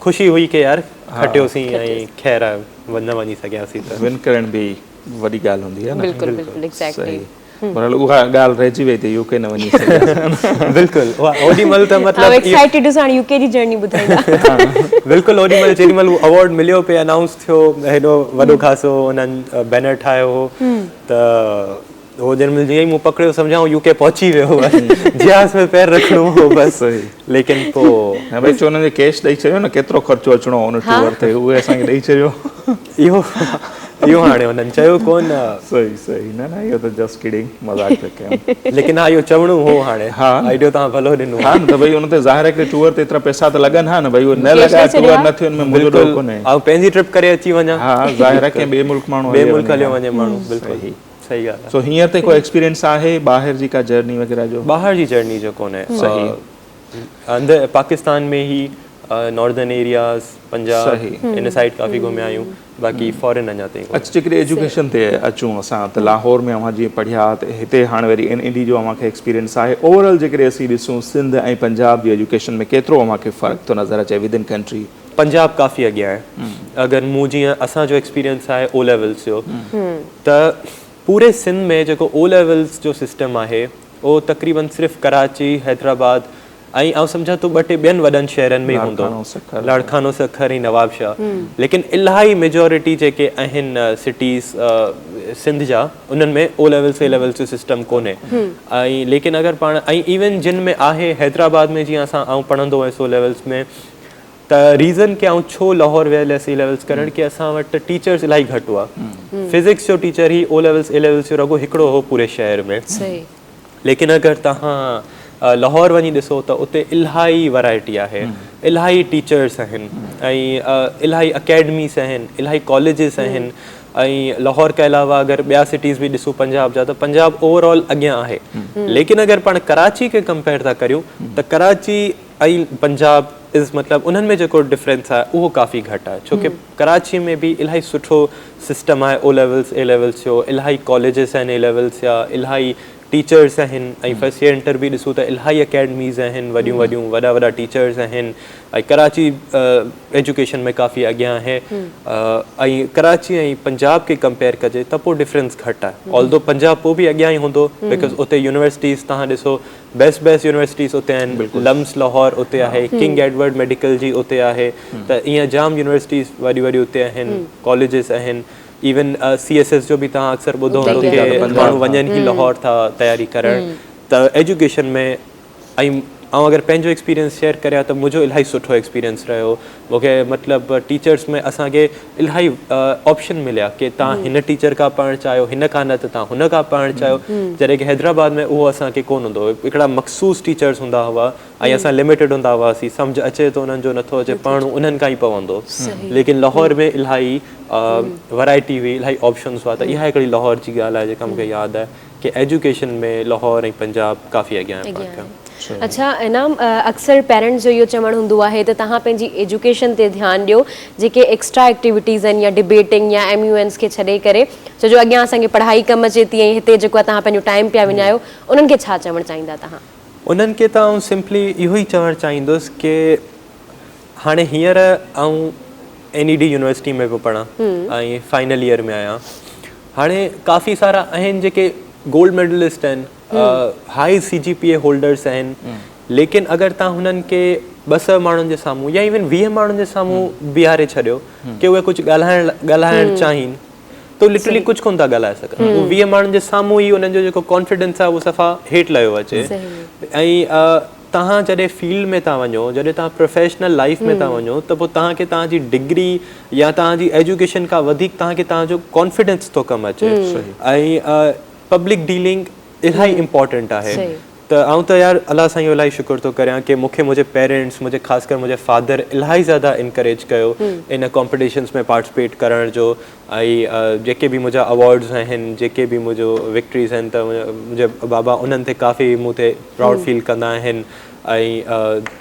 خوشي هئي ڪي يار کٽيوسين ۽ خير آهي نه وڃي سگهياسين ته. ون ڪرڻ به وڏي ڳالهه هوندي آهي نه. بلڪل بلڪل ايگزيڪٽلي. بهرحال اها ڳالهه رهجي وئي ته يو ڪي نه وڃي سگهياسين. بلڪل اها اوڏي مهل ته مطلب آئون ايڪسائيٽيڊ هيس هاڻي يو ڪي جي جرني ٻڌائيندا. بلڪل اوڏي مهل جيڏي مهل اهو اوارڊ مليو پئي انائونس ٿيو هيڏو وڏو خاصو انهن بينر ٺاهيو هو ته هو جنهن مهل جيئن ئي مون پڪڙيو سمجهان آئون يو ڪي پهچي ويو هئس جهاز ۾ پير رکڻو هو بس ليڪن پو نه ڀئي چو انهن کي ڪيش ڏئي ڇڏيو نه ڪيترو خرچو اچڻو هو ان ٽوئر تي اهي اسان کي ڏئي ڇڏيو اهو اهو هاڻي انهن چيو ڪون صحيح صحيح نه نه اهو ته جسٽ ڪڊنگ مذاق پيو ڪيم ليڪن ها اهو چوڻو هو هاڻي ها آئيڊيو توهان ڀلو ڏنو ها نه ته ڀئي ان تي ظاهر آهي ڪي ٽوئر تي ايترا پئسا ته لڳن ها نه ڀئي اهو نه لڳا ٽوئر نه ٿيو ان ۾ منهنجو ڏوهه ڪونهي آئون پنهنجي ٽرپ ڪري اچي وڃان ها ظاهر آهي ڪنهن ٻئي ملڪ ماڻهو ٻئي ملڪ هليو وڃي ماڻهو بلڪل صحيح ڳالهه آهي. سو هينئر تائين ڪو ايڪسپيرينس آهي ٻاهر جي ڪا جرني وغيره جو؟ ٻاهر جي جرني جو ڪونهي. صحيح. اندر پاڪستان ۾ هي ناردرن ايرياز پنجاب ان سائيڊ ڪافي گهميا آهيون باقي فارين اڃا تائين ڪونهي. اچ جيڪڏهن ايجوڪيشن تي اچون اسان ته لاهور ۾ اوهان جيئن پڙهيا ته هتي هاڻ وري اين اي ڊي جو اوهان کي ايڪسپيرينس آهي اوور آل جيڪڏهن اسين ڏسون سنڌ ۽ پنجاب جي ايجوڪيشن ۾ ڪيترو اوهان کي فرق ٿو نظر اچي ود ان ڪنٽري؟ پنجاب ڪافي اڳيان آهي اگر مون جيئن اسان جو ايڪسپيرينس آهي او ليولز جو ته پوري سنڌ ۾ جيڪو او ليولز جو سسٽم آهي اهو تقريبن صرف ڪراچي حيدرآباد ۽ آئون سمجهان ٿو ٻه ٽي ٻين وڏن شهرن ۾ ئي هوندو لاڙڪاڻو سکر ۽ نوابشاهه ليڪن الاهي ميجورٽي جيڪي آهن سٽيز سنڌ جا انهن ۾ او ليولز اي ليولز جو سسٽم ڪونهي ۽ ليڪن اگر پاڻ ۽ ايون جن ۾ آهي حيدرآباد ۾ جيئن اسان آئون پڙهندو هيس او ليولز ۾ ته ريزن ڪي آئون ڇو لاهور ويل هيس اي ليولز ڪرڻ ڪي اسان وٽ ٽيچرز الاهي گهٽ هئا فزڪس جو ٽيچر هي او ليولز اي ليولز جو رڳو هڪڙو هو پوري شهر ۾ ليڪن اگر توهان لاهور وڃي ڏسو ته اتي الاهي ورائٽي آهي الاهي ٽيچرز آهن ۽ الاهي اڪيڊميز آهن الاهي ڪاليجز آهن ۽ لاهور کان علاوه اگر ٻيا سٽيز به ڏسون پنجاب جا ته پنجاب اوور آل اڳيان آهي ليڪن اگر پاڻ ڪراچي کي ڪمپيئر ٿا ڪريون ته ڪراچي ۽ پنجاب از مطلب انهن ۾ جيڪو ڊفرنس آهي اهو ڪافي گهٽ آهي ڇو ڪي ڪراچي ۾ به الاهي سٺو سسٽم آهي او ليولز اي ليولز جو الاهي ڪاليجز آهن اي ليولز جا الاهي ٽيچرس آهن ۽ فرسٽ ايئر انٽر به ڏسون ته الاهي اڪيڊميز آهن وڏيون وڏيون وڏا وڏا ٽيچرس آهن ۽ ڪراچي ايجوڪيشن ۾ ڪافي اڳيان آهي ۽ ڪراچي ۽ پنجاب کي ڪمپيئر ڪجي ته پوء ڊفرنس گهٽ آهي آلدو پنجاب پوء به اڳيان ئي هوندو because اتي يونيورسٽيز توهان ڏسو بيسٽ بيسٽ يونيورسٽيز اتي آهن لمس لاهور اتي آهي ڪنگ ايڊورڊ ميڊيڪل جي اتي آهي ته ائين جام يونيورسٽيز وڏيون وڏيون اتي آهن ڪاليجز آهن ايون سي ايس ايس جو به توهان اڪثر ٻڌو هوندو ڪي ماڻهو وڃن ئي لاهور ٿا تياري ڪرڻ ته ايجوڪيشن ۾ ۽ آئون اگر پنهنجو ايڪسپيرينس شيئر ڪريان ته منهنجو الاهي سٺو ايڪسپيرينس رهيو مون کي مطلب ٽيچرس ۾ اسان کي الاهي آپشن مليا ڪي توهان هن ٽيچر کان پڙهڻ چاهيو هن کان نه ته توهان هن کان پڙهڻ چاهيو جڏهن ڪي حيدرآباد ۾ اهو اسان کي ڪونه هوندو هو هڪڙا مخصوص ٽيچرس هوندا هئا ۽ اسان لميٽيڊ هوندا هئاسين سمجهه اچي ٿو انهن جو نٿو اچي پڙهڻو انهن کان ئي پوندو ليڪن لاهور ۾ الاهي ورائٽي هئي الاهي آپشنس هئا ته اها هڪڙي لاهور جي ڳالهه آهي جيڪا مونکي ياد آهي ڪي ايجوڪيشن ۾ لاهور ۽ پنجاب ڪافي اڳيان آهي پاڻ کان. اڇا انعام اڪثر پيرنٽس جو اهو چوڻ هوندو آهي ته توهان پنهنجي ايجوڪيشن تي ڌيان ڏيو جيڪي ايڪسٽرا ايڪٽيوٽيز آهن يا ڊبيٽنگ يا ايم يو اينز کي ڇڏي ڪري ڇو جو اڳيان اسان کي پڙهائي ڪم اچي ٿي ۽ هتي جيڪو آهي توهان پنهنجو ٽائيم پيا وڃايو انهن کي ڇا چوڻ چاهيندا توهان؟ انهن کي ته آئون سمپلي اهو ئي چوڻ چاهيندس ڪي هاڻي هينئر آئون اين اي ڊي يونيورسٽي ۾ پيو پڙهان ۽ فائنل ايئر ۾ آهيان هاڻي ڪافي سارا آهن جيڪي گولڊ ميڊلسٽ آهن high C G P A holders آهن ليڪن اگر تان هنن کي 200 ماڻهن جي سامهون يا ايون 20 ماڻهن جي سامهون بيهاري ڇڏيو ڪي اهي ڪجهه ڳالهائڻ ڳالهائڻ چاهين ته لٽرلي ڪجهه ڪونه ٿا ڳالهائي سگهن هو 20 ماڻهن جي سامهون ئي انهن جو جيڪو ڪانفيڊنس آهي اهو صفا هيٺ لهيو اچي ۽ توهان جڏهن فيلڊ ۾ ٿا وڃو جڏهن توهان پروفيشنل لائف ۾ ٿا وڃو ته پوء توهان کي توهان جي ڊگري يا توهان جي ايجوڪيشن کان وڌيڪ توهان کي توهان جو ڪانفيڊنس ٿو ڪم اچي ۽ پبلڪ ڊيلنگ الاهي امپورٽنٽ آهي ته آئون ته يار الله سائين جو الاهي شڪر ٿو ڪريان ڪي مونکي منهنجي پيرنٽس منهنجي خاص ڪري منهنجي فادر الاهي زياده انڪريج ڪيو ان ڪامپيٽيشنس ۾ پارٽيسپيٽ ڪرڻ جو ۽ جيڪي به منهنجا اوارڊز آهن جيڪي به منهنجو وڪٽريز آهن ته منهنجي بابا انهن تي ڪافي مون تي پرائوڊ فيل ڪندا آهن ۽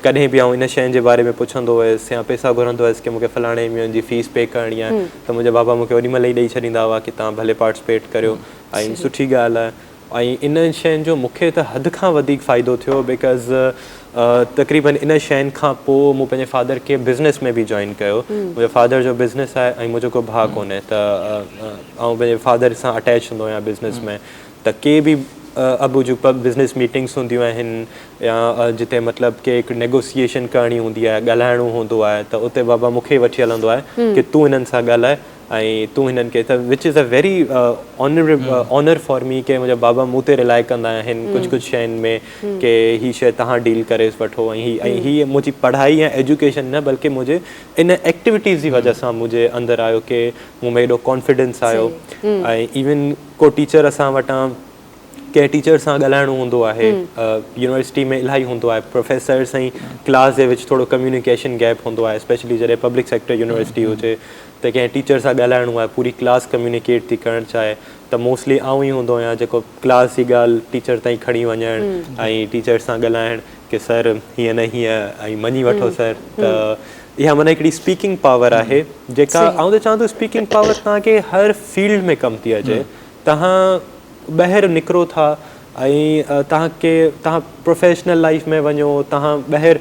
ڪڏهن به آئون ان شين جي باري ۾ پڇندو هيس يا پيسا گهرندو هيس ڪي مونکي فلاڻي ايم يو اين جي فيس پي ڪرڻي آهي ته منهنجا بابا مونکي اوڏي مهل ئي ڏئي ڇڏيندا هئا ڪي توهان ڀلي پارٽيسپيٽ ڪريو ۽ سٺي ڳالهه آهي ۽ انهن شين جو مون کي ته حد کان وڌيڪ فائدو ٿيو because تقريبن ان شين کان پوء مون پنهنجي فادر کي بزنس ۾ به جوائن ڪيو منهنجي فادر جو بزنس آهي ۽ منهنجو ڪو ڀاء ڪونهي ته آئون پنهنجي فادر سان اٽيچ هوندو آهيان بزنس ۾ ته ڪي به ابو جون بزنس ميٽنگس هونديون آهن يا جتي مطلب ڪي هڪ نيگوسيئيشن ڪرڻي هوندي آهي ڳالهائڻو هوندو آهي ته اتي بابا مون کي وٺي هلندو آهي ڪي تون هنن سان ڳالهاء ۽ تون هنن کي ته which is a very honour for me ڪي منهنجا بابا مون تي رلائي ڪندا آهن ڪجهه ڪجهه شين ۾ ڪي هي شي توهان ڊيل ڪري وٺو ۽ هي ۽ هي منهنجي پڙهائي يا ايجوڪيشن نه بلڪه منهنجي ان ايڪٽيوٽيز جي وجه سان منهنجي اندر آيو ڪي مون ۾ ايڏو ڪانفيڊنس آيو ۽ ايون ڪو ٽيچر اسان وٽان ڪنهن ٽيچر سان ڳالهائڻو هوندو آهي يونيورسٽي ۾ الاهي هوندو آهي پروفيسرس ۽ ڪلاس جي وچ ٿورو ڪميونيڪيشن گيپ هوندو آهي اسپيشلي جڏهن پبلڪ سيڪٽر يونيورسٽي هجي ته ڪنهن ٽيچر سان ڳالهائڻو آهي پوري ڪلاس ڪميونيڪيٽ ٿي ڪرڻ چاهي ته موسٽلي آئون ئي هوندو آهيان جيڪو ڪلاس جي ڳالهه ٽيچر تائين کڻي وڃڻ ۽ ٽيچر سان ڳالهائڻ ڪي سر هيئن نه هيئن ۽ مڃي وٺو سر ته اها معنيٰ هڪڙي اسپيڪنگ پاور آهي جيڪا آئون ته چوان ٿو اسپيڪنگ پاور توهان کي هر فيلڊ ۾ ڪم ٿي اچي توهان ٻاهر نڪرو ٿا ۽ توهان کي توهان پروفيشنل لائيف ۾ وڃو توهان ٻاهر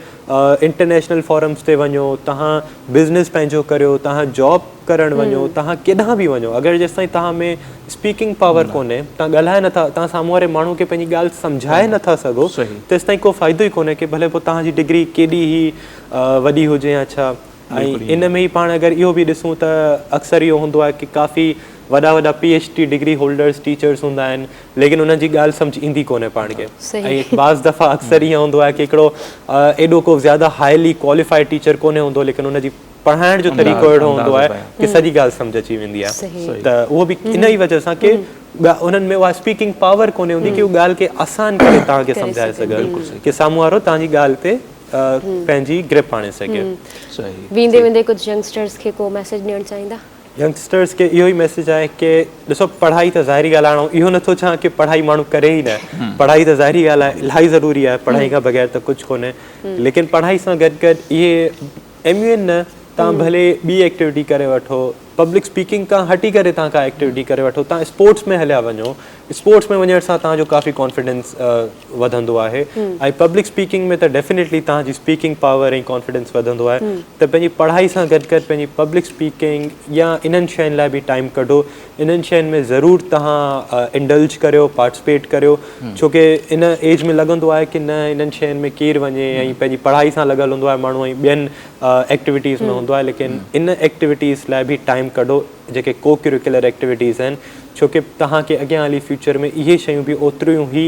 انٽرنيشنل فورمز تي وڃو توهان بزنس پنهنجو ڪريو توهان جاب ڪرڻ وڃو توهان ڪيڏانهن به وڃو اگر جيستائين توهان ۾ اسپيڪنگ پاور ڪونهي توهان ڳالهائي نٿا توهان سامهون واري ماڻهو کي پنهنجي ڳالهه سمجهائي نٿا سگهو تيستائين ڪو فائدو ئي ڪونهي ڪي ڀلي پوء توهان جي ڊگري ڪيڏي ئي وڏي هجي يا ڇا ۽ ان ۾ ئي پاڻ اگر اهو به ڏسون ته اڪثر اهو هوندو آهي ڪي ڪافي وڏا وڏا P H D degree holders teachers هوندا آهن ليڪن انهن جي ڳالهه سمجهه ايندي ڪونهي پاڻ کي ۽ بعض دفعا اڪثر ائين هوندو آهي ڪي هڪڙو ايڏو ڪو زياده هائلي ڪواليفائيڊ ٽيچر ڪونهي هوندو ليڪن ان جي پڙهائڻ جو طريقو اهڙو هوندو آهي ڪي سڄي ڳالهه سمجهه اچي ويندي آهي ته اهو به ان ئي وجه سان ڪي انهن ۾ اها اسپيڪنگ پاور ڪونهي هوندي ڪي هو ڳالهه کي آسان ڪري توهان کي سمجهائي سگهن ڪي سامهون وارو توهان جي ڳالهه تي پنهنجي گرپ آڻي سگهي. ويندي ويندي ڪجهه ينگسٽرز کي ڪو ميسيج ڏيڻ چاهيندا؟ ينگسٽرز کي اهو ئي ميسيج آهي ڪي ڏسو پڙهائي ته ظاهري ڳالهه آهي آئون اهو نٿو چوان ڪي پڙهائي ماڻهو ڪري ئي نه پڙهائي ته ظاهري ڳالهه آهي الاهي ضروري آهي پڙهائي کان بغير ته ڪجهه ڪونهي ليڪن پڙهائي سان گڏ گڏ اهي ايم يو اين نه توهان ڀلي ٻي ايڪٽيوٽي ڪري وٺو پبلڪ اسپيڪنگ کان هٽي ڪري توهان ڪا ايڪٽيوٽي ڪري وٺو توهان اسپورٽس ۾ هليا وڃو اسپورٽس ۾ وڃڻ سان توهان جو ڪافي ڪانفيڊنس وڌندو آهي ۽ پبلڪ اسپيڪنگ ۾ ته ڊيفينيٽلي توهان جي اسپيڪنگ پاور ۽ ڪانفيڊنس وڌندو آهي ته پنهنجي پڙهائي سان گڏ گڏ پنهنجي پبلڪ اسپيڪنگ يا انهن شين لاء به ٽائيم ڪڍو انهن شين ۾ ضرور توهان انڊلج ڪريو پارٽيسپيٽ ڪريو ڇو ڪي ان ايج ۾ لڳندو آهي ڪي نه انهن شين ۾ ڪير وڃي ۽ پنهنجي پڙهائي سان لڳل هوندو آهي ماڻهو ۽ ٻين ايڪٽيوٽيز ۾ هوندو آهي ليڪن ان ايڪٽيوٽيز لاء به ٽائيم ڪڍو جيڪي ڪو ڪريڪولر ايڪٽيوٽيز آهن ڇو ڪي توهان کي اڳيان هلي فيوچر ۾ اهي شيون به اوتريون ئي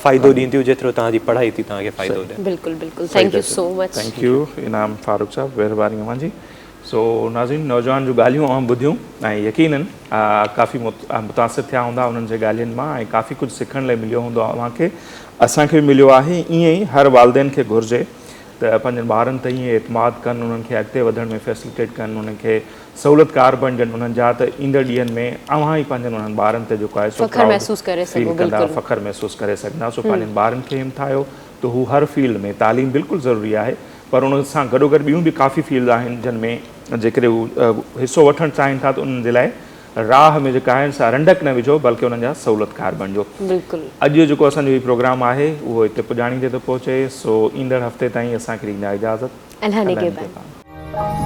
فائدو ڏينديون جيترو توهان جي پڙهائي ٿي توهان کي فائدو ڏي. بلڪل بلڪل thank you so much. Thank you Inam Farooq صاحب مهرباني اوهان جي. سو ناظرين نوجوان جون ڳالهيون اوهان ٻڌيون ۽ يقينن ڪافي متاثر ٿيا هوندا انهن جي ڳالهين مان ۽ ڪافي ڪجهه سکڻ لاء مليو هوندو اوهان کي اسان کي به مليو آهي ائين ئي هر والدين کي گهرجي ته پنهنجن ٻارن تي ائين اعتماد ڪن انهن کي اڳتي وڌڻ ۾ فيسليٽيٽ ڪن انهن کي سهولتڪار بڻجن انهن جا ته ايندڙ ڏينهن ۾ اوهان ئي پنهنجن انهن ٻارن تي جيڪو آهي سو فخر محسوس ڪري فيل سگهو ڪندا بلڪل فخر محسوس ڪري سگهندا سو پنهنجن ٻارن کي همٿايو ته هو هر فيلڊ ۾ تعليم بلڪل ضروري آهي پر ان سان گڏوگڏ ٻيون به ڪافي فيلڊ آهن جن ۾ جيڪڏهن هو حصو وٺڻ چاهين ٿا ته انهن جي لاء راهه ۾ جيڪا آهن سا رنڊڪ نه وجهو بلڪه انهن جا سهولتڪار بڻجو. بلڪل. اڄ جو جيڪو اسان جو هي پروگرام آهي اهو هتي پڄاڻي تي ٿو پهچي سو ايندڙ هفتي تائين اسان کي ڏيندا اجازت. الله نگهبان.